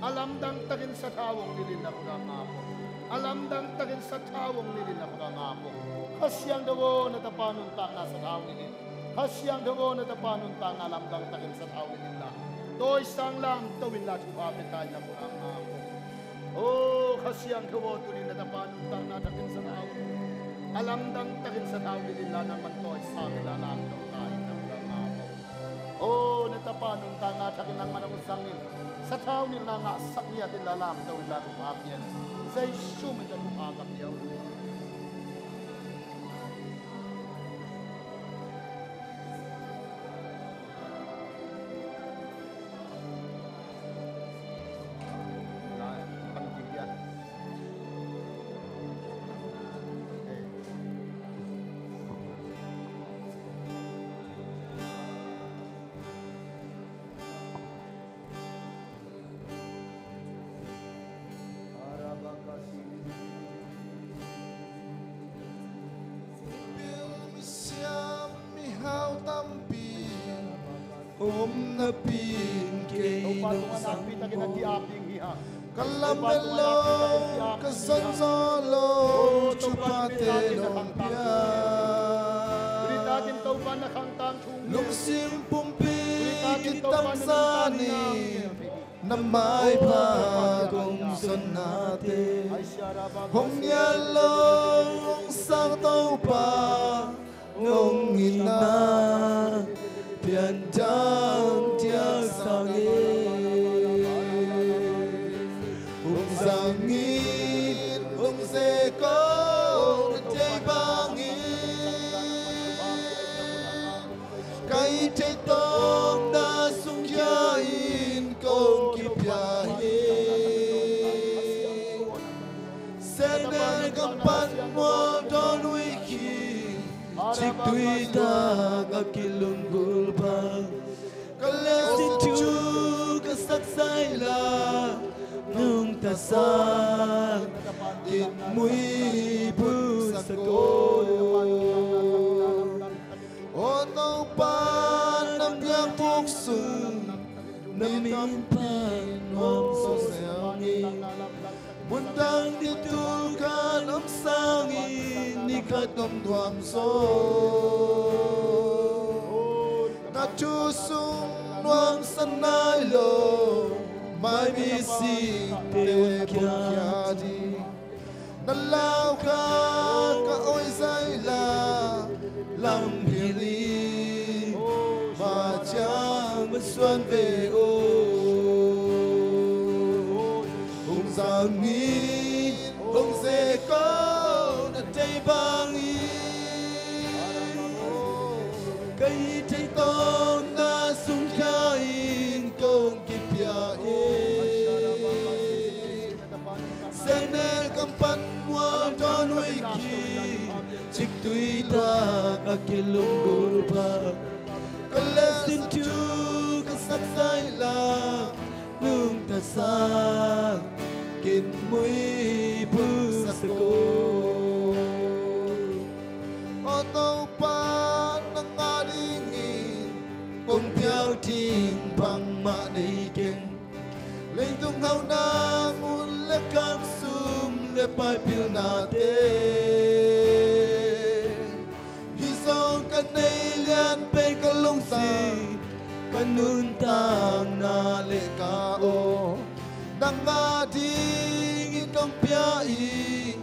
A lamdang takin sathau hong nilh in na kura ngap uh. A lamdang takin sathau hong nilh in na kura ngap uh. Kha Siangtho aw, na tapa nuntakna sathau hong nilh in. Kha Siangtho aw, na tapa nuntakna lamdang takin sathau hong nilh in la. Tawisang lamto in la, thupha pia ta in na kura ngap uh. Oh, Kha Siangtho aw, tuni na tapa nuntakna takin sathau hong nilh in. A lamdang takin sathau hong nilh in la, nangman tawisang in la lamto ta in na kura ngap uh. Oh, na tapa nuntakna takin nangman hong zang in. Sathau hong nilhna ngahsak ngiat in la lamto in la, thupha pia in. Jesu min tawh thupha ka pia uh. Om napi in kei nong sang maw? Ka lamet lo, ka zon zawh lo, Topa te nong piak. Lungsim pumpi kitamsa ni, na maipha kong zonnate. Hong nial lo, hong sang Topa, nong itna piangthak sang e. Hong zang in, hong ze ko, na thei bangin, ka it theih tawpna sung khia in kong kipia hi. Sehnel gam pan mual dawn uh hi khi, ciktui tak a kilunggulh pha. Ka lehsin thu ka sak zaih la, nungta sak, kin muiphu sak o. Aw Topa, na biakbuk sung na min pan nuam sawsel ni. Mun dang ni tu khat om sangin, ni khat om nuam zaw. Na thu sung nuamsa nai lo, mai mi singte khia ding. Na lau kha ka oi zaih la, lam hilh in, ma ciang ma suan ve o. Hong zang in, hong ze ko, na thei bangin, ka it theih tawpna sung khia in kong kipia hi. Sehnel gam pan mual dawn uh hi khi, ciktui tak a kilunggulh pha. Ka lehsin thu ka sak zaih la, nungta sak, kin muiphu sak o. Aw Topa, nang a dingin kong piak ding bangmah nei keng. Leitung hauhna mun le kam, sum le pai pilnate, hih zong ka nei lian pen ka lungsim, ka nuntakna le ka aw. Nang a dingin kong pia hi,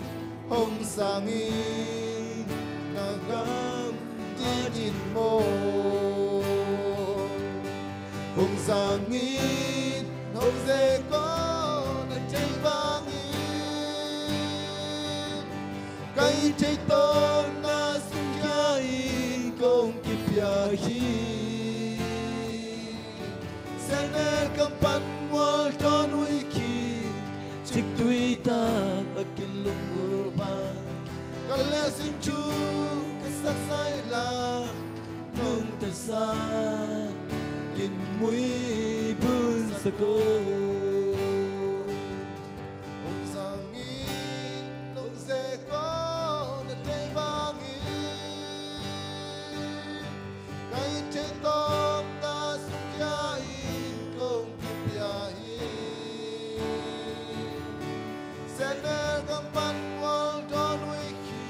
hong zang in, na gam dingin maw. Hong zang in, hong ze ko, na thei bangin, ka it theih tawpna sung khia in kong kipia hi. Sehnel gam pan mual dawn uh hi khi, ciktui tak a kilunggulh pha. Ka lehsin thu ka sak zaih la, nungta sak, kin muiphu sak o. Hong zang in, hong ze ko, na thei bangin, ka it theih tawpna sung khia in kong kipia hi. Sehnel gam pan mual dawn uh hi khi,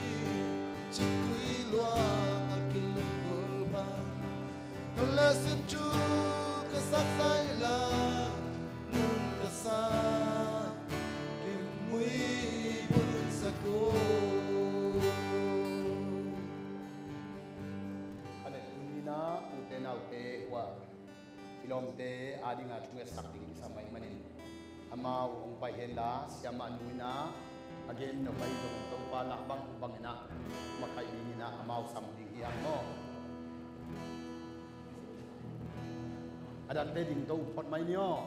ciktui luang a kilunggulh pha. Ka lehsin thu ka sak zaih la, nungta sak, kin muiphu sak o. Amen. Tuni-in ah ute naute uh ah, i lawmte adingin thungetsak ding kisam ahih manin, amau hong pai hen la, siamah nu in ah a gen nop ahi zongin Topa na bang bangin ah makaih dingin ah amau sam ding hi hang maw. A dante ding to phot mai ni aw.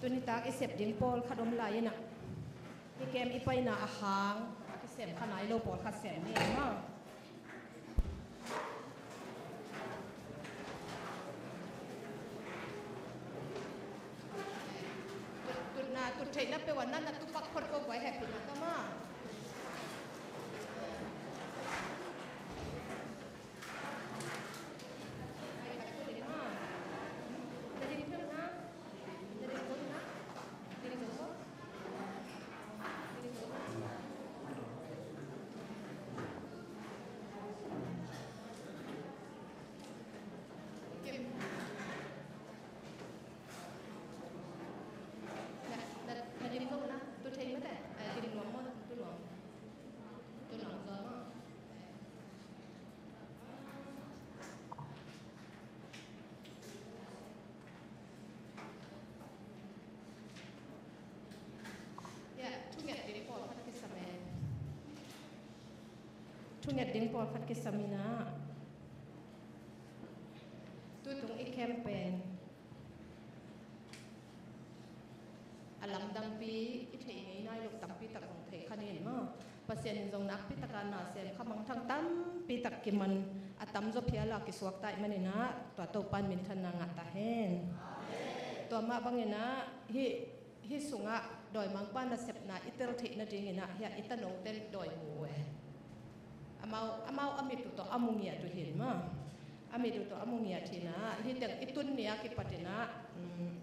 Tuni tak i sep ding pawlkhat om lai in ah, i kem i paina a hang a kisem kha nai lo pawlkhat sem ni maw. Tutna, tut theihna Tua na na tupak phot ko buai hehpihna ka ma. Na, na, na dim zong na, tu thei mate, eh, dim nuam maw, tu nuam. Tu nuam zong maw. Ya, thunget ding pawlkhat kisam e. Thunget ding pawlkhat kisam in ah. Tutung i camp pen a lamdangpi i theih ngei nai lo tampi tak zong theih kha ni maw. Pasian in zong nakpi taka na sem kha mangthang tampi tak kiman a tamzaw phial a kisuak ta ahih manin ah tua Topa in minthanna ngah ta hen. Tua mah bangin ah hih, hih sungah dawimangpa nasepna i tel theih nadingin ah hiah i tanote dawi mu uh e. Amau, amau a mit uh tawh a mu ngiat uh hi maw. A mit uh tawh a mu ngiat hi in ah hih teng i tun ni a kipat in ah, um,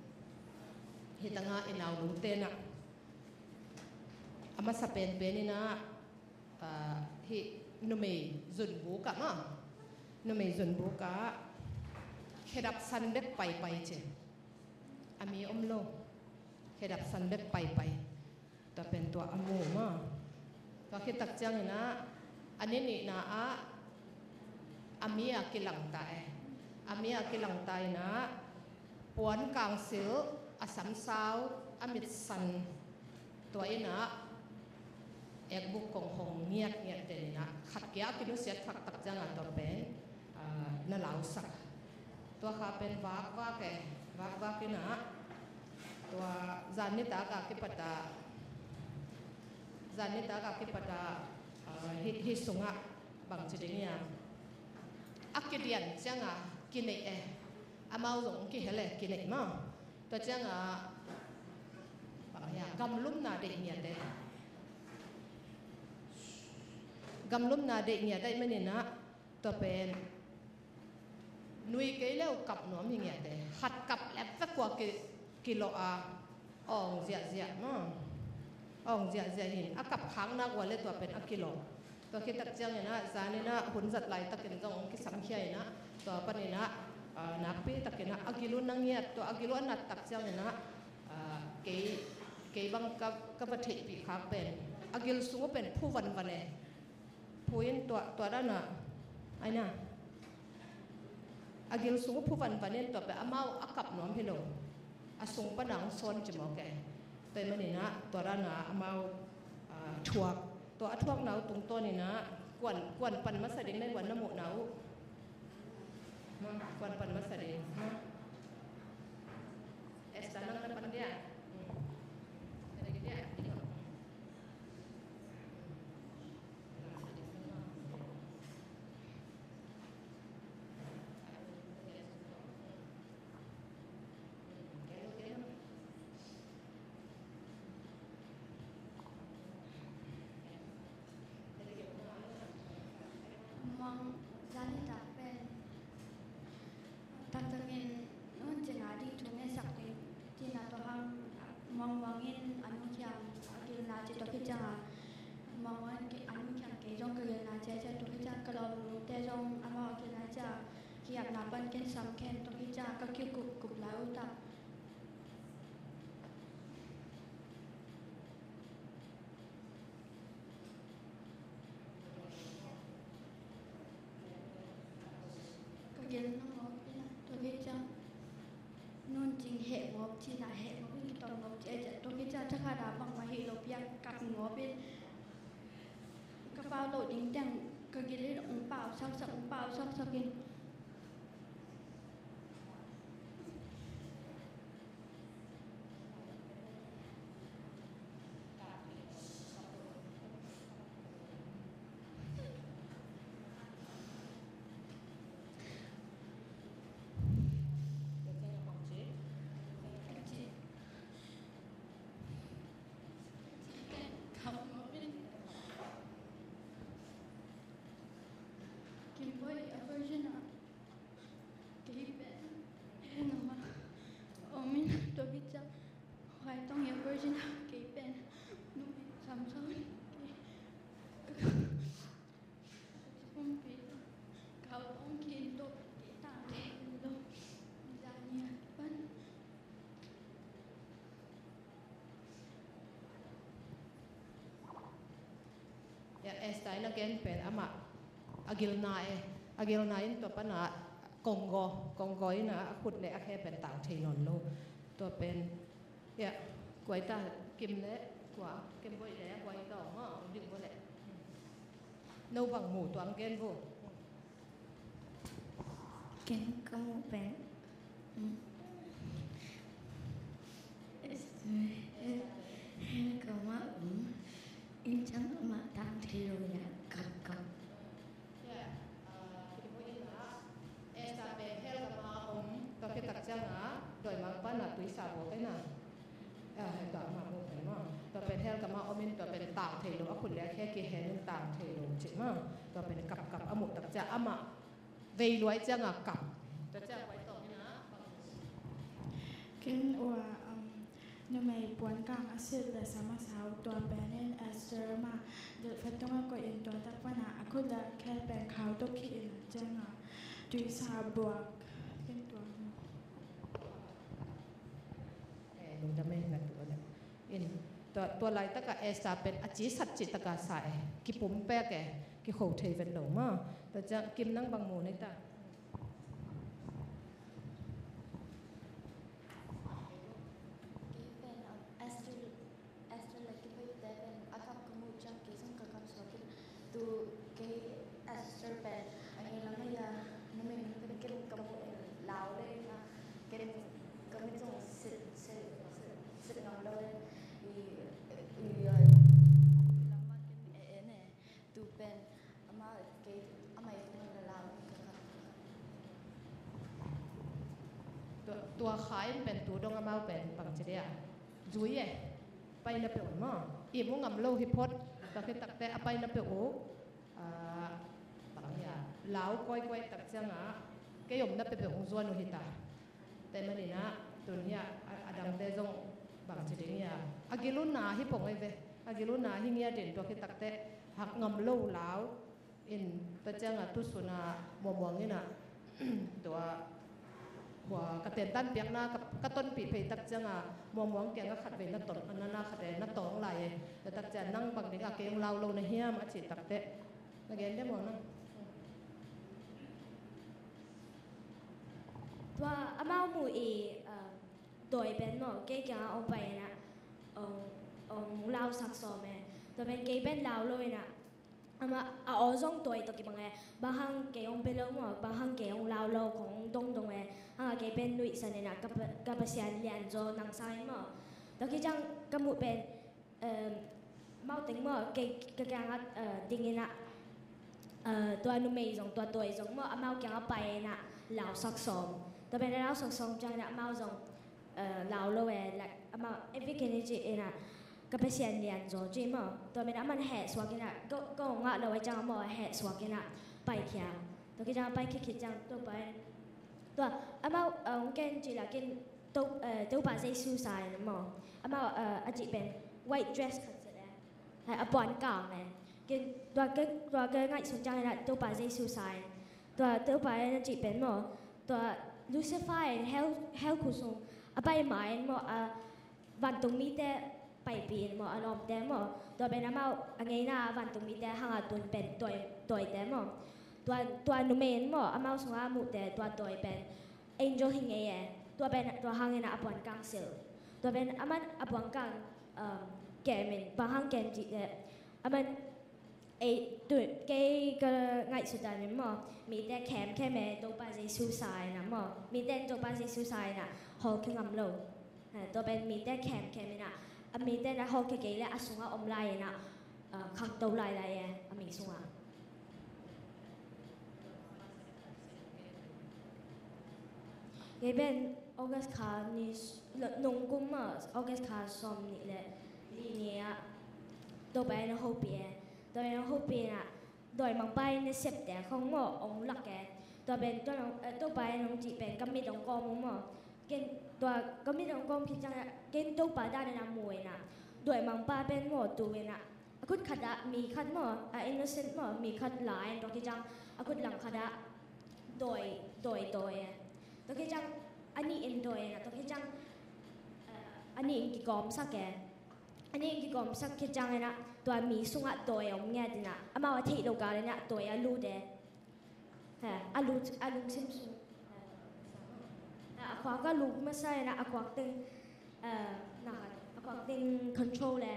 hih tangah i naunu te in ah a masa penpen in ah, ah, hih numei zunbuk ah maw, numei zunbuk ah khedap san bek paipai ci. A mi om lo. Khedap san bek paipai. Tua pen tua a mu maw. Tua khit tak ciangin ah a ni nihna ah a mi a kilangta e. A mi a kilangta in ah puan kangsil, a samsau, a mitsan, tua in ah ekbuk kong hong ngiatngiat den in ah khat kia a kinusiat khak tak ciangin tua pen, ah, na lausak. Tua kha pen vakvak e, vakvak in ah tua zan nitak a kipat ah, zan nitak a kipat ah, ah, hih, hih sungah bangci ding hiam. A kidian ciangin kineih e. Amau zong kihel e, kineih maw. Tua ciangin bang hiam, gamlumna deih ngiat e. Gamlumna deih ngiat ahih manin ah tua pen nui kei leh kap nuam hi ngiat e. Khat kap leh vek uh a ki, kilawh a awng ziahziah maw. Awng ziahziah hi in a kap khak nak uh leh tua pen a kilawh. Tua khit tak ciangin ah zan in ah hun zat laitakin zong hong kisamkhia in ah tua panin ah, ah, nakpi takin ah a gil uh na ngiat, tua a gil uh a nat tak ciangin ah, ah, kei, kei bang ka, ka va theihpih khak pen a gil sung uh pen phu vanvan e. Phu in tua, tua dan ah, ai na, a gil sung uh phu vanvan in tua pen amau a kap nuam hi lo. A sung pan ah hong sawn ci mawk e. Tua ahih manin ah tua dan ah amau, ah, thuak. Tua a thuakna uh tungtawn in ah kuan, kuan pan masa ding na, kuan na muhna uh. Ma, kuan pan masa ding. Ma. Esther, nang na pan dia. Hmm. Na ding dia. Muang zan nitak pen taktakin nuncing a ding thu ngetsak ding cihna, tua hang Muang, Muang in a nu kiang a gilna ci, tua khit ciangin Muang, Muang in a nu kiang kei zong ka gilna ci a, tua khit ciangin ka lawmnute zong amau a gilna ci a, ki-apna pan ken sam khen, tua khit ciangin ka kikup kup lai uh tak. Ka gilna ngawp in a, tua khit ciang nuncing heh ngawp cihna, heh ngawp in, kitawm ngawp cih a, tua khit ciang thakhat ah bangmah hi lo piak kap ngawp in, ka pau loh ding teng ka gil in hong pau saksak, hong pau saksak in. Kei pen numei samsam kei. Pumpi kau ong kin to kei tang te lo. Zania pan. Ya, Esther in a gen pen amah a gilna e, a gilna in tua pana konggo, konggo in a khut le a khe pen tang thei nawn lo. Tua pen, ya, kuai ta, Kim le kua, Kim Boih le kuai ta ong a, ong ding bo le. No bang mu tua ang gen bo. Ken ka muh pen, mm, Esther, eh, hell gam ah om, inn ciang amah tang thei lo in a kapkap. Ya, ah, Kim Boih in a, Esther pen hell gam ah om, tua khit tak ciang a, dawimangpa in a tuisa buak in a. Ah, tua amah muh pen maw. Tua pen hell gam ah om in tua pen tang thei lo, a khut le a khe kihen in tang thei lo cih maw. Tua pen kapkap a muh tak ciang amah vei luai ciang a kap. Tua ciang kuai tawm in a. Ken ua, um, numei puan kang a silh le sam a sau tua pen in Esther mah delh fat tung a koih in tua tak pan a a khut le a khe pen khau tawh khih in a ciang a tuisa buak. Ken tua maw. Eh, lungdam e, na tua na. In, tua, tua laitak a Esther pen a cisat cih tak a sa e, kipum pek e, kikho thei vet lo maw. Tua ciang Kim nang bang mu na hi ta. Kei pen, um, Esther, Esther le Kim Boih te pen a kap ka muh ciang kei zong ka kap suak in. Tu kei Esther pen a ngei lam a, numei pen ken ka muh in lau le na, ken ka mit zong silh, silh, silh, silh ngam lo in. I, i, i lam a ken e, e ne. Tu pen amah kei, amah i tung la lau in ka kap. Tua, tua Kha in pen tu dong amau pen bang ci dia. Zui e. Pai na peuh maw. I mu ngam lo hi phot. Tua khit tak te a pai na peuh uh. Ah, bang hia, lau kawikawi tak ciang a kei om na peuhpeuh hong zuan uh hi ta. Tua ahih manin a tun hia, a, a dangte zong bang ci ding hia, a gil uh na hi pong ei ve. A gil uh na hi ngiat in tua khit tak te hak ngam lo lau in, tua ciang a tu sun a muangmuang in a, tua, tua ka tentan piakna ka, ka tonpih phei tak ciang a muangmuang kiang a khatvei na ton, na, na khat e na tawng lai e. Tua tak ciang nang bang ding a kei hong lau lo na hiam a cih tak te na gen dia muang na. Tua amau mu i, ah, dawi pen maw, kei kiang a hong pai in a, hong, hong lausak sawm e. Tua pen kei pen lau lo in a, amah a aw zong dawi tawh kibang e, bang hang kei hong pia lo maw, bang hang kei hong lau lo kong dongdong e, hang a kei pen nuihsan in a ka pa, ka Pasian lianzaw nang sang in maw. Tua khit ciang ka muh pen, em, amau teng maw, kei ka kiang a, eh, ding in a, eh, tua numei zong, tua dawi zong maw, amau kiang a pai in a lausak sawm. Tua pen a lausak sawm ciang in a amau zong, eh, lau lo e, like, amah, eh, vikin i ci in a, ka Pasian lianzaw ci maw. Tua min amah heh suak in a, ko, ko ngah lo a ciang amah heh suak in a, paikhia. Tua khit ciang paikhia khit ciang, tua pai. Tua, amah, eh, hong ken ci lakin, to, eh, Topa Jesu sa in maw. Amah, eh, a cih pen, white dress khat zet e. Hai, a puan kang e. Ken, tua ka, tua ka ngaihsut ciang in a Topa Jesu sa in. Tua, Topa in a cih pen maw. Tua Lucifer in hell, hell khuk sung a pai ma in maw, a vantung mite paipih in maw, a lawmte maw. Tua pen amau a ngeina a vantung mite hang a tun pen dawi, dawite maw. Tua, tua numei in maw, amau sung a muhte tua dawi pen angel hi ngei e. Tua pen, tua hang in a puan kang silh. Tua pen aman a puan kang, um, kem in, bang hang kem cih te. Aman Ei, tu, kei ka ngaihsut dan in maw, mite khemkhem e, Topa Jesu sa in a maw, mite in Topa Jesu sa in a, hawlkhia ngam lo. Ha, tua pen mite khemkhem in a, a mite in a hawlkhia kei leh a sungah om lai in a, a, khangto lailai e, a mi sungah. Kei pen August kha ni, nungkum maw, August kha sawm nih leh li ni ah, Topa in a hopih e. Tua pen hong hopih in a, dawimangpa in nasepte khong maw, hong lak e. Tua pen, tua nong, eh, Topa in hong cih pen, ka mit hong kawm uh maw. Ken tua ka mit hong gawm khit ciang ken Topa dan in a mu in a, dawimangpa pen maw tu in a, a khut khat ah mi khat maw, a innocent maw, mi khat la in tua khit ciang a khut lang khat ah dawi, dawi, dawi e. Tua khit ciang a nih in dawi in a, tua khit ciang a nih in kigawmsak e. A nih in kigawmsak khit ciang in a, tua mi sungah dawi a om ngiat in a, amau a theih loh kal in a dawi a lut e. Ha, a lut, a lungsim sung. Ha, a khuak a lut masa in a, a khuak teng, eh, na khat, a khuak teng control e.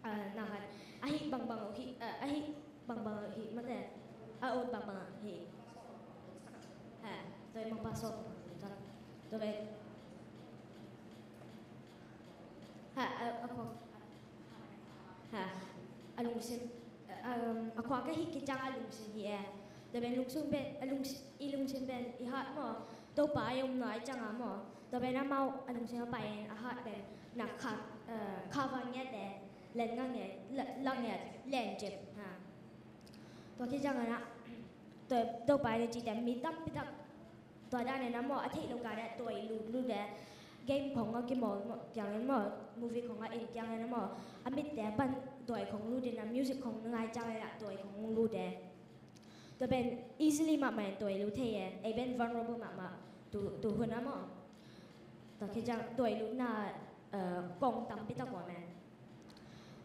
Eh, na khat, a hih bangbang uh hih, eh, a hih bangbang uh hih mate. A ut bangbang uh hih. Ha, dawimangpa sawt. Tua pen. Ha, a, a khuak. Ha, a lungsim, um, a khuak a hih khit ciang a lungsim hih e. Tua pen lungsim pen, a lungsim, i lungsim pen i hat maw, Topa i omna i ciang a maw. Tua pen amau a lungsim a pai in a hat pen na kha, uh, kha va ngiat e, len nga ngiat, la, la ngiat, len cip. Ha. Tua khit ciang in a, tua, Topa in a cih teh mi tampi tak tua dan in a maw, a theih loh kal in a dawi lutlut e. Game khong a kimawl maw, ciang in maw, movie khong a en ciang in a maw, a mitte pan dawi khong lut in a, music khong na ngai ciang in a dawi khong lut e. Tua pen easily mahmah in dawi lut thei e, ei pen vulnerable mahmah tu, tu hun a maw. Tua khit ciang dawi lutna, eh, kong tampi tak om e.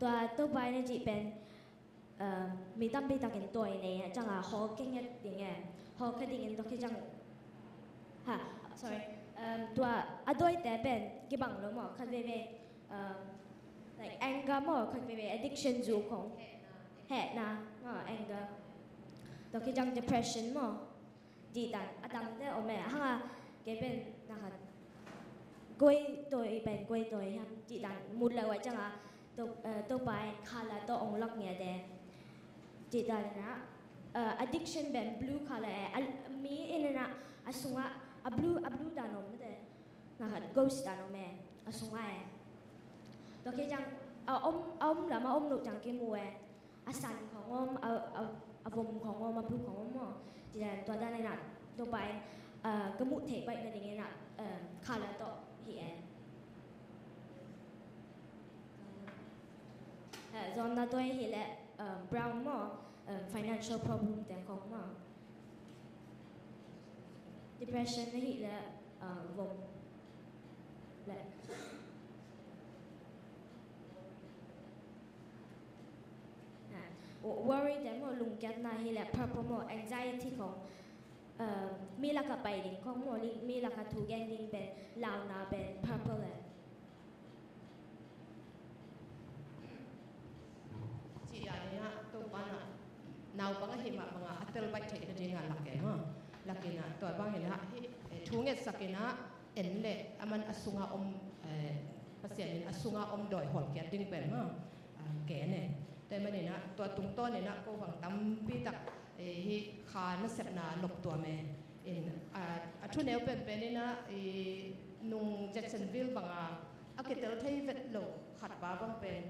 Tua Topa in a cih pen, eh, mi tampi takin dawi nei a, ciang a hawlkhia ngiat ding e. Hawlkhia ding in tua khit ciang, ha, sorry. Um, tua a dawite pen kibang lo maw, khat veivei, um, like anger maw, khat veivei addiction zu khong. Hehna maw, anger. Tua khit ciang depression maw. Cih dan a dangte om e, hang a kei pen na khat guai dawi pen guai dawi hiam cih dan mut lo a, ciang a To, eh, Topa in khala tawh ong lak ngiat e. Cih dan in a, eh, addiction pen blue color e, a, mi in in a, a sungah a blue, a blue dan om mate. Na khat ghost dan om e, a sungah e. Tua khit ciang a om, a om lam a om loh ciang kimu e. A san khong om, a, a, a vom khong om, a blue khong om maw. Cih dan tua dan in a, Topa in, eh, ka muh theih baih nading in a, eh, khala tawh hih e. Eh, zawnna dawi hi leh, eh, brown maw, eh, financial problem te khong maw. Depression na hih leh, eh, vom leh. Ha, wo-, worry te maw, lungkiatna hi leh purple maw, anxiety khong, eh, mi lakah pai ding khong maw, li-, mi lakah thu gen ding pen, launa pen, purple e. Cih dan in a, Topa in a, naupang ahih mah bang a, a tel baih theih nading a lak e maw. Lak in a, tua bang in a, hih, eh, thu ngetsak in a, en leh, aman a sungah om, eh, Pasian in a sungah om dawi hawlkhiat ding pen maw. Ah, gen e. Tua ahih manin a, tua tungtawn in a, ko bang tampi tak, eh, hih kha nasepna noptuam e. In, ah, a thuneu penpen in a, eh, nung Jacksonville bang a, a kitel thei vet lo khat pa bang pen,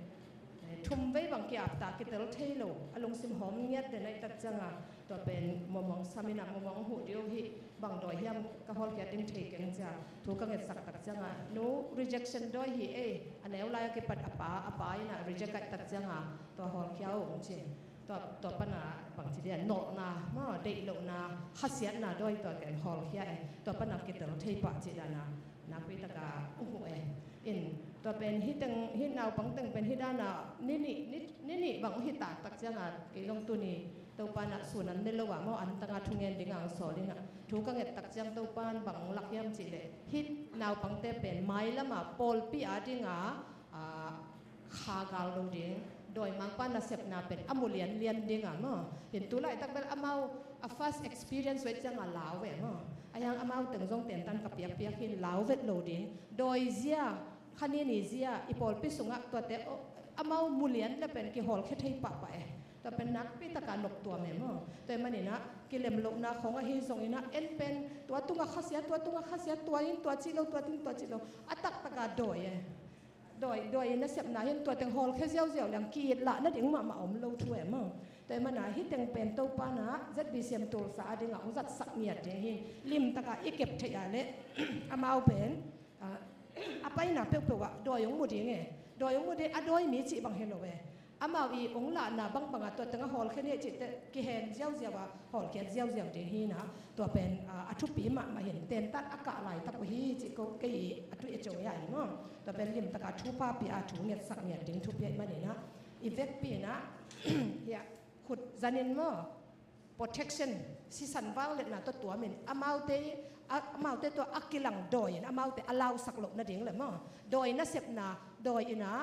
eh, thum vei bang ki-ap ta, kitel thei lo, a lungsim hawm ngiat den ahih tak ciang a, tua pen mawhmawh sam in a, mawhmawh huh ding uh hi, bang dawi hiam ka hawlkhiat ding thei keng ci a, thu ka ngetsak tak ciang a, nu, rejection dawi hi e, a neu lai a kipat a pa, a pa in a reject ahih tak ciang a, tua hawlkhia uh ong ci. Tua, tua pan a bang ci dia, nolhna maw, deih lohna, khasiatna dawi tua ken hawlkhia e, tua pan a kitel thei pah cih dan a, nakpi tak a ong huh e. In, tua pen hih teng, hih naupang teng pen hih dan a, ni nih, ni, ni nih bang hih tak tak ciang a, kei zong tuni, Topa in a sun an ne lo a maw, an tang a thungen ding a ong sawl in a. Thu ka nget tak ciang Topa in bang lak hiam cih leh, hih naupangte pen mailam a pawlpi a ding a, a, kha gal lo ding, dawimangpa nasepna pen a mu lianlian ding a maw. Hin tu laitak bel amau a first experience uh ahih ciang a lau e maw. Ahi hang amau teng zong tentan ka piakpiak hi in lau vet lo ding. Dawi zia, kha ni ni zia, i pawlpi sungah tuate, o, amau mu lian leh pen kihawlkhia thei pahpah e. Tua pen nakpi tak a noptuam e maw. Tua ahih manin a, kilem lohna khong ahi zongin a, en pen, tua tungah khasiat, tua tungah khasiat, tua in tua cih lo, tua in tua cih lo. A taktak a dawi e. Dawi, dawi nasepna hi in tua teng hawlkhia ziauziau leng ki-it lah nading mahmah om lo thu e maw. Tua ahih manin ah hih teng pen Topa in ah Z B C M Tulsa a dingah hong zatsak ngiat ding hi. Limtakin i kep theih a leh amau pen, ah, a paina peuhpeuh ah dawi hong mu ding e. Dawi hong mu ding, a dawi mi cih bang hi lo e. Amau i hong lahna bangbang ah tua teng a hawlkhia ni cih teh kihen ziauziau a hawlkhiat ziauziau ding hi in ah, tua pen, ah, a thupi mahmah hi in, tentat a kah laitak uh hi cih ko kei i a tui a co hi a hi maw. Tua pen limtakin thupha pia a thu ngetsak ngiat ding thupi ahih manin ah i vekpi in ah, hiah khut zanin maw, protection, sisan vangliatna tawh tuamin amaute, a, amaute tawh a kilang dawi in amaute a lausak loh nading le maw, dawi nasepna dawi in ah,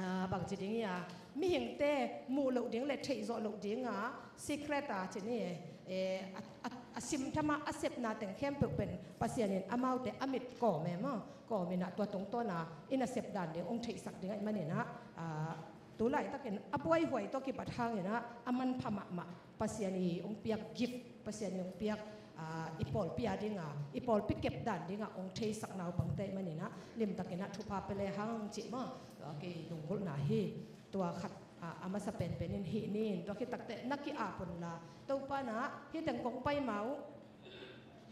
ah, bangci ding hi a, mihingte muh loh ding le theih zawh loh ding a, secret a ci ni e, a, a, a simtham a, a sepna teng khempeuh pen Pasian in amaute a mit kawm e maw, kawm in ah tua tungtawn a i nasep dan ding hong theihsak ding ahih manin ah, ah, tu laitakin a buaihuai tawh kibat hangin ah a manpha mahmah Pasian i hong piak gift, Pasian i hong piak, ah, i pawlpi a dingah, i pawlpi kep dan dingah hong theisak naupangte ahih manin ah limtakin ah thupha pia lehang cih maw, tua kei lunggulhna hi. Tua khat, ah, a masa penpen in hih ni in, tua khit takteh na ki-ap unla, Topa in ah hih teng kong pai ma uh,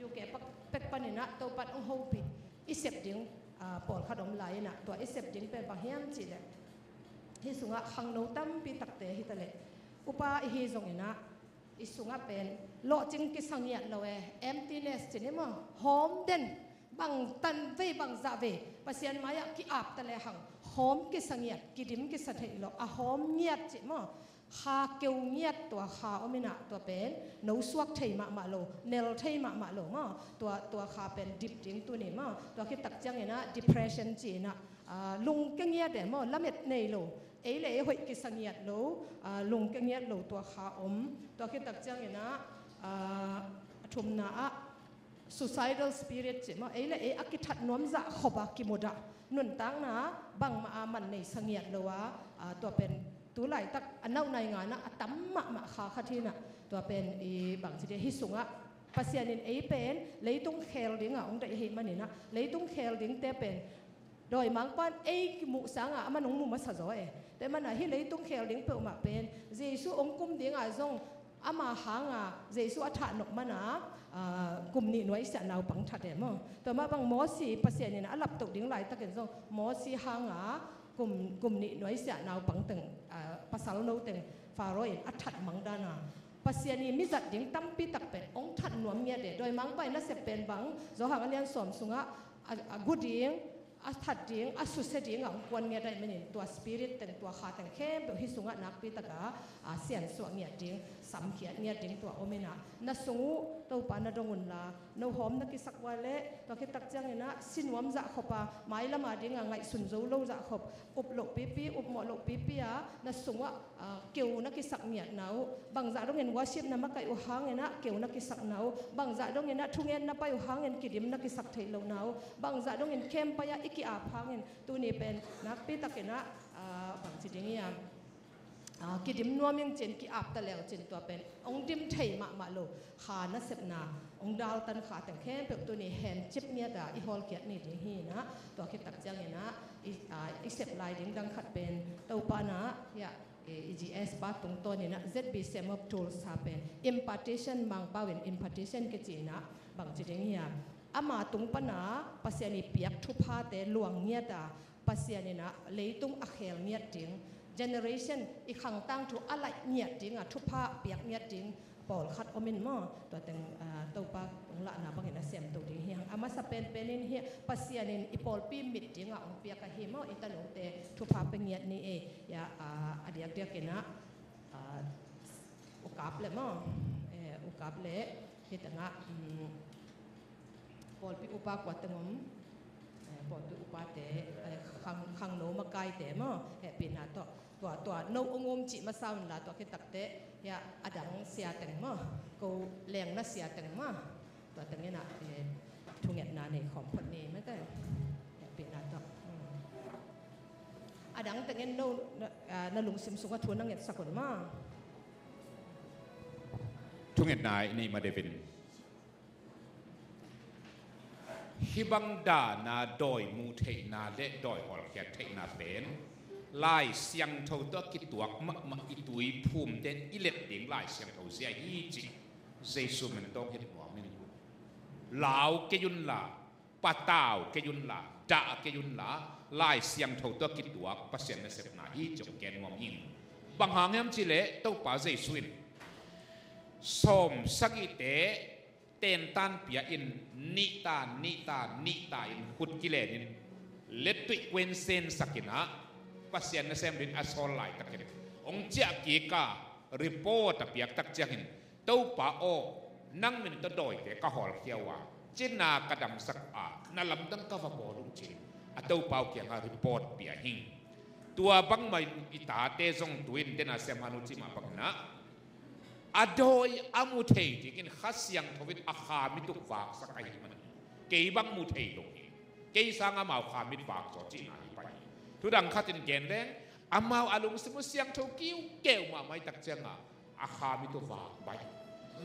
U K pak pek panin ah Topa in hong hopih, i sep ding, ah, pawlkhat om lai in ah, tua i sep ding pen bang hiam cih leh, hih sungah khangno tampi takte hi ta leh, upa i hi zongin ah i sungah pen lawhcing kisa ngiat lo e, emptiness ci ni maw, hawm den, bang tan vei bang zah vei Pasian mai-ah ki-ap ta lehang hawm kisa ngiat, kidim kisa theih loh, a hawm ngiat cih maw, kha keu ngiat, tua kha om in ah tua pen nosuak thei mahmah lo, nel thei mahmah lo maw, tua, tua kha pen dip ding tuni maw. Tua khit tak ciangin ah depression ci in ah, ah, lungke ngiat e maw, lamet nei lo, ei le ei hoih kisa ngiat lo, ah, lungke ngiat lo tua kha om. Tua khit tak ciangin ah, ah, a thumna ah suicidal spirit ci maw, ei le ei a kithat nuam zah khop a kimudah, nuntakna bangmah a man neisa ngiat lo a, ah, tua pen tu laitak a nauh nai ngan ah a tam mahmah kha khat hi in ah, tua pen i bangci dia, hih sungah Pasian in ei pen leitung khel dingah hong deih ahih manin ah leitung khel dingte pen dawimangpa in ei kimuh sangah aman hong mu masa zaw e. Tua ahih manin ah hih leitung khel ding peuhmah pen Jesu hong kum dingah zong ama hanga Jesu a thah nop mana, ah, kum nih nuaisiah naupang that e maw. Tua mah bang Mosi Pasian in a laptoh ding laitakin zong Mosi hanga kum, kum nih nuaisiah naupang teng, ah, pasal no teng Pharaoh in a that mang dana Pasian i mizat ding tampi tak pen hong that nuam ngiat e. Dawimangpa in a sep pen bang, Johan a lian sawm sungah a, a gu ding, a that ding, a susia dingah hong kuan ngiat ahih manin tua spirit teng, tua kha teng khempeuh hih sungah nakpi taka, a, siansuah ngiat ding, samkhiat ngiat ding tua om in ah, na sung uh Topa na dong unla, no hawm na kisak uh a leh tua khit tak ciangin ah si nuam zah khop a, mailam a dingah ngaihsun zo lo zah khop, up loh pipi, up mawh loh pipi a, na sungah, ah, keu na kisak ngiatna uh, bangzah dongin worship na makaih uh hangin ah keu na kisakna uh, bangzah dongin ah thungen na pai uh hangin kidim na kisak theih lohna uh, bangzah dongin camp pai ah i ki-ap hangin tuni pen nakpi takin ah, ah, bangci ding hiam, ah, kidim nuam ing ci-in ki-ap ta leu cin tua pen hong dim thei mahmah lo. Kha nasepna hong daltan kha teng khempeuh tuni hencip ngiat a i hawlkhiat ni ding hi in ah, tua khit tak ciangin ah i, ah, i sep lai ding dang khat pen Topa in ah, hiah, eh, E G S pa tungtawn in ah Z B C M of Tulsa pen impartation, Mangpau in impartation kici in ah, bangci ding hiam, ama tung pana Pasian i piak thuphate luang ngiat a, Pasian in ah leitung a khel ngiat ding, generation i khang tangthu a laih ngiat ding a, thupha piak ngiat ding pawlkhat om in maw, tua teng, ah, Topa hong lahna bangin a siamto ding hi hang. A masa penpen in hi Pasian in i pawlpi mit dingah hong piak ahi maw, i tanote thupha pia ngiat ni e. Hiah, ah, a diakdiak in ah, ah, U Kap le maw, eh, U Kap le hih tengah, um, pawlpi upa kua teng om, eh, pawlpi upate, eh, khang, khangno makaite maw, hehpihna tawh tua, tua no hong um cih masa unla, tua khit takteh hiah a dang sia teng maw, ko lengna sia teng maw, tua teng in ah, eh, thungetna nei khawm phot ni mate, hehpihna tawh. Hmm. A dang teng in no, na, ah, na lungsim sungah thu na ngetsak un maw. Thungetna i neih ma deuh in, hih bang dana dawi muh theihna le dawi hawlkhiat theihna pen Lai Siangtho tawh a kituak mahmah i tuiphumte in i let ding Lai Siangtho zia hi cih Jesu min tawh het nuam in. Lau kei unla, patau kei unla, dah kei unla, Lai Siangtho tawh a kituak Pasian nasepna hi cih hong gen nuam ing. Bang hang hiam cih leh Topa Jesu in sawm sagihte tentan pia in, nihta, nihta, nihta in khut kilen in, lettuih kuensen sak in ah, Pasian nasem ding a sawl laitak in hong ciah kik a, report a piak tak ciangin, Topa aw, nang min tawh dawite ka hawlkhia uh a, cina ka damsak uh a, na lamdang ka va bawl uh, ci-in a Topa uh kiangah report pia hi. Tua bangmah in i tate zong tu-in, dena siamah nu cih mah bangin ah, a dawi a mu thei dingin Kha Siangtho in a kha mit uh vaksak ahih manin, kei bang mu thei lo hi, kei sang amau kha mit vak zaw cihna hi pah hi. Thudang khat in gen leng, amau a lungsim uh siangtho kiukiu mahmah ahih tak ciangah a kha mit uh vak baih.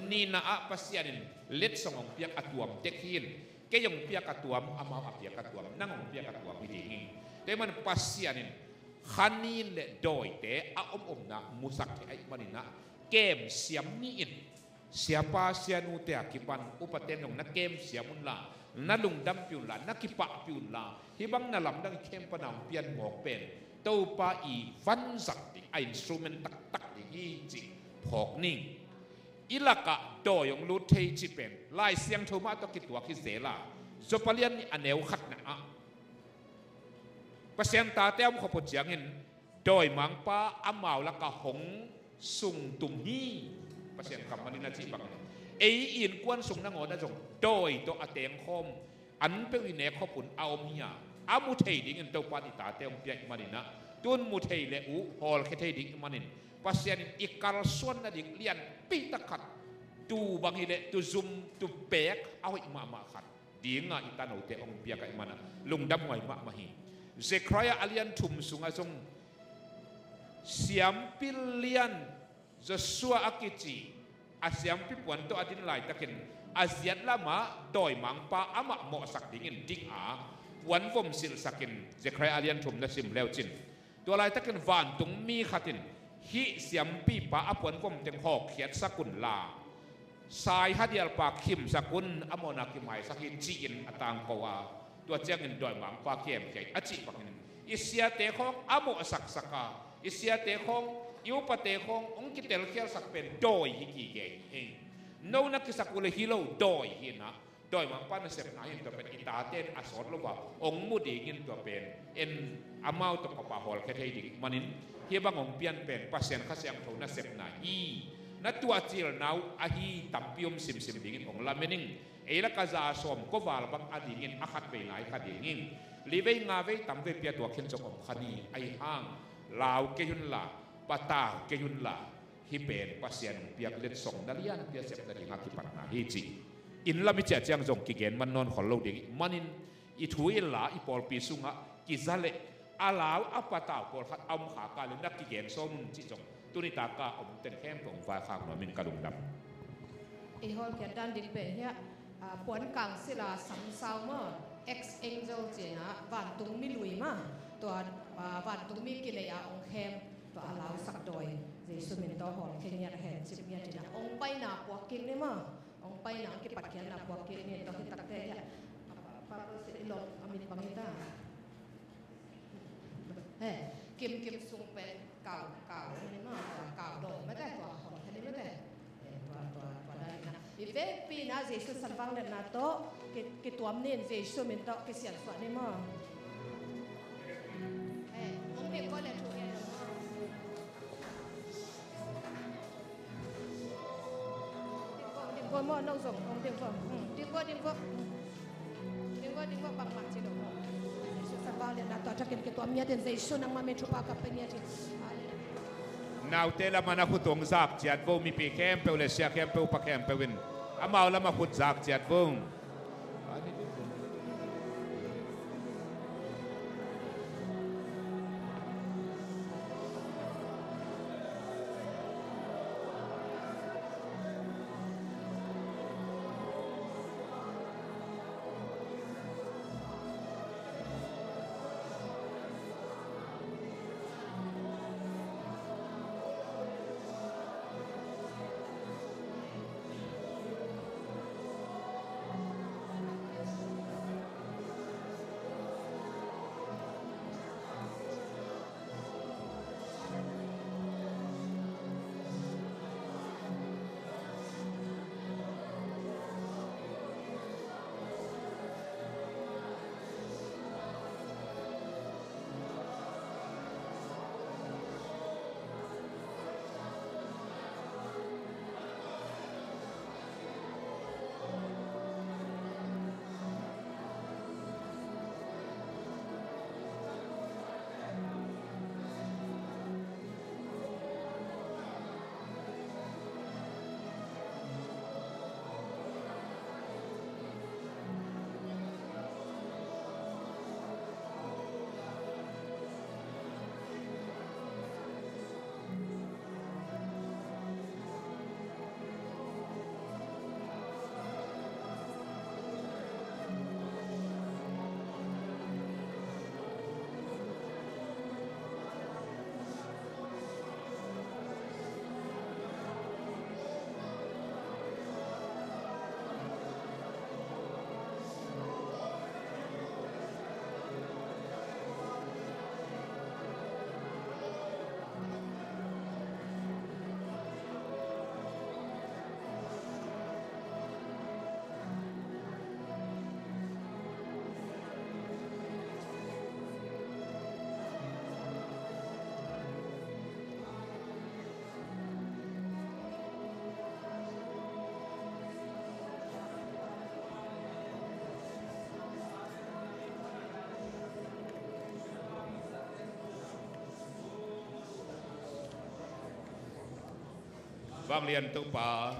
Nihna ah Pasian in letsong hong piak a tuam tek hi in, kei hong piak a tuam, amau a piak a tuam, nang hong piak a tuam hi ding hi. Tua ahih manin Pasian in kha nin le dawite a om omna musak thei ahih manin ah, kem siam ni in, siapa sianute a kipan upate in zong na kem siam unla, na lungdampih unla, na kipahpih unla, hih bang na lamdang i khempeuh na hong pian mawk pen Topa i vanzat ding a instrument taktak ding hi cih phawk ning. I lakah dawi hong lut thei cih pen Lai Siangtho mah tawh kituak hi zel a, Joppa lian nih a neu khatna ah Pasian tate a om khop uh ciangin dawimangpa amau lakah hong sungtum hi. Pasian kammal in a cih bangin, ei i innkuan sung nangawn ah zong dawi tawh a tengkhawm, an peuh i nek khop un a om hi a, a mu thei dingin Topa in i tate hong pia ahih manin ah, tun mu thei le uh hawlkhia thei ding ahih manin, Pasian in i kalsuan nading lianpi tak khat, tu bang hi leh tu zum tu pek a hoih mahmah khat dingah i tanote hong piak ahih manin lungdam huai mahmah hi. Zekhariah a lian thum sungah zong siampi lian Joshua a kici a siampi puan tawh a din laitakin a ziat lamah dawimangpa amah mawhsak dingin dik a, puanvom silhsakin, Zekhariah a lian thum na sim leucin, tua laitakin vantungmi khat in hih siampipa a puanvom teng hawkkhiatsak unla, saihadialpa khimsak un, a mawhna kimaisak hi, ci-in a tangko a, tua ciangin dawimangpa kiemkhia hi a cih bangin, i siate khawng a mawhsaksak a, i siate khawng, i upate khawng hong kitelkhialsak pen dawi hi kigei hi. No na kisak uh le hi lo, dawi hi in ah, dawimangpa nasepna hi in, tua pen i tate in a sawt lo a hong mu dingin tua pen en, amau tawh kop a hawlkhia thei ding ahih manin, hih bang hong pian pen Pasian Kha Siangtho nasepna hi. Na tuahcilna uh ahi tampi om simsim dingin hong lamen ing. Ei lakah za sawm kua val bang a dingin a khat vei nai kha ding ing. Li vei nga vei tam vei pia tua khin zong om kha ni. Ahih hang lau kei unla, patau kei unla, hih pen Pasian hong piak letsong na lianpi a sep nading a kipatna hi ci. Inn lam i ciah ciang zong kigen man nawn khol lo ding ahih manin, i thu i la i pawlpi sungah kiza leh a lau a patau pawlkhat a om khak a leh na kigen sawn un cih zong tuni taka om teng khempeuh hong vaikhak nuam in, ka lungdam. I hawlkhiat dan ding pen hiah, a, puan kang silh a samsau maw, ex angel ci-in ah, vantungmi lui maw, tua, a, vantungmi kilei a hong khem, tua a lausak dawi, Jesu min tawh hawlkhia ngiat hen, cip ngiat in ah, hong paina puak kik ni maw, hong paina hong kipatkhiatna puak kik ni, tua hi takte hiah, a, pa, pa, pa, si, i lawm a min bang hi ta. He, kim, kim sung pen kau, kau ni maw, kau dawi mate, tua hawlkhia ni mate. Eh, tua, tua, tua dan in ah, i vekpi in ah Jesu sangvang liatna tawh ki, kituam ni in, Jesu min tawh kisiansuah ni maw. Eh, hong ding kua le thu gen lo maw. Ding kua, ding kua maw, no zong hong ding kua. Hmm, ding kua, ding kua. Hmm. Ding kua, ding kua, bangmah ci lo maw. Jesu sangvang liatna tawh a thakin kituam ngiat in, Jesu nangmah min thupha ka pia ngiat hi. Halleluiah. Naute lamah na khut hong zak ciat vo, mipi khempeuh le sia khempeuh, upa khempeuh in amau lamah khut zak ciat vo. Vanglian Topa,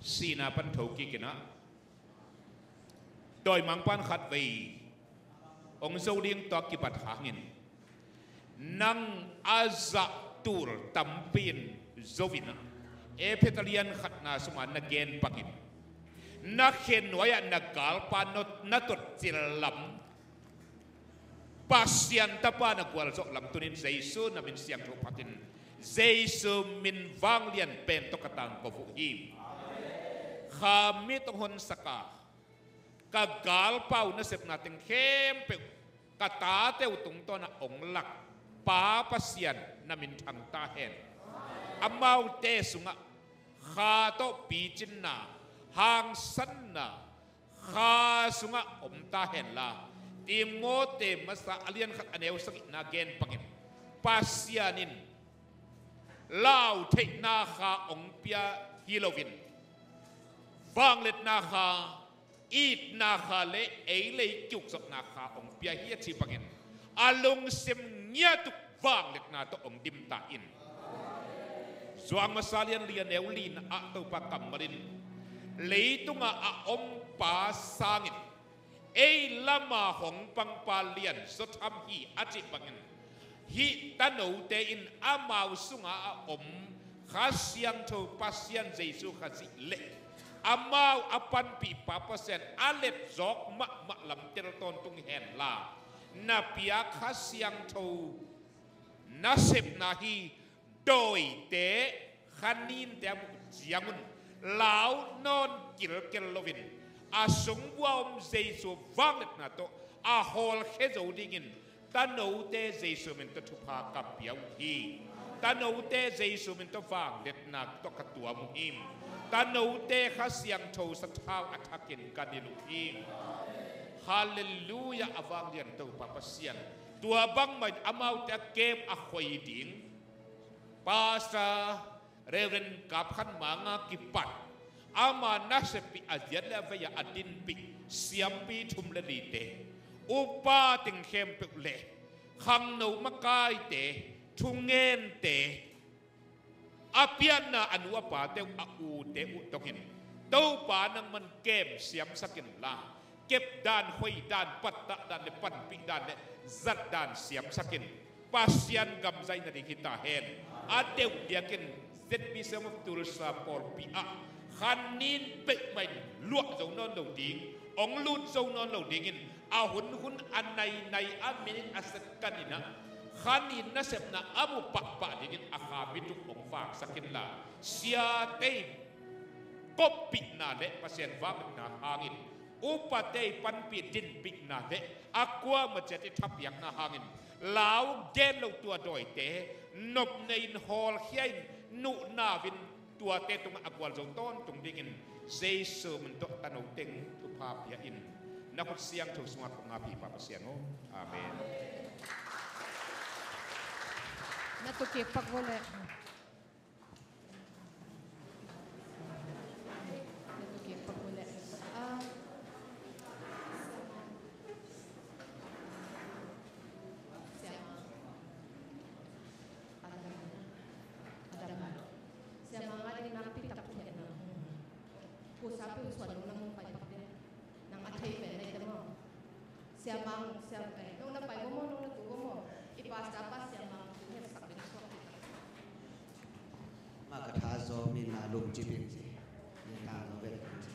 sihna pan tho kik in ah, dawimangpa'n khatvei hong zo ding tawh a kibat hangin, nang a zahtul tampi in zo in ah, Efesa lian khatna sungah na gen bangin, na khe nuai ah na galpa na totcil lam, Pasian Tapa na gualzawh lam tuni-in Jesu na min siangtho phatin, Jesu min vanglian pen tawh ka tangko uh hi. Kha mit hong honsak a, ka galpa uh nasepna teng khempeuh ka tate uh tungtawn ah hong lak Pa Pasian na min thang ta hen. Amaute sungah kha tawh picinna, hangsanna, kha sungah om ta hen la, Timote masa a lian khat a neu sagihna gen bangin, Pasian in lau theihna kha hong pia hi loin, vangliatna kha, itna kha le ei lei kiukzawhna kha hong pia hi a ci bangin, a lungsim ngiat uh vangliatna tawh hong dim ta in. Johan masa lian li a neu lina ah Topa kammal in, leitungah a om Pa sangin ei lamah hong pangpa lianzaw tham hi a cih bangin, hih tanote in amau sungah a om Kha Siangtho Pasian Jesu Khazih le amau a panpihpa Pasian a letzawk mahmah lam tel tawntung hen la, na pia Kha Siangtho nasepna hi. Dawite, kha ninte a muh ciangun lau nawn kilkel loin, a sung vua om Jesu vangliatna tawh a hawlkhia zo dingin tanote Jesu min tawh thupha ka pia uh hi. Tanote Jesu min tawh vangliatna tawh ka tuam uh hi. Tanote Kha Siangtho sathau a thakin ka nilh uh hi. Halleluiah, a vanglian Topa Pasian. Tua bangmah in amaute a kem a khoi ding Pastor Reverend Kap Khan Mang a kipan, ama nasepih a ziat le a vei-a a dinpih siampi thum le lite, upa teng khempeuh le khangno makaite, thungente, a pianna a nu a pate uh, a ute uh dongin, Topa nangman kem siamsak inla, kep dan, khoi dan, pattah dan le panpih dan le zat dan siamsak in, Pasian gam zai nading hi ta hen. A deuh diakin Z B C of Tulsa pawlpi ah kha nin peuhmah in luah zo nawn lo ding, hong lut zo nawn lo dingin, a hunhun a nainai a minit a second in ah kha nin nasepna a mu pahpah dingin a kha mit uh hong vaksak inla, siate koppihna le Pasian vangliatna hangin, upate i panpih dinpihna le a kuamah ciat i thapiakna hangin, lau gen lo tua dawite nopna in hawlkhia in, nuhna in tuate tungah a gualzo tawntung dingin Jesu min tawh tano teng thupha pia in. Na khut siangtho sungah kong ngap hi Pa Pasian aw. Amen. Na tukik pak vua leh. Siama nga ding nakpi tak thu hiatna. Kusa peuh suan lo nang hong pai pak ding. Nang a thei pen na hi te maw? Siamang, siam, eh, nong na pai maw, nong na tu maw? I pastor pa siamang tu ngetsak ding suak hi. Mah ka tha zaw mi na lum ci ding ci. Ni tang zaw vet ding ci.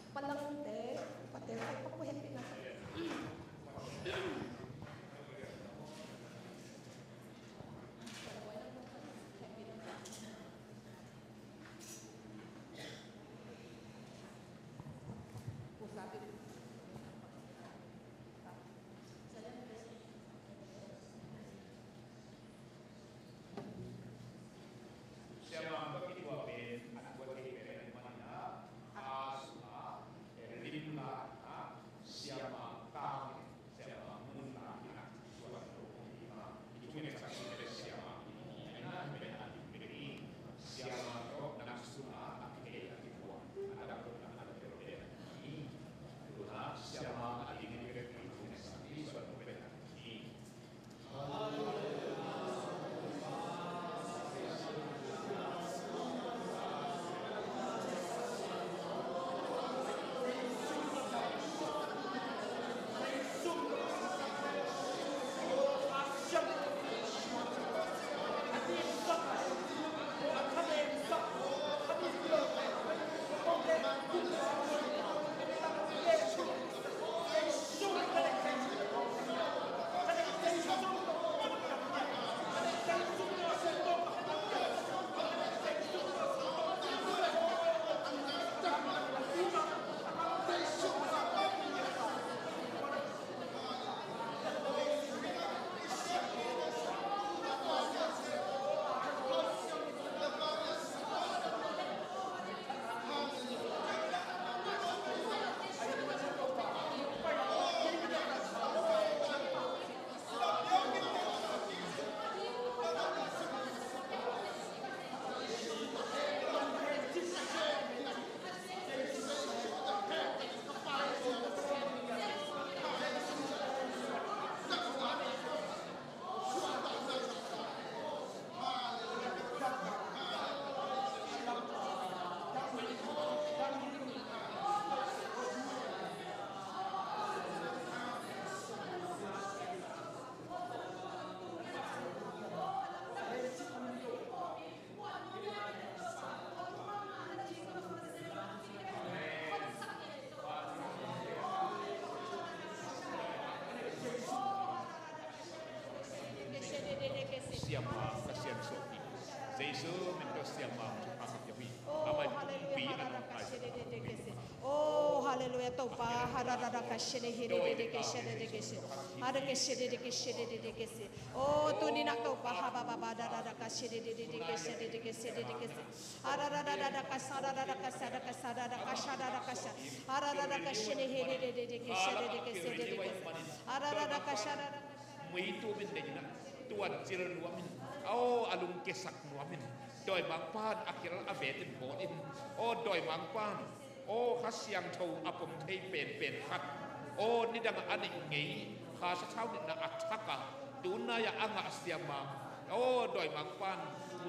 Palangte, pate, pate, pate, pate, Siamang thupha ka pia hi. Oh, hallelujah. Hararaka shedededekese. Oh, hallelujah. Topa, hararaka shedededekese. Hararaka shedededekese. Oh, tuni na Topa, habababa, hararaka shedededekese. Hararaka shadadaka sadadaka shadadaka shadadaka sha. Hararaka shedededekese. Hararaka shadadaka. Muitu min nei na, tuan cil nuam in, aw, a lungkiasak nuam in, dawimangpa'n a kil a bet in bawl in, aw, dawimangpa'n, aw, Kha Siangtho a pom thei penpen khat, aw, nidang a nih ngei, Kha sathau nihna a thak a, tunai a a ngah Siamang, aw, dawimangpa'n,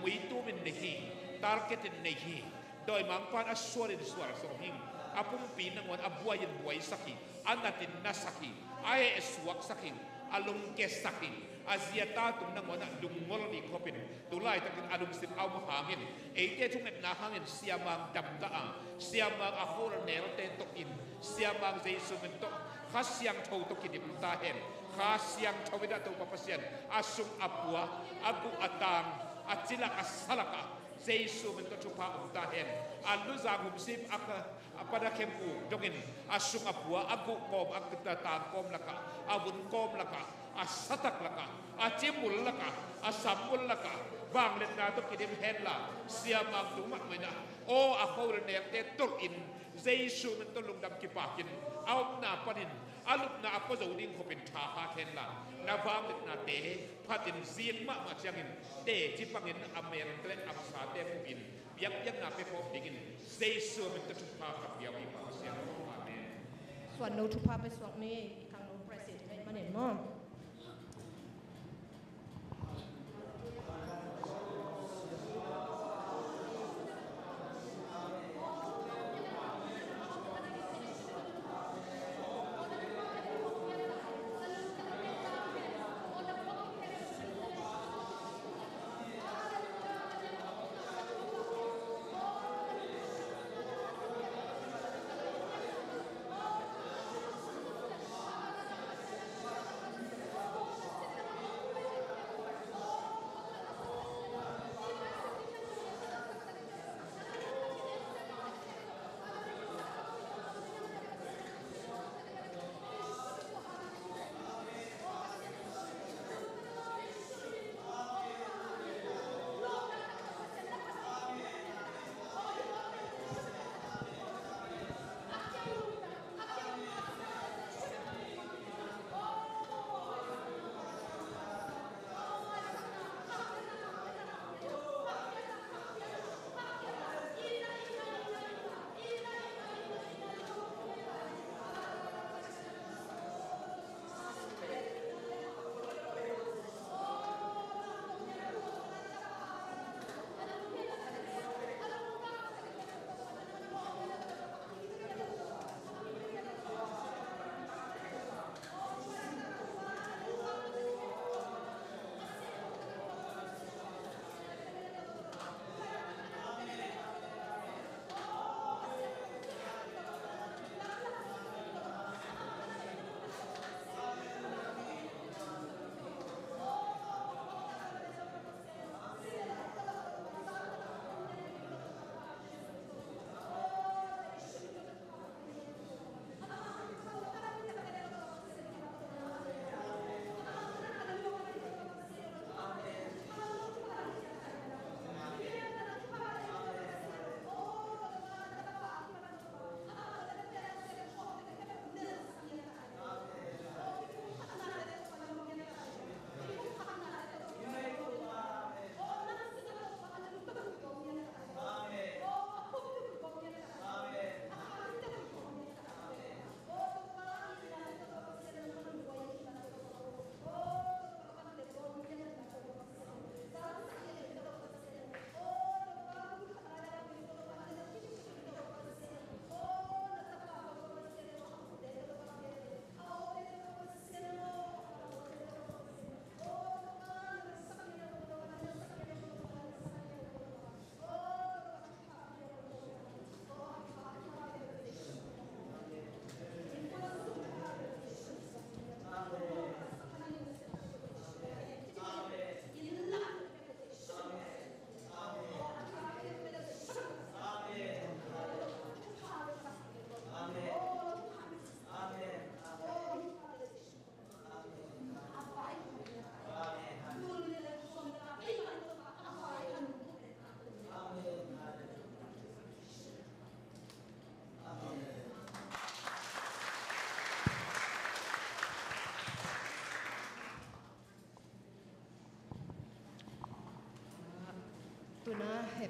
muitu min nei hi, target in nei hi, dawimangpa'n a sual in sual sawm hi, a pumpi nangawn a buai in buaisak hi, a nat in nasak hi, a hehsuaksak hi, a lungkiasak hi, a zi a ta tung nangawn a lungngol ding khop in, tu laitakin a lungsim a om hangin, eite thungetna hangin Siamang damta a, Siamang a khol nelte tawh in, Siamang Jesu min tawh, Kha Siangtho tawh kidim ta hen, Kha Siangtho in a Topa Pasian, a sung a pua, a guh a tang, a cilak a salak a, Jesu min tawh thupha om ta hen. A luzang humsim a ka, a pan a khem uk dongin, a sung a pua, a guh kawm, a tang kawm lakah, a vun kawm lakah, a satak lakah, a cimul lakah, a sammul lakah, vangliatna tawh kidim henla, Siamang tung mahmah in a, aw, a khol nelte tolh in, Jesu min tawh lungdam kipakin, a omna panin, a lupna a pua zo ding khopin tha khat henla, na vangliatnate phatin zing mahmah ciangin, teci pangin a melte a masate hupin, biakpiakna pia khawm dingin, Jesu min tawh thupha ka pia hi, Pa Pasian. Amen. Suan no thupha pia suak ni, i khang no president manin maw.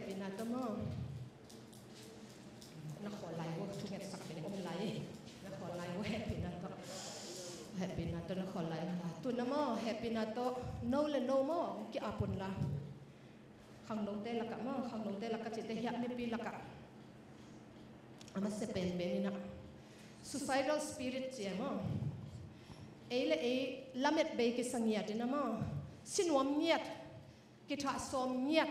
Hehpihna tawh maw. Na khawl lai uh thungetsak ding om lai. Na khawl lai uh hehpihna tawh. Hehpihna tawh na khawl lai uh. Tu na maw, hehpihna tawh no le no maw, ki-ap un la. Khangnote lakah maw, khangnote lakah cihte hiah mipi lakah a masa penpen inah suicidal spirit ci e maw. Ei le ei lamet bei kisa ngiat inah maw. Sinuam ngiat, kithah sawm ngiat,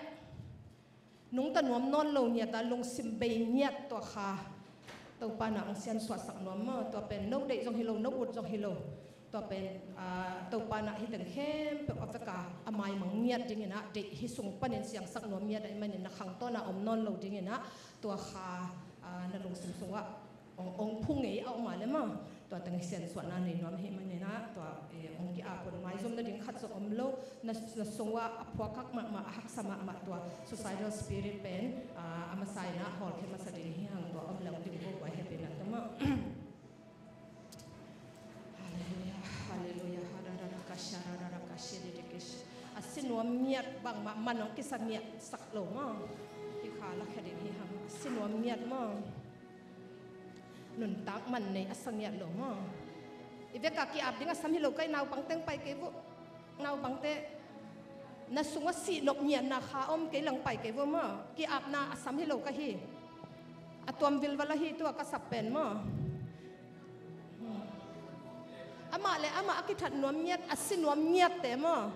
nungta nuam nawn lo ngiat a lungsim bei ngiat tua kha Topa na hong siansuahsak nuam maw. Tua pen no deih zong hi lo, no ut zong hi lo. Tua pen, ah, Topa na hih teng khempeuh a veka a maimang ngiat ding inah, deih hih sung panin siangsak nuam ngiat ahih manin na khang tawna om nawn lo ding inah, tua kha, ah, na lungsim sungah ong, ong phung ngei a om a le maw. Tua teng siansuahna nei nuam ahih manin ah, tua, eh, ong ki-ap un, maizum nading khat zong om lo, na, na sungah a phuak hak mahmah, a haksa mahmah tua suicidal spirit pen, ah, a masa inah hawlkhia masa ding hi hang, tua om le ong ding buak buai hehpihna tawh maw. Halleluiah, halleluiah, hadararakash, hadararakash, didikish. A sinuam ngiat bangmah man hong kisa ngiatsak lo maw. Hi kha lakhia ding hi hang, a sinuam ngiat maw. Nuntak man nei a sa ngiat lo maw. I veka ki-ap ding a sam hi lo ka hi, naupang teng pai kei vo. Naupangte na sungah sihnop ngiatna kha om kei lang pai kei vo maw. Ki-apna a sam hi lo ka hi. A tuam vilval ahi tua ka sap pen maw. Amah le amah a kithat nuam ngiat, a si nuam ngiatte maw.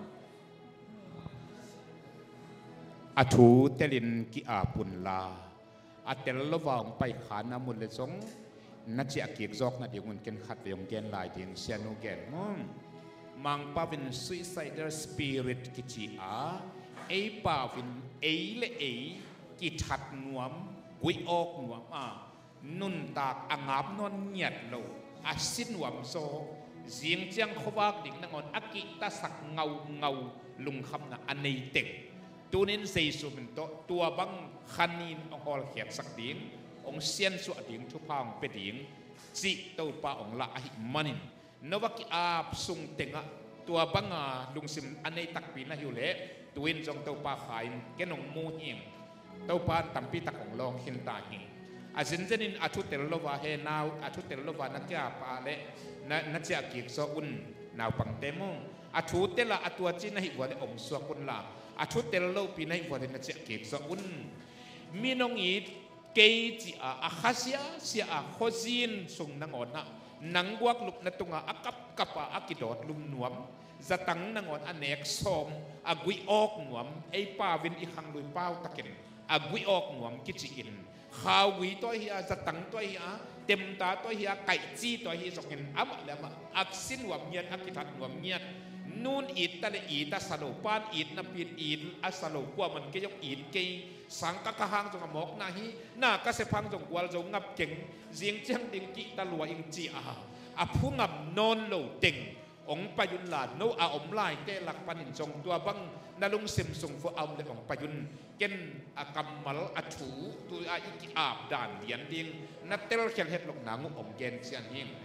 A thu telin ki-ap un la. A tel lo va hong pai kha na mu le zong na ciah kik zawk nadingun ken khatvei hong gen lai ding, sianu gen maw. Mangpau in suicidal spirit kici a, ei pau in ei le ei kithat nuam, guih awk nuam a, nuntak a ngap nawn ngiat lo, a si nuam zaw, zing ciang khuavak ding nangawn a kihtasak ngaungau lungkhamna a nei teng. Tunin Jesu min tawh tua bang khanin hong hawlkhiatsak ding, hong siansuah ding, thupha hong pia ding cih Topa hong lah ahih manin, no va ki-ap sung tengah tua banga lungsim a nei takpi na hi uh leh, tu-in zong Topa kha in ken hong mu hi ing. Topa in tampi tak hong lawng khin ta hi. A zenzenin a thu tel lo va he nau, a thu tel lo va na ki-ap a leh na, na ciah kik zawh un, naupangte maw. A thu tel a, a tuaci na hih vua leh om suak un la, a thu tel lopi na hih vua leh na ciah kik zawh un. Min hong it kei ci a, a kha siasia a, khuazin sung nangawn ah nang guak lupna tungah a kapkap a, a kidawt lum nuam, zatang nangawn a nek sawm, a guih awk nuam, ei pau in i khanglui pau takin a guih awk nuam kici in, khaugui tawh hi a, zatang tawh hi a, temta tawh hi a, kaihci tawh hi zongin, amah le amah a si nuam ngiat, a kithat nuam ngiat, nun it ta le it a sa lo, pan it napi in it a sa lo, kuaman kei zong it kei, sang ka kha hang zong a mawkna hi, na ka sep hang zong gualzo ngap keng, zing ciang ding kihta lua ing ci a, a phu ngam nawn lo teng hong pai un la, no a om laite lak panin zong tua bang na lungsim sung vua a om leh hong pai un. Ken a kammal, a thu, tu a i ki-ap dan lian ding na telkhial het loh nang uh hong gen cian hi.